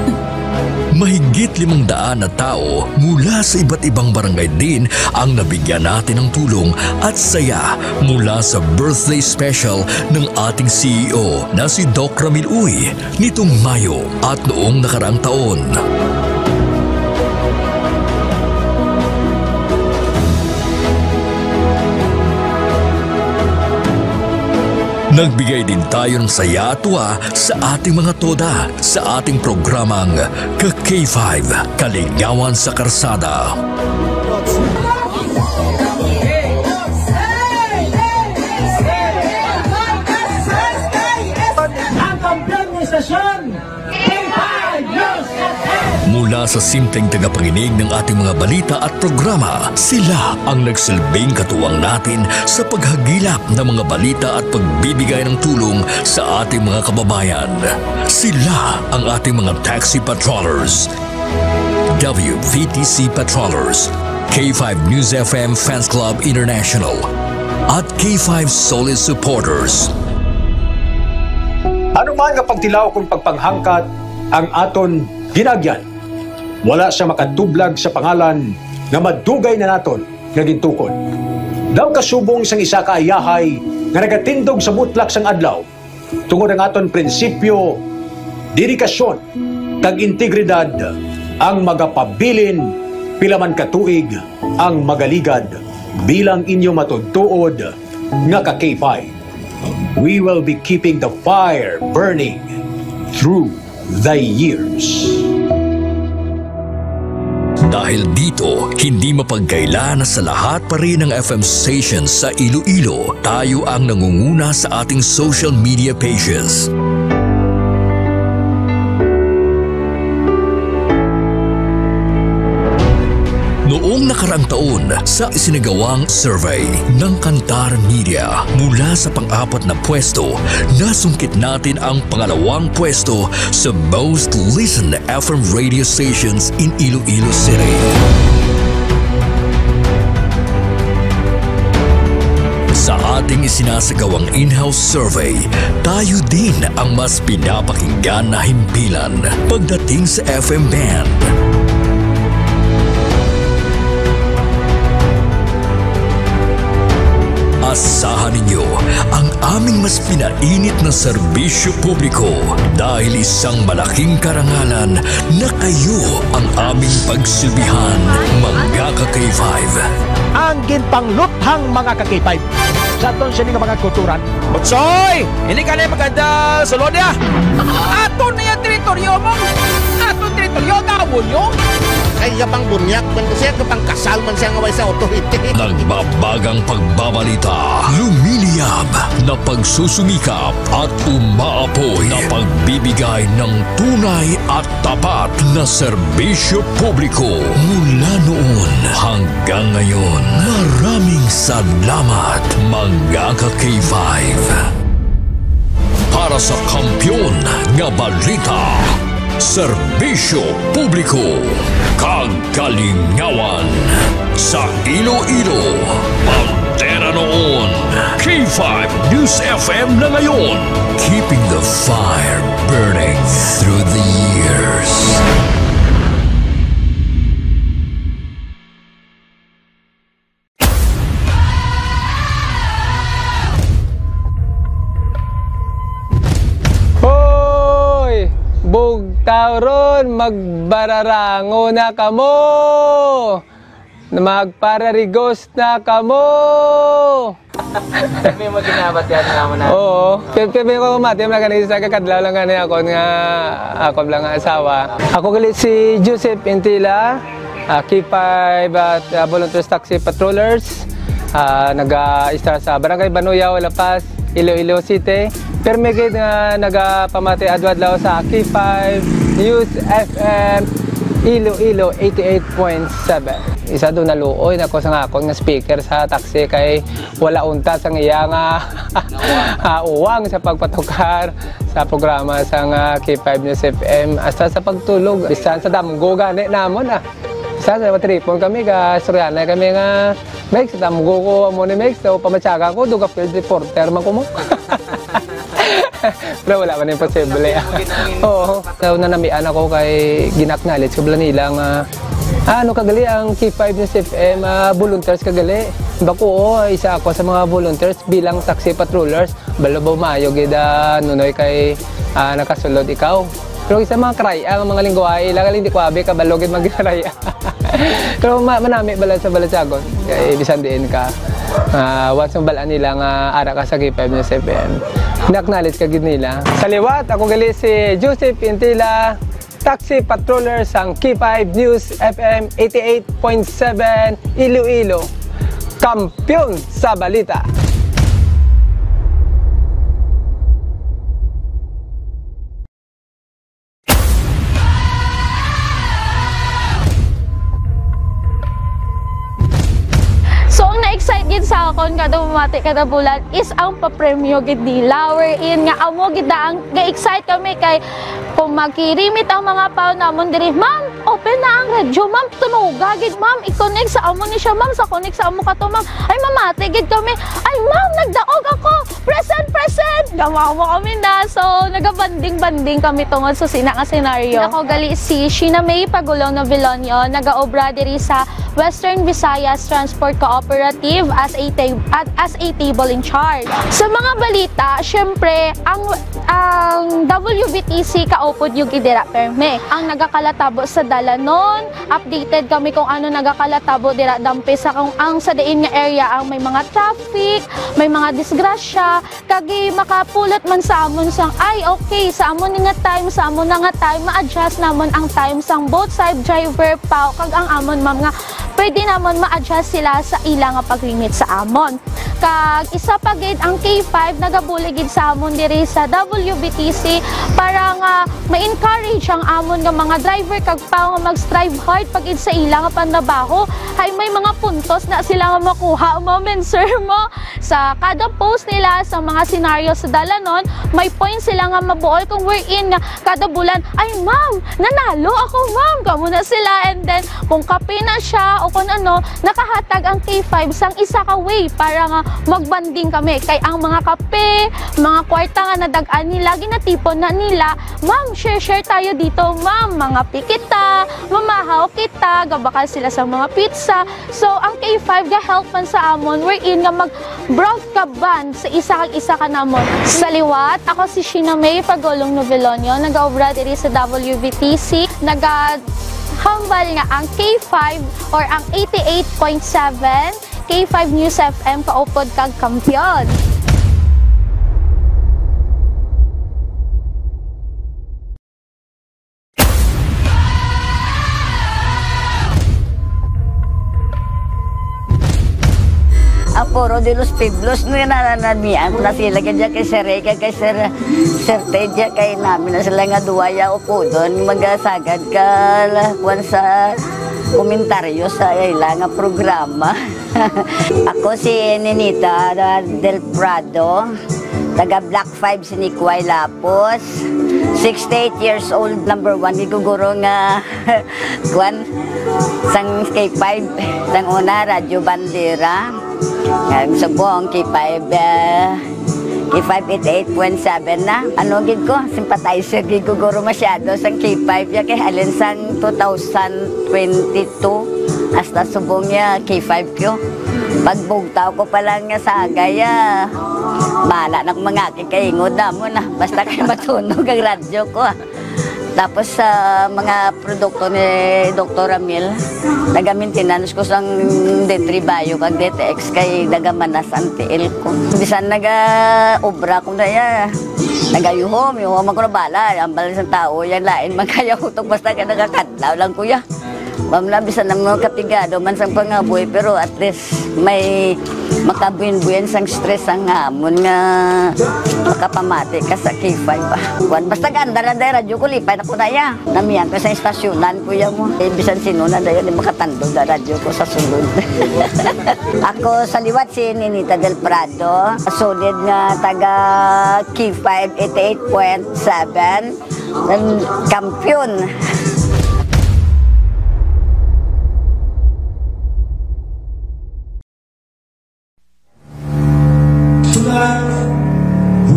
Mahigit limang daan na tao mula sa iba't ibang barangay din ang nabigyan natin ng tulong at saya mula sa birthday special ng ating C E O na si Doc Ramil Uy nitong Mayo at noong nakaraang taon. Nagbigay din tayo ng saya at tuwa sa ating mga toda sa ating programang Ka K five, Kaligawan sa Karsada. Ang kampiyon ng istasyon, K five News F M. Mula sa simpleng tagapakinig ng ating mga balita at programa, sila ang nagsilbing katuwang natin sa paghagilap ng mga balita at pagbibigay ng tulong sa ating mga kababayan. Sila ang ating mga taxi patrollers, W V T C patrollers, K five News F M Fans Club International, at K five Solid Supporters. Ano man nga pagtilaw kung pagpanghangkat ang aton ginagyan, wala siya makatublag sa pangalan nga madugay na naton nga gintukod. Daw kasubong sang isa ka ayahay nga nagatindog sa mutlak sang adlaw, tungod ang aton prinsipyo, dedikasyon, kag integridad ang magapabilin pila man ka tuig ang magaligad bilang inyo matuod-tuod nga ka K five. We will be keeping the fire burning through the years. Dahil dito, hindi mapagkaila na sa lahat pa rin ng F M stations sa Iloilo, tayo ang nangunguna sa ating social media pages. Noong nakaraang taon, sa isinagawang survey ng Kantar Media, mula sa pang-apat na pwesto, nasungkit natin ang pangalawang pwesto sa most listened F M radio stations in Iloilo City. Sa ating isinasagawang in-house survey, tayo din ang mas pinapakinggan na himpilan pagdating sa F M band. Asahan ninyo ang aming mas pinainit na serbisyo publiko, dahil isang malaking karangalan na kayo ang aming pagsilbihan, mga ka K five. Ang ginpangluthang, mga ka K five, sa aton sini nga mga kulturan. Utsoy! Hindi ka na maganda sulod niya. Aton na yung teritoryo mo. Aton teritoryo, gawon nyo. Ay, iya pang bunyak, man siya, kapang kasal man siya nga way sa authority. Nagbabagang pagbabalita, lumiliyab na pagsusumikap at umaapoy na pagbibigay ng tunay at tapat na serbisyo publiko mula noon hanggang ngayon. Maraming salamat, mga ka K five. Para sa kampiyon nga balita, serbisyo publiko, kag kalingawan sa Iloilo, bandera noon, K five News F M na ngayon. Keeping the fire burning through the years. Hoy! Bugtaw ron, magbararango na kamo! Magpararigos na kamo! May mga ginabatian naman na. Oo. Kaya, kaya may mga mati, mga ganun, sa kakadlaw lang gani ako nga, ako lang nga asawa. Ako gali si Joseph Intila, ah, K five at, ah, Volunteers Taxi Patrollers. Ah, naga-istar sa Barangay Banuyaw, La Paz, Iloilo City. Pirmi gid nga nagapamati adlaw-adlaw sa K five News F M Iloilo eighty-eight point seven. Isa do naluoy na ko sa akon nga speaker sa taxi kay wala unta sang iya nga, ah, uwang sa pagpatukar sa programa sang, ah, K five News F M. Hasta sa pagtulog, bisan sa damgo gani namon, ah. Bisan sa matripon kami, ga istoryahanay kami nga, "Megs, damgo ko amo ni Megs, so pamatyagan ko, duga field reporter man ko mo." Pero wala man imposible. Oo. So, nanamian ako kay gin-acknowledge ko bala nila nga, ah, ano ka gali ang K five News F M, ah, volunteers ka gali. Bako, oo, isa ako sa mga volunteers bilang taxi patrollers. Balo ba maayo gid, ah, Nunoy, kay, ah, nakasulod ikaw. Pero isa mga karay-a nga mga lingwahe, ila gali hindi ko abi, kabalo gid magkaray-a. Pero ma-, manami bala sa balatyagon. Kay bisan diin ka, ah, once mabal-an nila nga ara ka sa K five News F M, na-acknowledge ka gid nila. Sa liwat, ako gali si Joseph Intila, taxi patroller sang K five News F M eighty-eight point seven Iloilo, kampiyon sa balita. Sa akon, kada bumati, kada bulan is ang papremyo gid nila. Wherein nga amo gid na ang ga-excite kami kay kung magkirimit ang mga pao namon diri, "Ma'am, open na ang radyo, ma'am. Tunoga gid, ma'am. I-connect sa amo ni siya, ma'am. Sa connect sa amo ka to, ma'am." Ay, mamati gid kami. "Ay, ma'am, nagdaog ako. Present, present." Gamawa mo kami na. So, nagabanding-banding kami tungod sa sina nga senaryo. Ako gali si Sheena May Pagulong Novilonio, nagaobra diri sa Western Visayas Transport Cooperative as a ta-, at as a table in charge. Sa mga balita, syempre, ang, ang W V T C kaupod yung gidira perme. Ang nagakalatabo sa dalanon, updated kami kung ano nagakalatabo dira dampi sa kung ang sa diin nga area ang may mga traffic, may mga disgrasya, kag makapulat man sa amon sang, "Ay, okay, sa amon ni nga time, sa amon na nga time, ma-adjust namon ang time sang both side driver pa, kag ang amon, ma'am, nga pwede namon ma-adjust sila sa ila nga pag-remit sa amon." Kag isa pa gid, ang K five nagabulig gid sa amon diri sa W V T C para nga ma-encourage ang amon nga mga driver kag pa nga mag-strive hard pa gid sa ila nga panrabaho. Hay, may mga puntos na sila nga makuha, ma'am and sir, mo. Sa kada post nila sa mga senaryo sa dalanon, may point sila nga mabuol kung wherein nga kada bulan, "Ay, ma'am, nanalo ako, ma'am." Kamo na sila. And then, kung kape na siya o kung ano, nakahatag ang K five sang isa ka way para nga magbanding kami. Kay ang mga kape, mga kwarta nga nadag-an nila, ginatipon na nila, "Ma'am, share-share tayo dito, ma'am. Mangape kita, mamahaw kita." Gabakal sila sa mga pizza. So, ang K five ga-help man sa amon, wherein nga mag-broad ka band sa isa kag isa ka namon. Sa liwat, ako si Sheena May Pagulong Novelonio, nagaobra diri sa W V T C. Nagahambal nga ang K five or ang eighty-eight point seven K five News F M kaupod kag kampiyon. Ang Foro de los Pueblos, no, yan, nananamian ko na sila, kaya kay Sir Rey, kay, kay Sir, Sir Ted, kay namin na sila nga duwa ya upodon, magasagad ka, la, kuwan sa komentaryo sa ila nga programa. Ako si Ninita Del Prado, taga Block five, Sinikway, Lapos. Sixty-eight years old, number one, giguguro nga, kwan, sang K five, sang una, Radyo Bandera. Ang subong, K five, eh, K five eighty-eight point seven na. Ano gid ko, sympathizer gid ko guro masyado sang K five ya, kay halin sang two thousand twenty-two hasta subong ya K five ko. Pagbugtaw ko pa lang nga sagay, ah, bahala na kung mga kikaingod na mo na. Basta kay matunog ang radyo ko, ah. Tapos sa mga produkto ni Doktor Ramil, naga-maintenance ko sang D three Bio kag D T X kay nagamanas ang tiil ko. Bisan naga-obra ko na ya, nagayuhom, yuhom ako na bala. Ang bala sang tao, yan lain man kaya utok basta ka nagakadlaw lang, kuya. Ma'am, na bisan ang mga kapigado man sang pangabuhi, pero at least may makabuhin-buhin sang stress ang amon nga makapamati ka sa K five, ah. Kuwan, basta ganda na dahil radyo ko, lipay na ko na ya. Namiyan ko sa istasyonan, kuya mo. Eh, bisan sino na dahil, di makatandog na radyo ko sa sulod. Ako sa liwat si Ninita Del Prado, solid nga taga K five eighty-eight point seven. Ang kampiyon. Tonight,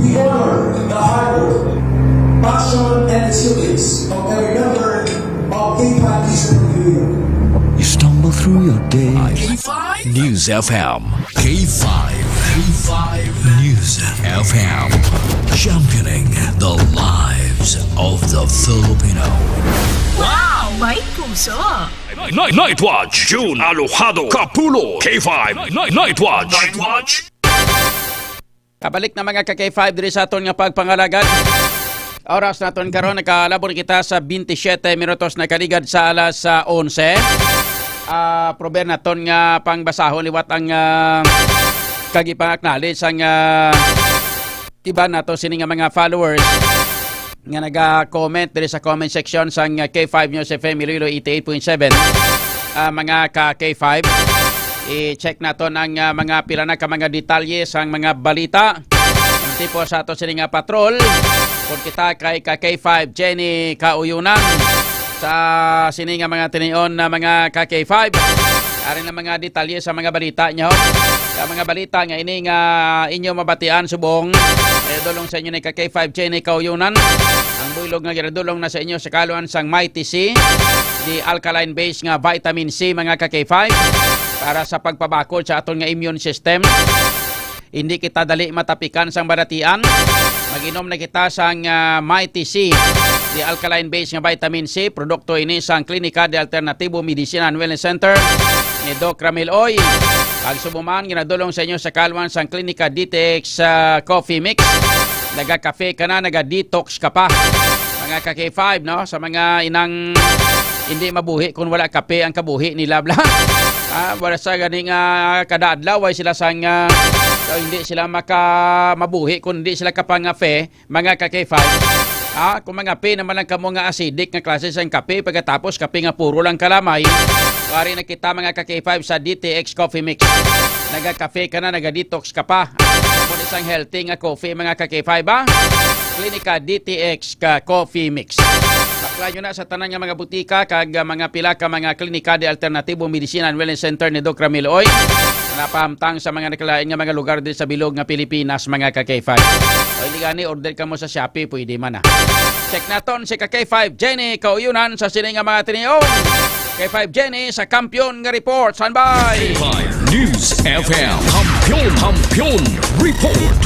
we honor the hard work, passion, and resilience of every member of K five News F M. You stumble through your day. K five News F M. K five. K five News F M. Championing the lives of the Filipino. Wow! May puso! Night, Night Watch, June Alojado, Kapulo, K five. Night, Night Watch. Night Watch. Kabalik na, mga ka K five, diri sa aton nga pagpangalagad. Oras naton karon, nakalabor kita sa twenty-seven minutos na kaligad sa alas, ah, onse. Ah, prober naton nga pangbasahon liwat ang, ah, kag ipang-acknowledge ang, ah, iban nato sini nga mga followers nga naga-comment diri sa comment section sang K five News F M Iloilo eighty-eight point seven. Ah, mga ka K five, I-check naton ang, ah, mga pila na ka mga detalye sang mga balita. Ang tipo sa ato sini nga patrol, kung kita kay ka K five Jenny Kauyunan sa sini nga mga tinion na mga ka K five. Ari na mga detalye sa mga balita niyo. Sa mga balita nga ini nga inyo mabatian subong, eh, dulong sa inyo ni ka K five Jenny Kauyunan. Ang buylog nga ginadulong na sa inyo sa kaluan sang Mighty C, the alkaline base nga vitamin C, mga ka K five, para sa pagpabakod sa aton nga immune system. Hindi kita dali matapikan sang balatian. Mag-inom na kita sang, ah, Mighty C, the alkaline base nga vitamin C. Produkto ini sang Klinika de Alternativo Medicina and Wellness Center ni Doc Ramil Oy. Pagsubuman, ginadulong sa inyo sa kalwan sang Klinika D T X, ah, Coffee Mix. Naga-cafe ka na, naga-detox ka pa. Mga ka K five, no? Sa mga inang hindi mabuhi kung wala kape ang kabuhi nila, bla. Ah, wala sa gani nga kada adlaw ay sila sang, ah, so hindi sila maka mabuhi kung hindi sila kapangape, mga ka K five. Ah, kung mangape naman lang kamo nga acidic nga klase sang kape, pagkatapos kape nga puro lang kalamay, wari na kita, mga ka K five, sa D T X Coffee Mix. Naga-cafe ka na, naga-detox ka pa. Kung isang healthy nga coffee, mga ka K five, ah. Klinika D T X ka Coffee Mix. Bakla nyo na sa tanan nga mga butika kag, ah, mga pila ka mga klinika de alternatibo medicine and wellness center ni Doc Ramil Oy. Napahamtang sa mga nakalain nga mga lugar diri sa bilog nga Pilipinas, mga ka K five. O hindi gani, order ka mo sa Shopee, pwede man, ah. Check naton si ka K five Jenny Kauyunan sa sini nga mga tinion. K five Jenny sa Kampiyon nga Report. Standby! K five News F M. Kampiyon, Kampiyon Report.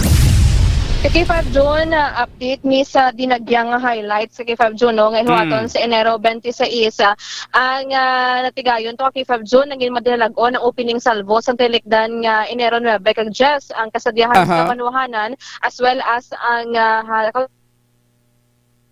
Sa K five June, ah, update ni sa dinagyang nga highlights sa K five June, no, nga hiwaton Mm. sa Enero twenty-six, ah, ang, ah, natigayon to, K five June, naging madinalag-on ang opening salvo sa tilikdan nga Enero nuebe kag diyes, ang kasadyahan Aha. sa panuhanan, as well as ang, ah, ha-,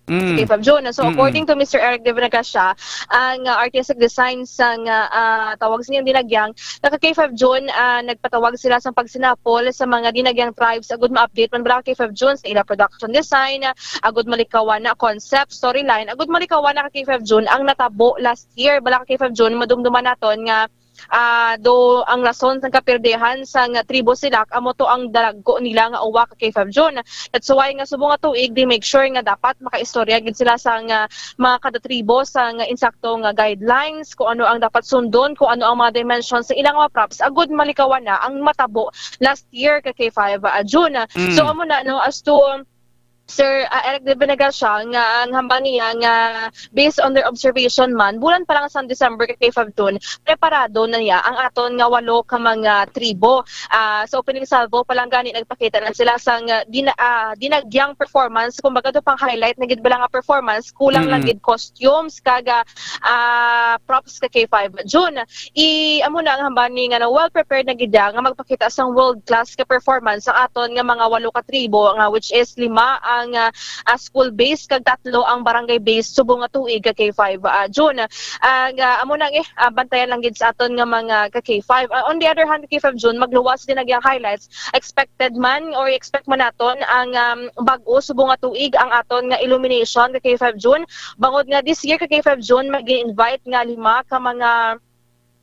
Mm. K five June. So, Mm-mm. according to Mister Eric De Venegasya, ang, ah, artistic design sang, ah, ah, tawag sa inyong dinagyang, naka K five June, ah, nagpatawag sila sa pagsinapol sa mga dinagyang tribes agud ma-update man bala ka K five June sa ila production design, agud malikawan na concept, storyline, agud malikawan na ka K five June ang natabo last year. Bala ka K five June, madumduman naton nga ah, do ang rason sang kapirdihan sang tribo Silak amo to ang dalagko nila nga uwa ka K five June. That's why nga subong nga tuig, they make sure nga dapat makaistorya gid sila sang, ah, mga kada tribo sang insakto nga guidelines, kung ano ang dapat sundon, kung ano ang mga dimensions sa ilang mga props, agud malikawan na ang matabo last year ka K five, ah, June. Mm. So, amo na, no, as to Sir, ah, Eric De Venegasya nga ang hambal niya nga based on their observation man, bulan pa lang sa December kay K five June, preparado na niya ang aton nga walo ka mga tribo. Ah, sa opening salvo pa lang gani nagpakita na sila sang, ah, dina-, ah, dinagyang performance, kumbaga do pang highlight na gid bala nga performance, kulang lang Mm. gid costumes kag, ah, ah, props ka K five June. I, amo na ang hambal ni nga na well prepared na gid nga magpakita sang world class ka performance ang aton nga mga walo ka tribo nga which is lima ang, ah, ah, school based kag tatlo ang barangay based subong nga tuig ka K five, ah, June. Ah, nga amo na ang, eh, ah, bantayan lang gid sa aton nga mga ka K five. Ah, on the other hand, ka K five June, magluwas din ang iyang highlights. Expected man or expect man naton ang, um, bag-o subong nga tuig ang aton nga illumination ka K five June. Bangod nga this year ka K five June, mag-invite nga lima ka mga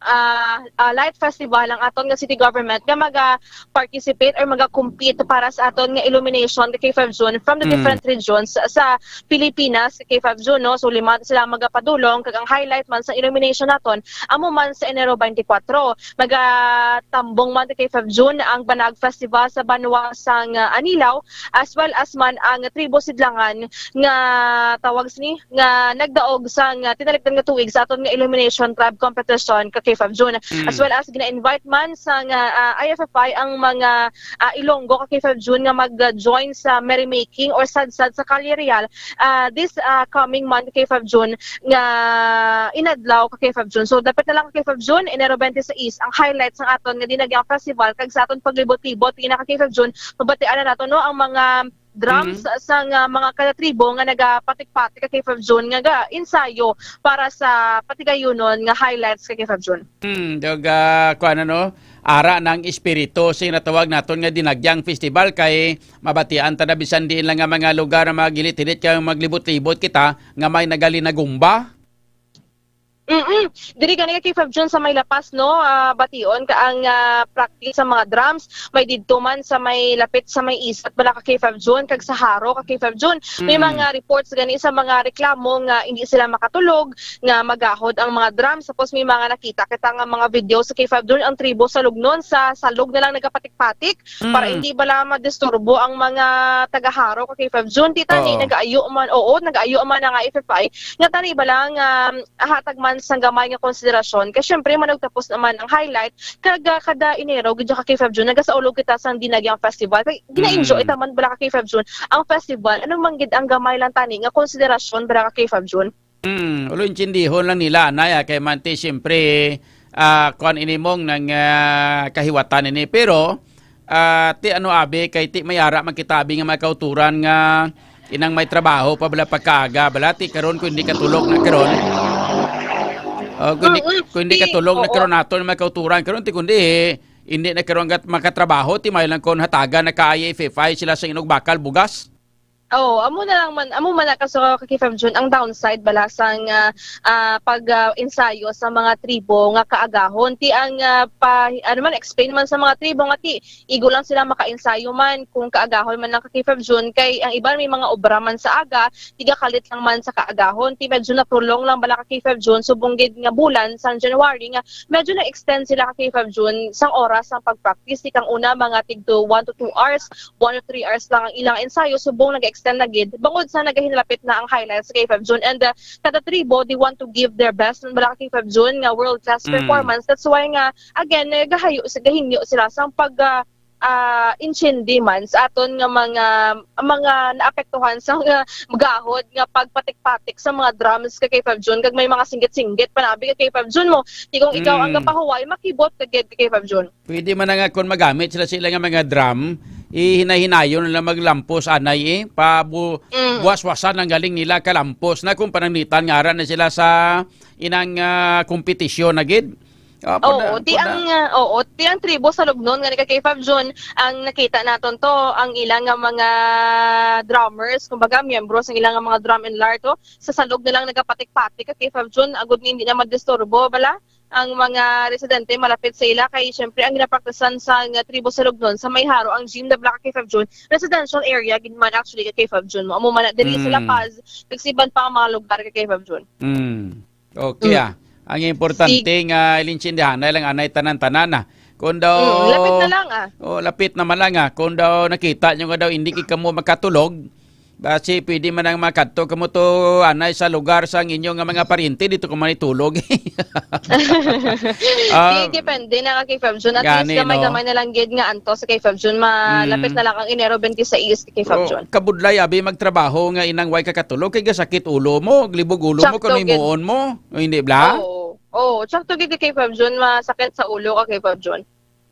ah, ah, light festival ang aton nga city government nga maga-participate or maga-compete para sa aton nga illumination ka K five June from the Mm. different regions sa Pilipinas ka K five June, no? So, lima sila magapadulong, kag ang highlight man sa illumination naton, amo man sa Enero twenty-four. Magatambong man ka K five June ang Banag Festival sa banwa sang, ah, Anilao, as well as man ang Tribo Sidlangan nga tawag sini nga nagdaog sang, ah, tinalikdan nga tuig sa aton nga illumination tribe competition ka K five June. Mm. As well as gina-invite man sang, ah, ah, I F F I ang mga, ah, Ilonggo ka K five June nga mag-join sa merrymaking or sadsad sa Calle Real, ah, this, ah, coming month ka K five June nga inadlaw ka K five June. So, dapat na lang ka K five June, Enero twenty-six, ang highlights sang aton nga Dinagyang Festival kag sa aton paglibot-libot, ina ka K five June, mabatian na nato, no, ang mga drums Mm. sang, ah, mga kada tribo nga nagapatik-patik ka K five June nga ga-ensayo para sa patigayunon nga highlights ka K five June. Hmm, dog, ah, kuwan, ano, ara ng espiritu sing natawag naton nga Dinagyang Festival kay mabatian ta na bisan diin lang nga mga lugar nga mga gilit-hilit kay maglibot-libot kita nga may nagalinagumba. Mm-mm. Diri gani ka K five June sa may Lapas, no? Ah, bation ka ang, ah, practice sa mga drums. May didto man sa may lapit sa may Isat bala ka K five June, kag sa Jaro ka K five June. May Mm. mga reports gani sa mga reklamo nga hindi sila makatulog, nga magahod ang mga drums. Tapos may mga nakita kita nga mga video sa K five June, ang tribo sa Lugnon sa salog na lang nagapatik-patik para Mm. hindi bala madisturbo ang mga taga-Jaro ka K five June. Di tani Oo. nagaayo man, oo, nagaayo man ang I F F I nga tani bala nga, um, hatag man sang gamay nga konsiderasyon. Kay syempre, manugtapos naman ang highlight. Kag, ah, kada Enero, gid ka K five June, nagasaulog kita sang Dinagyang Festival. Kay gina-enjoy Mm. ta man bala ka K five June ang festival. Ano man gid ang gamay lang tani nga konsiderasyon bala ka K five June? Mm, ulo intindihon lang nila, anay, ah, kay man ti, siyempre, ah, kuwan ini mong nang, ah, kahiwatan ini. Pero, ah, ti ano, abi, kay ti may ara man kita, abi, nga may kauturan nga inang may trabaho pa bala pagkaaga, bala ti karon kung hindi katulog na karon. Oh, kung hindi, Mm, mm. kung hindi Ti, katulog na oo. karon naton may kauturan karon, ti kundi, eh, hindi na karon gat makatrabaho, ti may lang kon hatagan na ka I F F I sila sa inog bakal bugas. Oo, amo na lang man, amo man na kaso ka K five June, ang downside bala sang, ah, ah, pag, ah, ensayo sa mga tribo nga kaagahon. Ti ang, ah, pa, ano man, explain man sa mga tribo nga ti igo lang sila makaensayo man kung kaagahon man lang ka K five June, kay ang iban may mga obra man sa aga, tigakalit lang man sa kaagahon. Ti medyo naprolong lang bala ka K five June, subong gid nga bulan sang January nga medyo na-extend sila ka K five June sang oras sang pag-practice. Ti kang una, mga tig to one to two hours, one to three hours lang ang ilang ensayo, subong nag-extend na gid bangod sa nagahinlapit na ang highlights sa K five June. And, uh, kada tribo, they want to give their best man bala ka K five June nga world-class Mm. performance. That's why nga, again, eh, gahayo, gahingyo sila sang pag, ah, ah, intindi man sa aton nga mga, mga naapektuhan sa nga gahod nga pagpatik-patik sa mga drums ka K five June, kag may mga singgit-singgit panabi ka K five June mo. Ti kung ikaw ang Mm. gapahuway, makibot ka gid ka K five June. Pwede man na nga kung magamit sila, sila nga mga drum, ihinay-hinayon nila maglampos anay, eh. Pa bu-, Mm. buwas-wasan ang galing nila kalampos na kung pananglitan nga ara na sila sa inang, ah, kompetisyon na gid. Ah, pwede, Oo, ti pwede. ang, ah, oo, ti ang tribo sa Lugnon nga ni ka K five June, ang nakita naton to, ang ilang nga mga drummers, kumbaga, miyembro sa ilang nga mga drum and lyre to, sa salog na lang nagapatik-patik ka K five June, agud nga hindi na madisturbo, bala, ang mga residente malapit sa ila, kay syempre ang ginapraktisan sa nga tribo sa Lugnon sa may Jaro ang gym na bala ka K five June, residential area gid man actually ka K five June mo. Amo man na diri sa Mm. La Paz, kag sa iban pa nga mga lugar ka K five June. Mm. Okay, Mm. ah. Ang importante Sig- nga ilintindihanay lang anay tanan-tanan, ah. Kung daw Mm, lapit na lang, ah. Oh, lapit naman lang, ah. Kung daw nakita nyo nga daw hindi kamo makatulog, basi pwede man ang makadto kamo to anay sa lugar sa inyo nga mga paryente, dito kamo itulog. Ah, Di, depende na ka K five June. At gani, least gamay-gamay no? na lang gid nga anto sa K five June. Malapit Mm. na lang ang Enero twenty-six ka K five Oh, June. Kabudlay, abi, magtrabaho nga inang way ka katulog, kay gasakit ulo mo, glibog ulo mo, Sakto kung gid. Himuon mo. O, hindi bala? Oo. Oo, sakto gid ka K five June, masakit sa ulo ka K five June.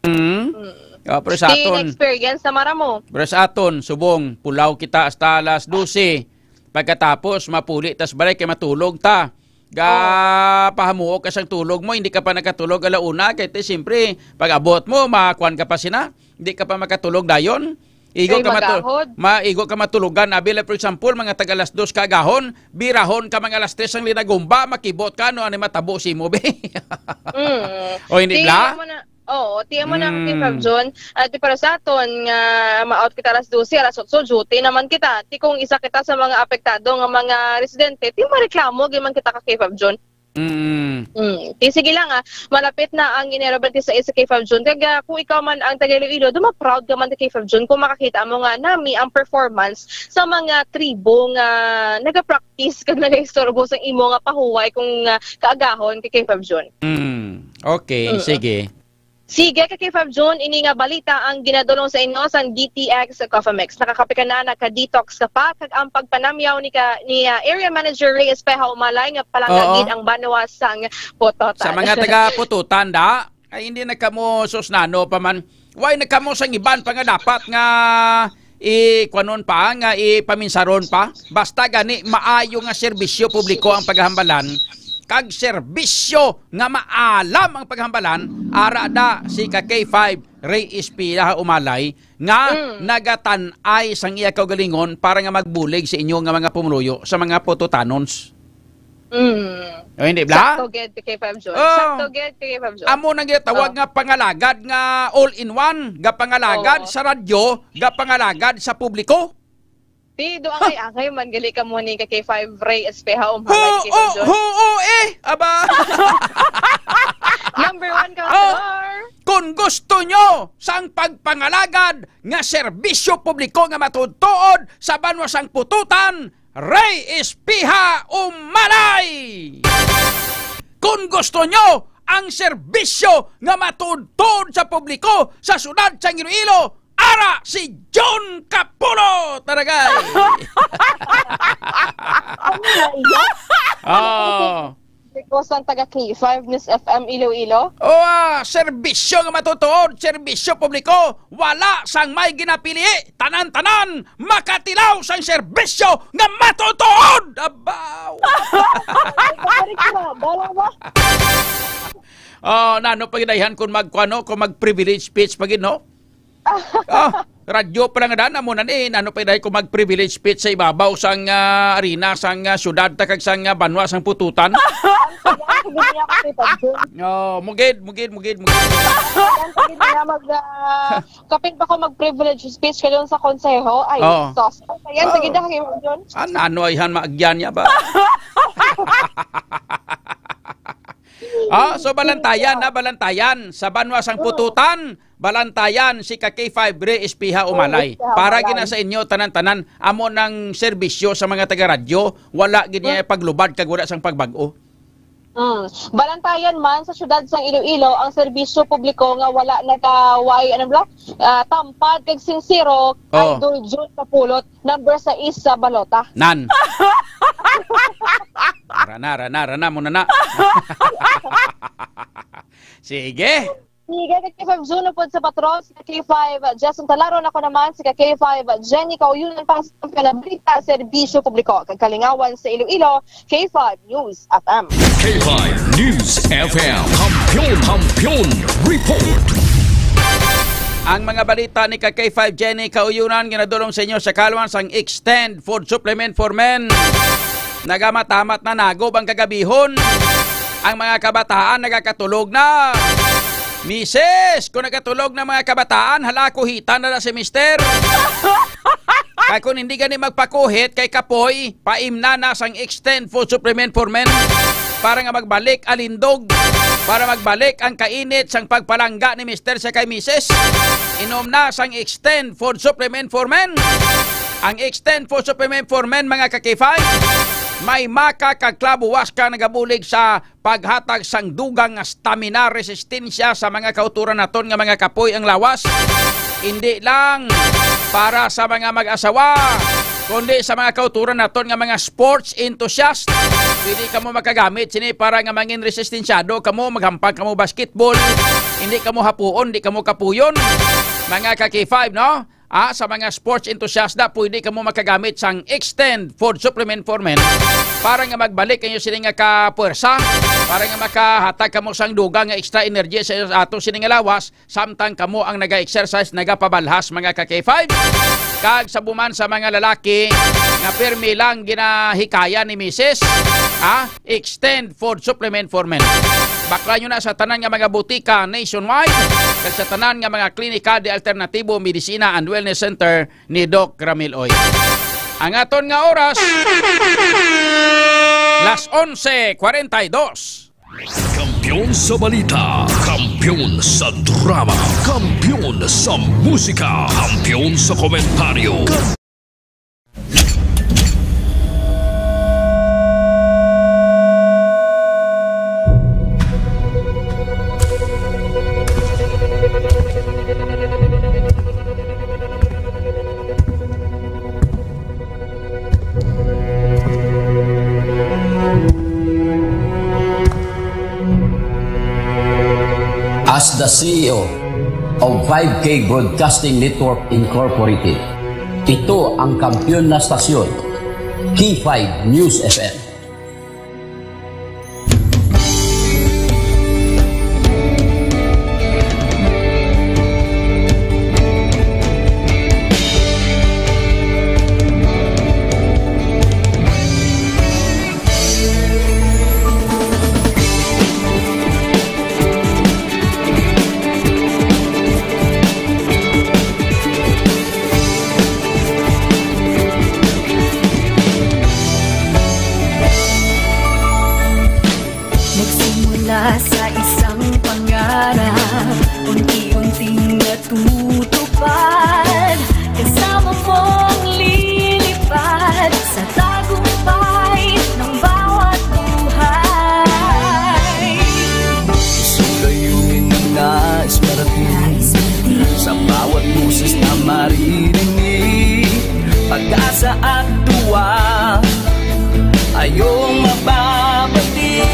Mm. Mm. Ah, pero sa Di aton, na-experience na mara mo. Pero sa aton, subong, pulaw kita hasta alas dose. Pagkatapos, mapuli tas balay kay matulog ta. Ga, Oo. Pahamuok ka sang tulog mo, hindi ka pa nakatulog ala una, kay ti, siyempre, pag abot mo, makuan ka pa sina, hindi ka pa makatulog dayon. Igo Kay ka matu-, magahod. Ma, igo ka matulogan, abi, like, for example, mga tag alas dos ka agahon, birahon ka mga alas tres ang linagumba, makibot ka, no, ano matabo si mo, be? Mm. O, hindi Ti, bla? Amo na, oo, ti amo na ang Mm. K five June. Ah, ti para sa aton nga ma-out kita alas dose, alas otso, duty naman kita. Ti kung isa kita sa mga apektado nga mga residente, ti mareklamo gyud man kita ka K five June. Mm. Mm. Ti sige lang, ah. Malapit na ang Enero twenty-six sa K five June. Kag, ah, kung ikaw man ang taga Iloilo, duma-proud ka man sa K five June kung makakita mo nga nami ang performance sa mga tribo nga nagapractice kag nagaistorbo sa imo nga pahuway kung, ah, kaagahon kay K five June. Mm. Okay, Mm. sige. Sige, ka K five June, ini nga balita ang ginadulong sa inyo sang D T X Coffee Mix. Nakakape ka na, naka-detox ka pa, kag ang pagpanamyaw ni ka, ni, ah, Area Manager Ray Espejo Umalay nga palangga Oo. gid ang banwa sang Pototan. Sa mga taga Pototan, da, ay hindi na kamo susnano pa man. Why na kamo sang iban pa nga dapat nga i-, kuanon pa, nga ipaminsaron pa. Basta gani maayo nga serbisyo publiko ang paghambalan, kag serbisyo nga maalam ang paghambalan, ara da si ka K five Ray Espila Umalay nga Mm. nagatan-ay sang iya kaugalingon para nga magbulig sa inyo nga mga pumuluyo sa mga Pototanons. Mm. O, hindi bala? Sakto gid kay Five Jun. Oh. Sakto gid kay Five Jun. Amo nang ginatawag Oh. nga pangalagad nga all-in-one. Gapangalagad Oo. sa radyo, gapangalagad sa publiko. Ti, do angay-angay man gali kamo ni ka K five Ray Espeha, umhalay Hu-, kay oh, Five Jun. Huo eh! Aba! Number one ka, Oh. Sir. Kung gusto nyo sang pagpangalagad nga serbisyo publiko nga matuod-tuod sa banwa sang Pututan, Ray Espiha Umalay! Kung gusto nyo ang serbisyo nga matuod-tuod sa publiko sa siyudad sang Iloilo, ara si John Capulot! Taragay! Ano na iya? Oh. Request ng taga K five News F M Iloilo. Oh, ah, serbisyo nga matutuod, serbisyo publiko, wala sang may ginapili, tanan-tanan makatilaw sang serbisyo nga matutuod. Abaw! Balik na, bala mo. Oh, nano pa gid ayhan kung magkuano, kung mag privilege speech pa gid, no? Ah, radyo pa lang dan, amo na ni, ano pa dahil ko mag privilege speech sa ibabaw sang, ah, arena, sang, ah, syudad, ta kag sang, ah, banwa, sang Pututan. Ang saya, sige niya, Kuya Pablo. Oh, mugid, mugid, mugid, mugid. Ang saya, sige niya, mag, ah, kapin pa ko mag privilege speech kayo sa konseho. Ay, Oo. sos. Ang saya, Oo. sige niya, Kuya Pablo. An-, ano ay han maagyan niya ba? Ah, so balantayan na, balantayan. Sa banwa sang Mm. Pututan, balantayan si ka K five Ray Espiha Oo, Umalay. Espiha Para Umalay. gina sa inyo, tanan-tanan, amo nang serbisyo sa mga taga-radyo, wala gid niya Mm. paglubad kag wala sang pagbag-o. Mm. Balantayan man sa siyudad sang Iloilo ang serbisyo publiko nga wala nagaway, ano bala? Ah, tampad kag sinsero, Oh. Idol Jun Kapulot, number sais sa balota. Nan. Rana, rana, rana, muna na. Sige. Sige, ka K five Juno pod sa patron, si ka K five Jason Talaron, ako naman, si ka K five Jenny Kauyunan, pang sa panabalita, serbisyo publiko, kag kalingawan sa Iloilo, K five News F M. K five News F M, Kampiyon, Kampiyon Report. Ang mga balita ni ka K five Jenny Kauyunan, ginadulong sa inyo sa kalwan sang Extend Food Supplement for Men. Nagamatamat na nagob ang kagabihon. Ang mga kabataan nagakatulog na. Misis, kung nagkatulog na mga kabataan, hala, kuhitan na na si mister. Kay kung hindi gani magpakuhit kay kapoy, paimna na sang Extend Food Supplement for Men para nga magbalik alindog, para magbalik ang kainit sang pagpalangga ni mister sa kay misis. Inom na sang Extend Food Supplement for Men. Ang Extend Food Supplement for Men, mga ka-K five, may maka kag klabo waska nagabulig sa paghatag sang dugang nga stamina, resistensya sa mga kauturan naton nga mga kapoy ang lawas. Hindi lang para sa mga mag-asawa, kundi sa mga kauturan naton nga mga sports enthusiast. Pwede kamo makagamit sini para nga mangin resistensyado kamo, maghampang kamo basketball, hindi kamo hapuon, hindi kamo kapuyon. Mga ka-K five, no? Ah, sa mga sports enthusiast na, pwede kamo makagamit sang Extend Food Supplement for Men para nga magbalik ang inyo sini nga kapuwersa, para nga makahatag kamo sang dugang nga extra energy sa ato sini nga lawas, samtang kamo ang naga-exercise, nagapabalhas, mga ka-K five. Kag sa buman sa mga lalaki nga pirmi lang ginahikaya ni misis, ha? Extend Food Supplement for Men. Bakla nyo na sa tanan nga mga butika nationwide, kag sa tanan nga mga klinika de alternatibo, medisina, and wellness center ni Doc Ramil Oy. Ang aton nga oras, las onse cuarenta y dos. Kampiyon sa balita, kampiyon sa drama, kampiyon sa musika, kampiyon sa komentaryo. As the C E O of five K Broadcasting Network Incorporated, ito ang kampiyon na stasyon, K five News F M. Para unti-unting natutupad, kasama mong lilipad sa tagumpay ng bawat buhay. Isang layunin na nais marating sa bawat boses na maririnig. Pag-asa at tuwa, ayong mababati.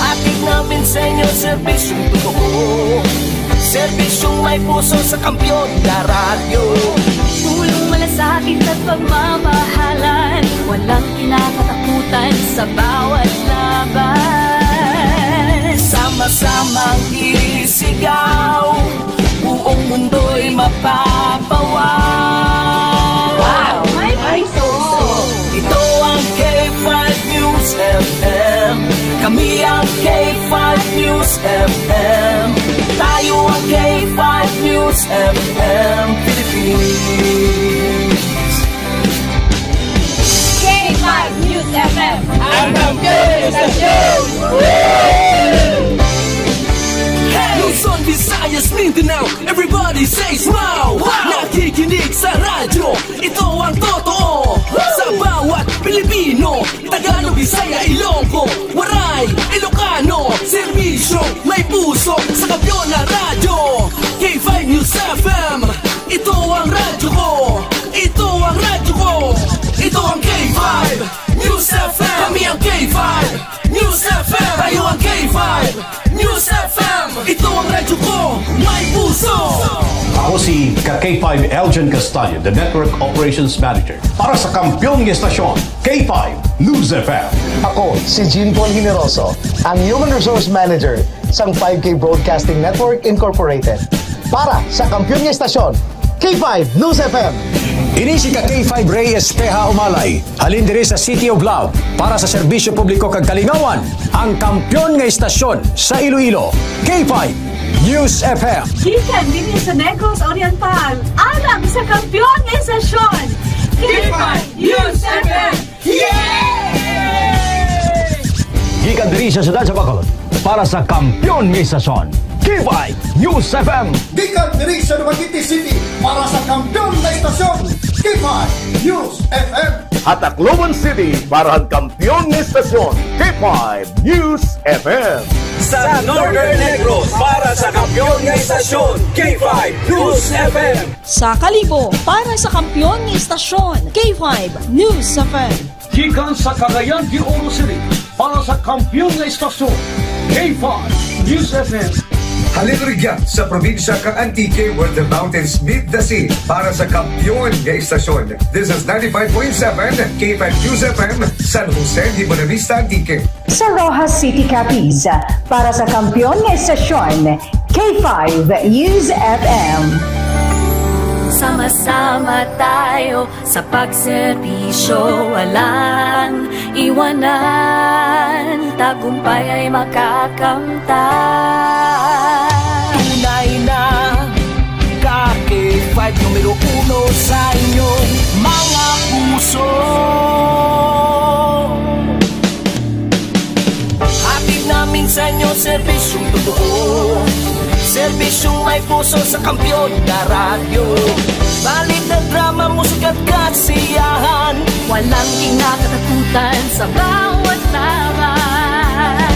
Hatid namin sa inyo serbisyong totoo, serbisyong may puso sa Kampiyon na Radyo. Tulong, malasakit at pagmamahalan, walang kinakatakutan sa bawat laban. Sama-samang isigaw, buong mundo'y mapapawaw. Wow! May puso! Ito ang K five News F M. Kami ang K five News F M. Tayo ang K five News F M Philippines. K five News F M. Ang kampiyon sa show! Luzon, Visayas, Mindanao, everybody says wow! Wow! Nakikinig sa radyo, ito ang totoo. Sa bawat Pilipino, Tagalog, Bisaya, Ilonggo, Waray, Ilocano, serbisyo, may puso sa Kampiyon na Radyo. K five News F M, ito ang radyo ko. Ito ang radyo ko. Ito ang K five News F M. Kami ang K five News F M. Tayo ang K five News F M. Ito ang radyo ko. May puso. Ako si ka K five Elgin Castaño, the Network Operations Manager. Para sa kampiyon nga estasyon, K five News F M. Ako si Jean Paul Generoso, ang Human Resource Manager sang five K Broadcasting Network Incorporated. Para sa kampiyon nga estasyon, K five News F M. Ini si ka K five Rey Espeha Umalay, halin diri sa City of Love, para sa serbisyo publiko kag kalingawan, ang kampiyon nga estasyon sa Iloilo, K five News F M. Gikan dinhi sa Negros Oriental, alang sa kampiyon nga estasyon, K five News F M. Yay! Gikan diri sa siyudad sa Bacolod, para sa kampiyon nga estasyon, K five News F M. Gikan diri sa Dumaguete City, para sa kampiyon nga estasyon, K five News F M. Sa Tacloban City, para sa kampiyon nga estasyon, K five News F M. Sa Northern Negros, para sa kampiyon nga estasyon, K five News F M. Sa Kalibo, para sa kampiyon nga estasyon, K five News F M. Gikan sa Cagayan de Oro City, para sa kampiyon nga estasyon, K five News F M. Halin rugya sa probinsya kang Antique, where the mountains meet the sea, para sa kampiyon nga estasyon. This is ninety-five point seven K five News F M, San Jose de Buenavista, Antique. Sa Roxas City, Capiz, para sa kampiyon nga estasyon, K five News F M. Sama-sama tayo sa pagserbisyo, walang iwanan, tagumpay ay makakamtan. Tunay na ka K five numero uno sa inyong mga puso. Hatid namin sa inyo serbisyong totoo, serbisyong may puso sa kampiyon na radyo. Balita, drama, musika at kasiyahan, walang kinakatakutan sa bawat laban.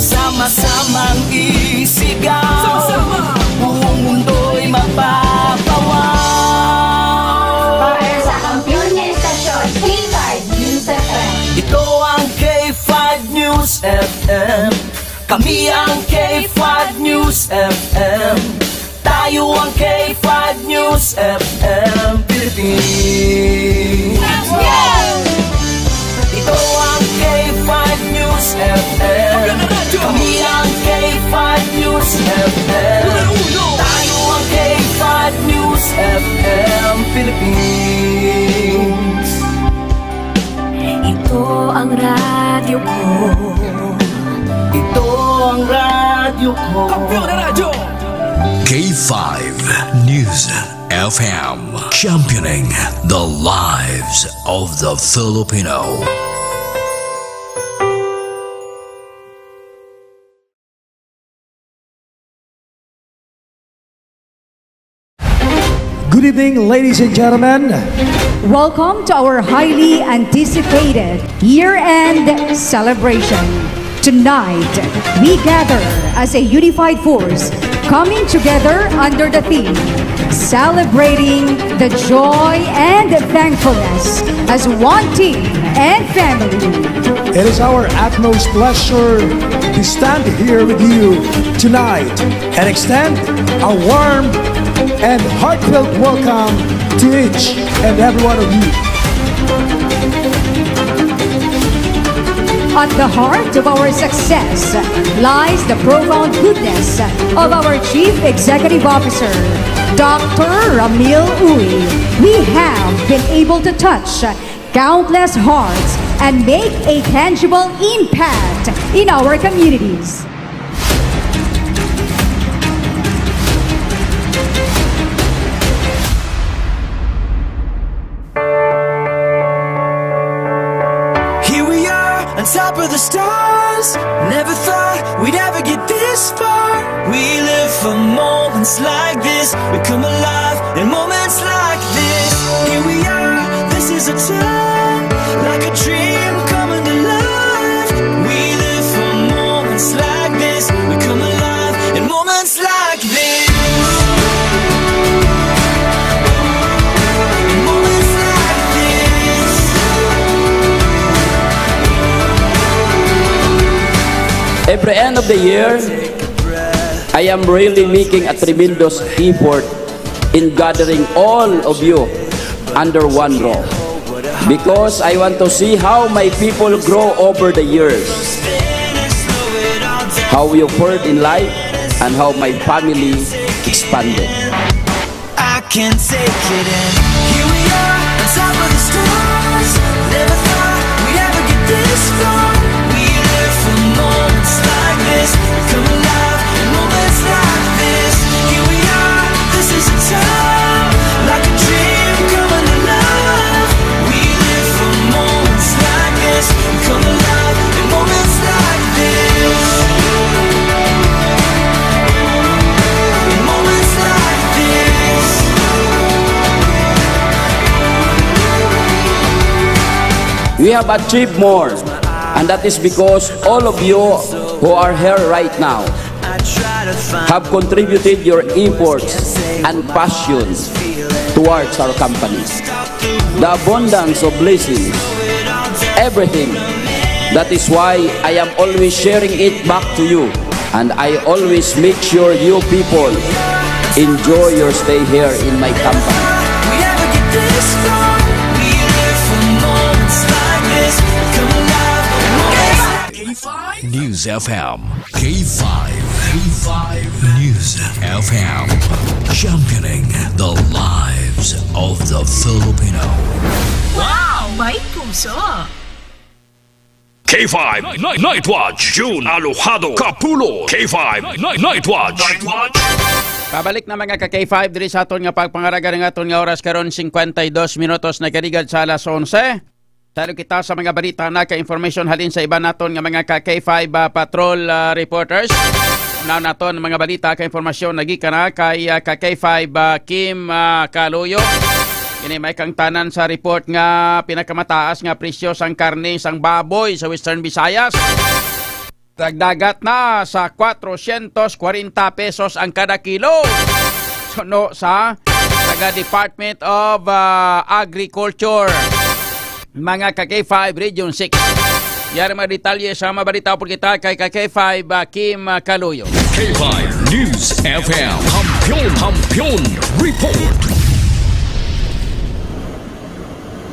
Sama-samang isigaw, sama-sama, buong mundo'y mapapawaw. Para sa kampiyon nga estasyon, K five News F M. Ito ang K five News F M. Kami ang K five News F M. Tayo ang K five News F M Philippines. Ito ang K five News F M. Kami ang K five News F M. Tayo ang K five News F M Philippines. Ito ang radyo ko. Ito ang radyo ko. Kampiyon na radyo! K five News F M, championing the lives of the Filipino. Good evening, ladies and gentlemen. Welcome to our highly anticipated year-end celebration. Tonight, we gather as a unified force, coming together under the theme, Celebrating the Joy and Thankfulness as One Team and Family. It is our utmost pleasure to stand here with you tonight and extend a warm and heartfelt welcome to each and every one of you. At the heart of our success lies the profound goodness of our Chief Executive Officer, Doctor Ramil Uy. We have been able to touch countless hearts and make a tangible impact in our communities. Here we are on top of the stars. Never thought we'd ever get this far. We live for moments like this. We come alive in moments like this. Here we are, this is a time, like a dream coming to life. We live for moments like this. We come alive in moments like this. Every end of the year, I am really making a tremendous effort in gathering all of you under one roof because I want to see how my people grow over the years, how we occurred in life, and how my family expanded. I can't take it in. Here we are, on top of the stars. Never thought we'd ever get this far. We live for moments like this. We come alive in moments like this. Here we are, this is a time, like a dream coming alive. We live for moments like this. We come alive in moments like this. In moments like this. We have achieved more, and that is because all of you who are here right now have contributed your efforts and passion towards our company. The abundance of blessings, everything. That is why I am always sharing it back to you. And I always make sure you people enjoy your stay here in my company. News F M, K five, K five News F M, championing the lives of the Filipino. Wow! May puso! K five Night, Night Watch, June Alojado Kapulo, K five Night, Night Watch. Night Watch. Pabalik na mga ka K five diri sa aton nga pagpangaraga ng aton nga oras karon, cincuenta y dos minutos na kaligad sa alas onse. Talo kita sa mga balita na ka information halin sa iban naton nga mga ka K five, ah, patrol, ah, reporters. Now naton mga balita ka informasyon nagikan na kay, ah, ka K five, ah, Kim, ah, Kaluyo. Ini may kangtanan sa report nga pinakamataas nga presyo sang karne sang baboy sa Western Visayas. Nagdagat na sa kwatrocientos kwarenta pesos ang kada kilo. Suno sa taga Department of, ah, Agriculture, mga ka K five Region six. Yari mga detalye sa mga balita upod kita kay ka K five, ah, Kim, ah, Kaluyo. K five News F M. Kampiyon, Kampiyon Report.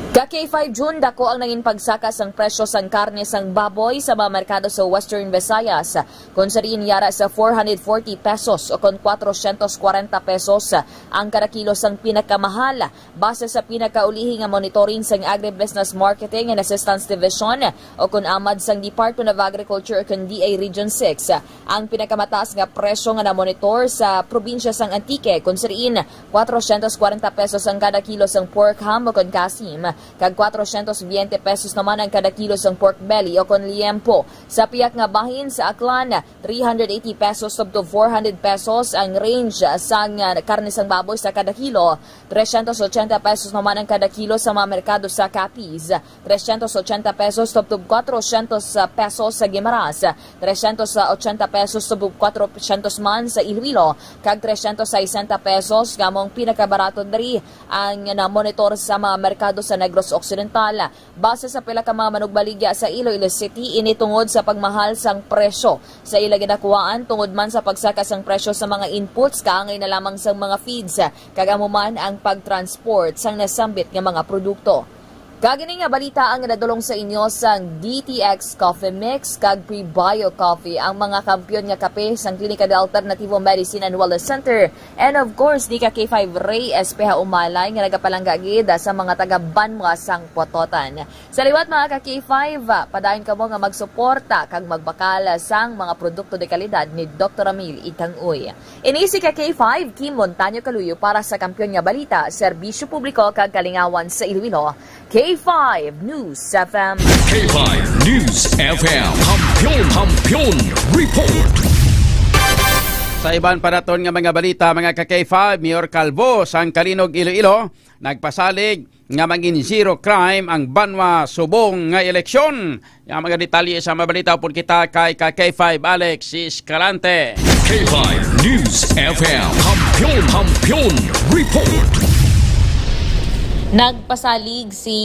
Ka K five June, dako ang nangin pagsaka sang presyo sang karne sang baboy sa mga merkado sa Western Visayas, kon sa diin yara sa four hundred forty pesos o kon kwatrocientos kwarenta pesos ang kada kilo sang pinakamahal. Base sa pinakaulihi nga monitoring sang Agribusiness Marketing and Assistance Division o kon amad sang Department of Agriculture o kon D A Region six, ang pinakamataas nga presyo nga namonitor sa probinsya sang Antique, kon sa diin kwatrocientos kwarenta pesos ang kada kilo sang pork ham o kon kasim, kag kwatrosyentos biyente pesos naman ang kada kilo sang pork belly o kon liempo. Sa pihak nga bahin sa Aklan, three hundred eighty pesos tubtob four hundred pesos ang range sang, ah, karne sang baboy sa kada kilo. Tresyentos ochenta pesos naman ang kada kilo sa mga merkado sa Capiz, tresyentos ochenta pesos tubtob kwatrosyentos pesos sa Guimaras, tresyentos ochenta pesos tubtob kwatrosyentos man sa Iloilo, kag tresyentos sesenta pesos nga amo ang pinakabarato diri ang na-monitor sa mga merkado sa Negros Occidental. Base sa pila ka mga manugbaligya sa Iloilo City, ini tungod sa pagmahal sang presyo sa ila ginakuhaan tungod man sa pagsaka sang presyo sa mga inputs, kaangay na lamang sang mga feeds, kag amo man ang pagtransport sang nasambit nga mga produkto. Kag ini nga balita ang nadulong sa inyo sang D T X Coffee Mix kag Prebio Coffee, ang mga kampiyon nga kape sang Klinika de Alternativo Medicine and Wellness Center. And of course, ni ka K five Ray Espeha Umalay nga nagapalangga gid sa mga taga Banwa sang Pototan. Sa liwat, mga ka K five, padayon kamo nga magsuporta kag magbakal sang mga produkto de kalidad ni Doktor Ramil Itang-uy. Ini si ka K five, Kim Montaño Kaluyo para sa Kampiyon nga Balita, Serbisyo Publiko kag Kalingawan sa Iloilo, K five News F M. K five News F M. Kampiyon, Kampiyon Report. Sa iban pa naton nga mga balita, mga ka K five, Mayor Calvo sang Calinog, Iloilo, nagpasalig nga mangin zero crime ang banwa subong nga eleksyon. Ang mga detalye sa mga balita upod kita kay ka K five Alex Escalante. K five News F M. Kampiyon, Kampiyon Report. Nagpasalig si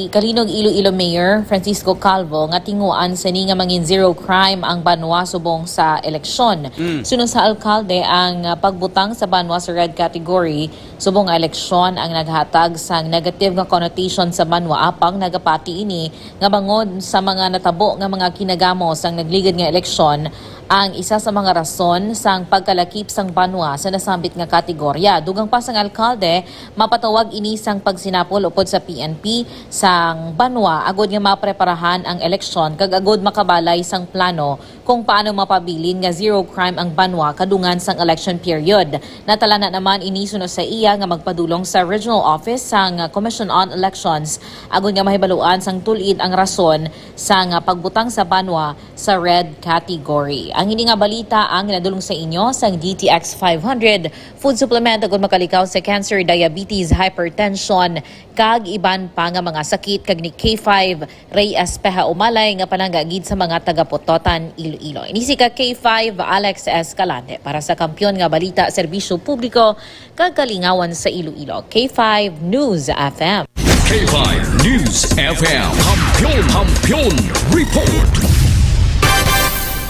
Calinog Iloilo Mayor Francisco Calvo nga tinguan sini nga mangin zero crime ang banwa subong sa eleksyon. Mm. Suno sa alkalde, ang, ah, pagbutang sa banwa sa red category subong nga eleksyon ang naghatag sang negative nga connotation sa banwa, apang nagapati ini nga bangod sa mga natabo nga mga kinagamo sang nagligad nga eleksyon, ang isa sa mga rason sang pagkalakip sang banwa sa nasambit nga kategorya. Dugang pa sang alkalde, mapatawag ini sang pagsinapol upod sa P N P sang banwa agod nga mapreparahan ang eleksyon kag agud makabalay sang plano kung paano mapabilin nga zero crime ang banwa kadungan sang election period. Natalana naman ini suno sa iya nga magpadulong sa regional office sang Commission on Elections agud nga mahibaluan sang tul-id ang rason sang pagbutang sa banwa sa red category. Ang ini nga balita ang ginadulong sa inyo sang D T X five hundred, food supplement agud makalikaw sa cancer, diabetes, hypertension, kag iban pa nga mga sakit, kag ni K five Ray Espeha Umalay nga palangga gid sa mga taga Pototan, Iloilo. Ini si ka K five Alex Escalante para sa Kampiyon nga Balita, Serbisyo Publiko kag Kalingawan sa Iloilo, K five News F M. K five News F M. Kampiyon, Kampiyon Report.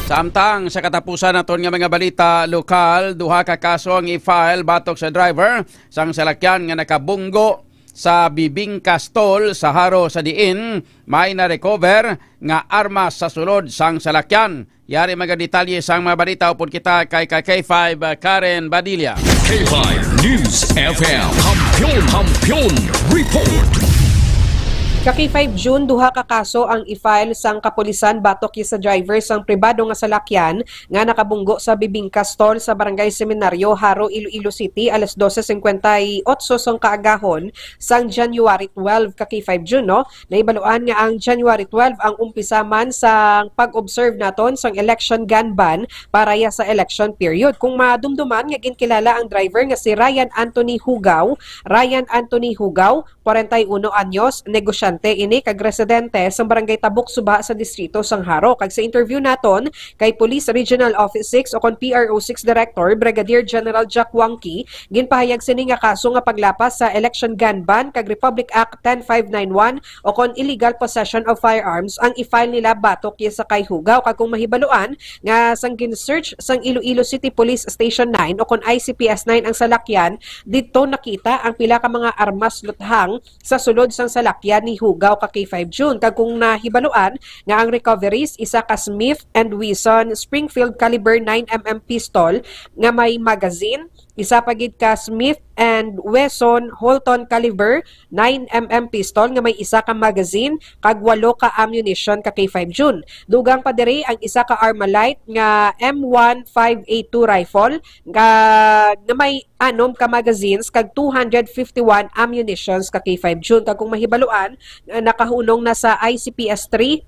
Samtang sa katapusan naton nga mga balita lokal, duha ka kaso ang i-file batok sa driver sang salakyan nga nakabunggo sa Bibingka Stall sa Jaro, sa diin may na-recover nga armas sa sulod sang salakyan. Yari mga detalye sang mga balita upod kita kay ka K five, uh, Karen Badilla. K five News F M. Kampiyon, Kampiyon Report. Ka K five June, duha ka kaso ang i-file sang kapulisan batok sa driver sang pribado nga salakyan nga nakabunggo sa Bibingka Stall sa Barangay Seminario, Jaro, Iloilo City, alas dose cincuenta y ocho sang kaagahon sang January twelve, ka K five June, no? Nahibaluan nga ang January twelve ang umpisa man sang pag-observe naton sang election gun ban para ya sa election period. Kung madumduman nga ginkilala ang driver nga si Ryan Anthony Hugaw, Ryan Anthony Hugaw, kwarenta y uno anyos, negosyante ini kag residente sa Barangay Tabok Suba sa Distrito sang Jaro. Kag sa interview naton kay Police Regional Office six o kon P R O six Director Brigadier General Jack Wangki, ginpahayag sini nga kaso nga paglapas sa Election Gun Ban kag Republic Act ten five nine one o kon illegal possession of firearms ang i-file nila batok ya sa kay Hugaw. Kag kung mahibaluan nga sang gin-search sang Iloilo City Police Station nine o kon I C P S nine ang salakyan, didto nakita ang pila ka mga armas luthang sa sulod sang salakyan ni Hugaw ka K five June. Kag kung nahibaluan nga ang recoveries, isa ka Smith and Wesson Springfield caliber nine M M pistol nga may magazine, Isa pa gid ka Smith and Wesson Holton caliber nine M M pistol nga may isa ka magazine kag walo ka ammunition ka K five June. Dugang pa diri ang isa ka Armalite nga M one five eight two rifle nga, nga may anom ka magazines kag two hundred fifty-one ammunitions ka K five June. Kag kung mahibaluan, ah, nakahunong na sa I C P S three,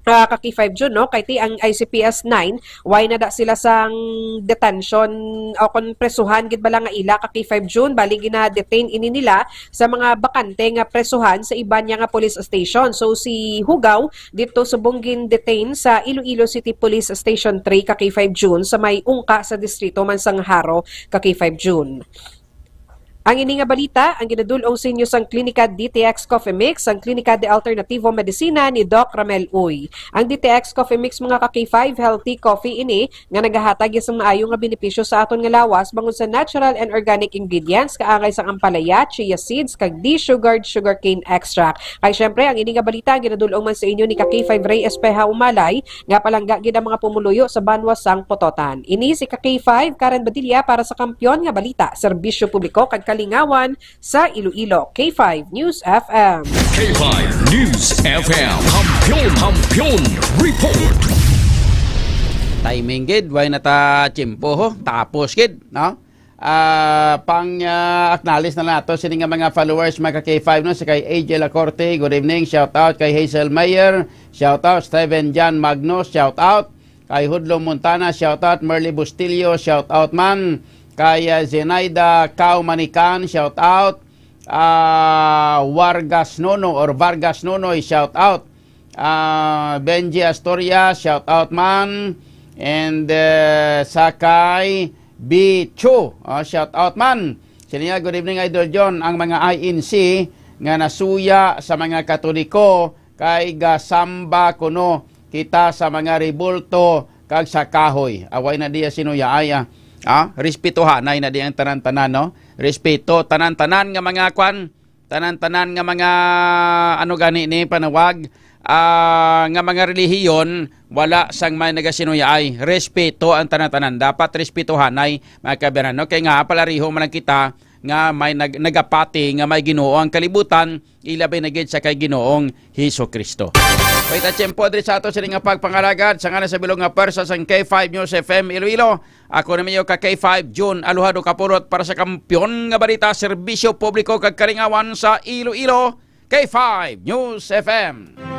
ah, ka K five June, no? Kay ti ang I C P S nine, why na da sila sang detention o kon presuhan gid bala nga ila ka K five June, bali gina-detain ini nila sa mga bakante nga presuhan sa iban niya nga police station. So si Hugaw dito subong gin-detain sa Iloilo City Police Station three ka K five June sa may ungka sa distrito man sang Jaro ka K five June. Ang ini nga balita ang ginadul-ong sa inyo sang Klinika D T X Coffee Mix, ang Klinika de Alternativo Medicina ni Doc Ramel Uy. Ang D T X Coffee Mix, mga ka K five, healthy coffee ini nga nagahatag sang maayo nga benepisyo sa aton nga lawas bangod sa natural and organic ingredients kaangay sang ampalaya, chia seeds, kag desugared sugarcane extract. Kay syempre, ang ini nga balita ang ginadul-ong man sa inyo ni ka K five Ray Espeha Umalay, nga palangga gid ang mga pumuluyo sa banwa sang Pototan. Ini si ka K five, Karen Badilla para sa Kampiyon nga Balita, Serbisyo Publiko kag Kalingawan sa Iloilo, K five News F M. K five News F M. Kampiyon, Kampiyon Report. Timing gid, way na ta tiyempo ho. Tapos gid, no? Ah, pang, ah, acknowledge na lang ato sini nga mga followers, mga ka K five, no? Si kay A J Lacorte, good evening, shout out. Kay Hazel Mayer, shout out. Steven John Magno, shout out. Kay Hudlo Montana, shout out. Merly Bustillo, shout out man. Kay, ah, Zenaida Cao Manican, shout out. Ah, Vargas Nono or Vargas Nonoy, shout out. Ah, Benji Astoria, shout out man. And, eh, sa kay Bicho, ah, shout out man. Sila, "Good evening, Idol John. Ang mga I N C nga nasuya sa mga Katoliko kay gasamba kuno kita sa mga rebulto kag sa kahoy." Away na diya sinuya ay, ah. Ah, respetuhanay na diya ang tanan-tanan, no? Respeto, tanan-tanan nga mga kwan, tanan-tanan nga mga, ano gani ni panawag, ah, nga mga relihiyon, wala sang may nagasinuyaay. Respeto ang tanan-tanan. Dapat respetuhanay, mga kababayan, no? Kay nga, palariho man lang kita nga may nag-, nagapati nga may Ginoo ang kalibutan, ilabi na gid sa kay Ginoong Jesu-Cristo. Wait, at tiyempo diri sa ato sini nga pagpangalagad sa ngalan sa bilog nga pwersa sang K five News F M Iloilo. Ako na mayo ka K five, June Aluhado Kapulot para sa Kampiyon nga Balita, Serbisyo Publiko kag Kalingawan sa Iloilo, K five News F M.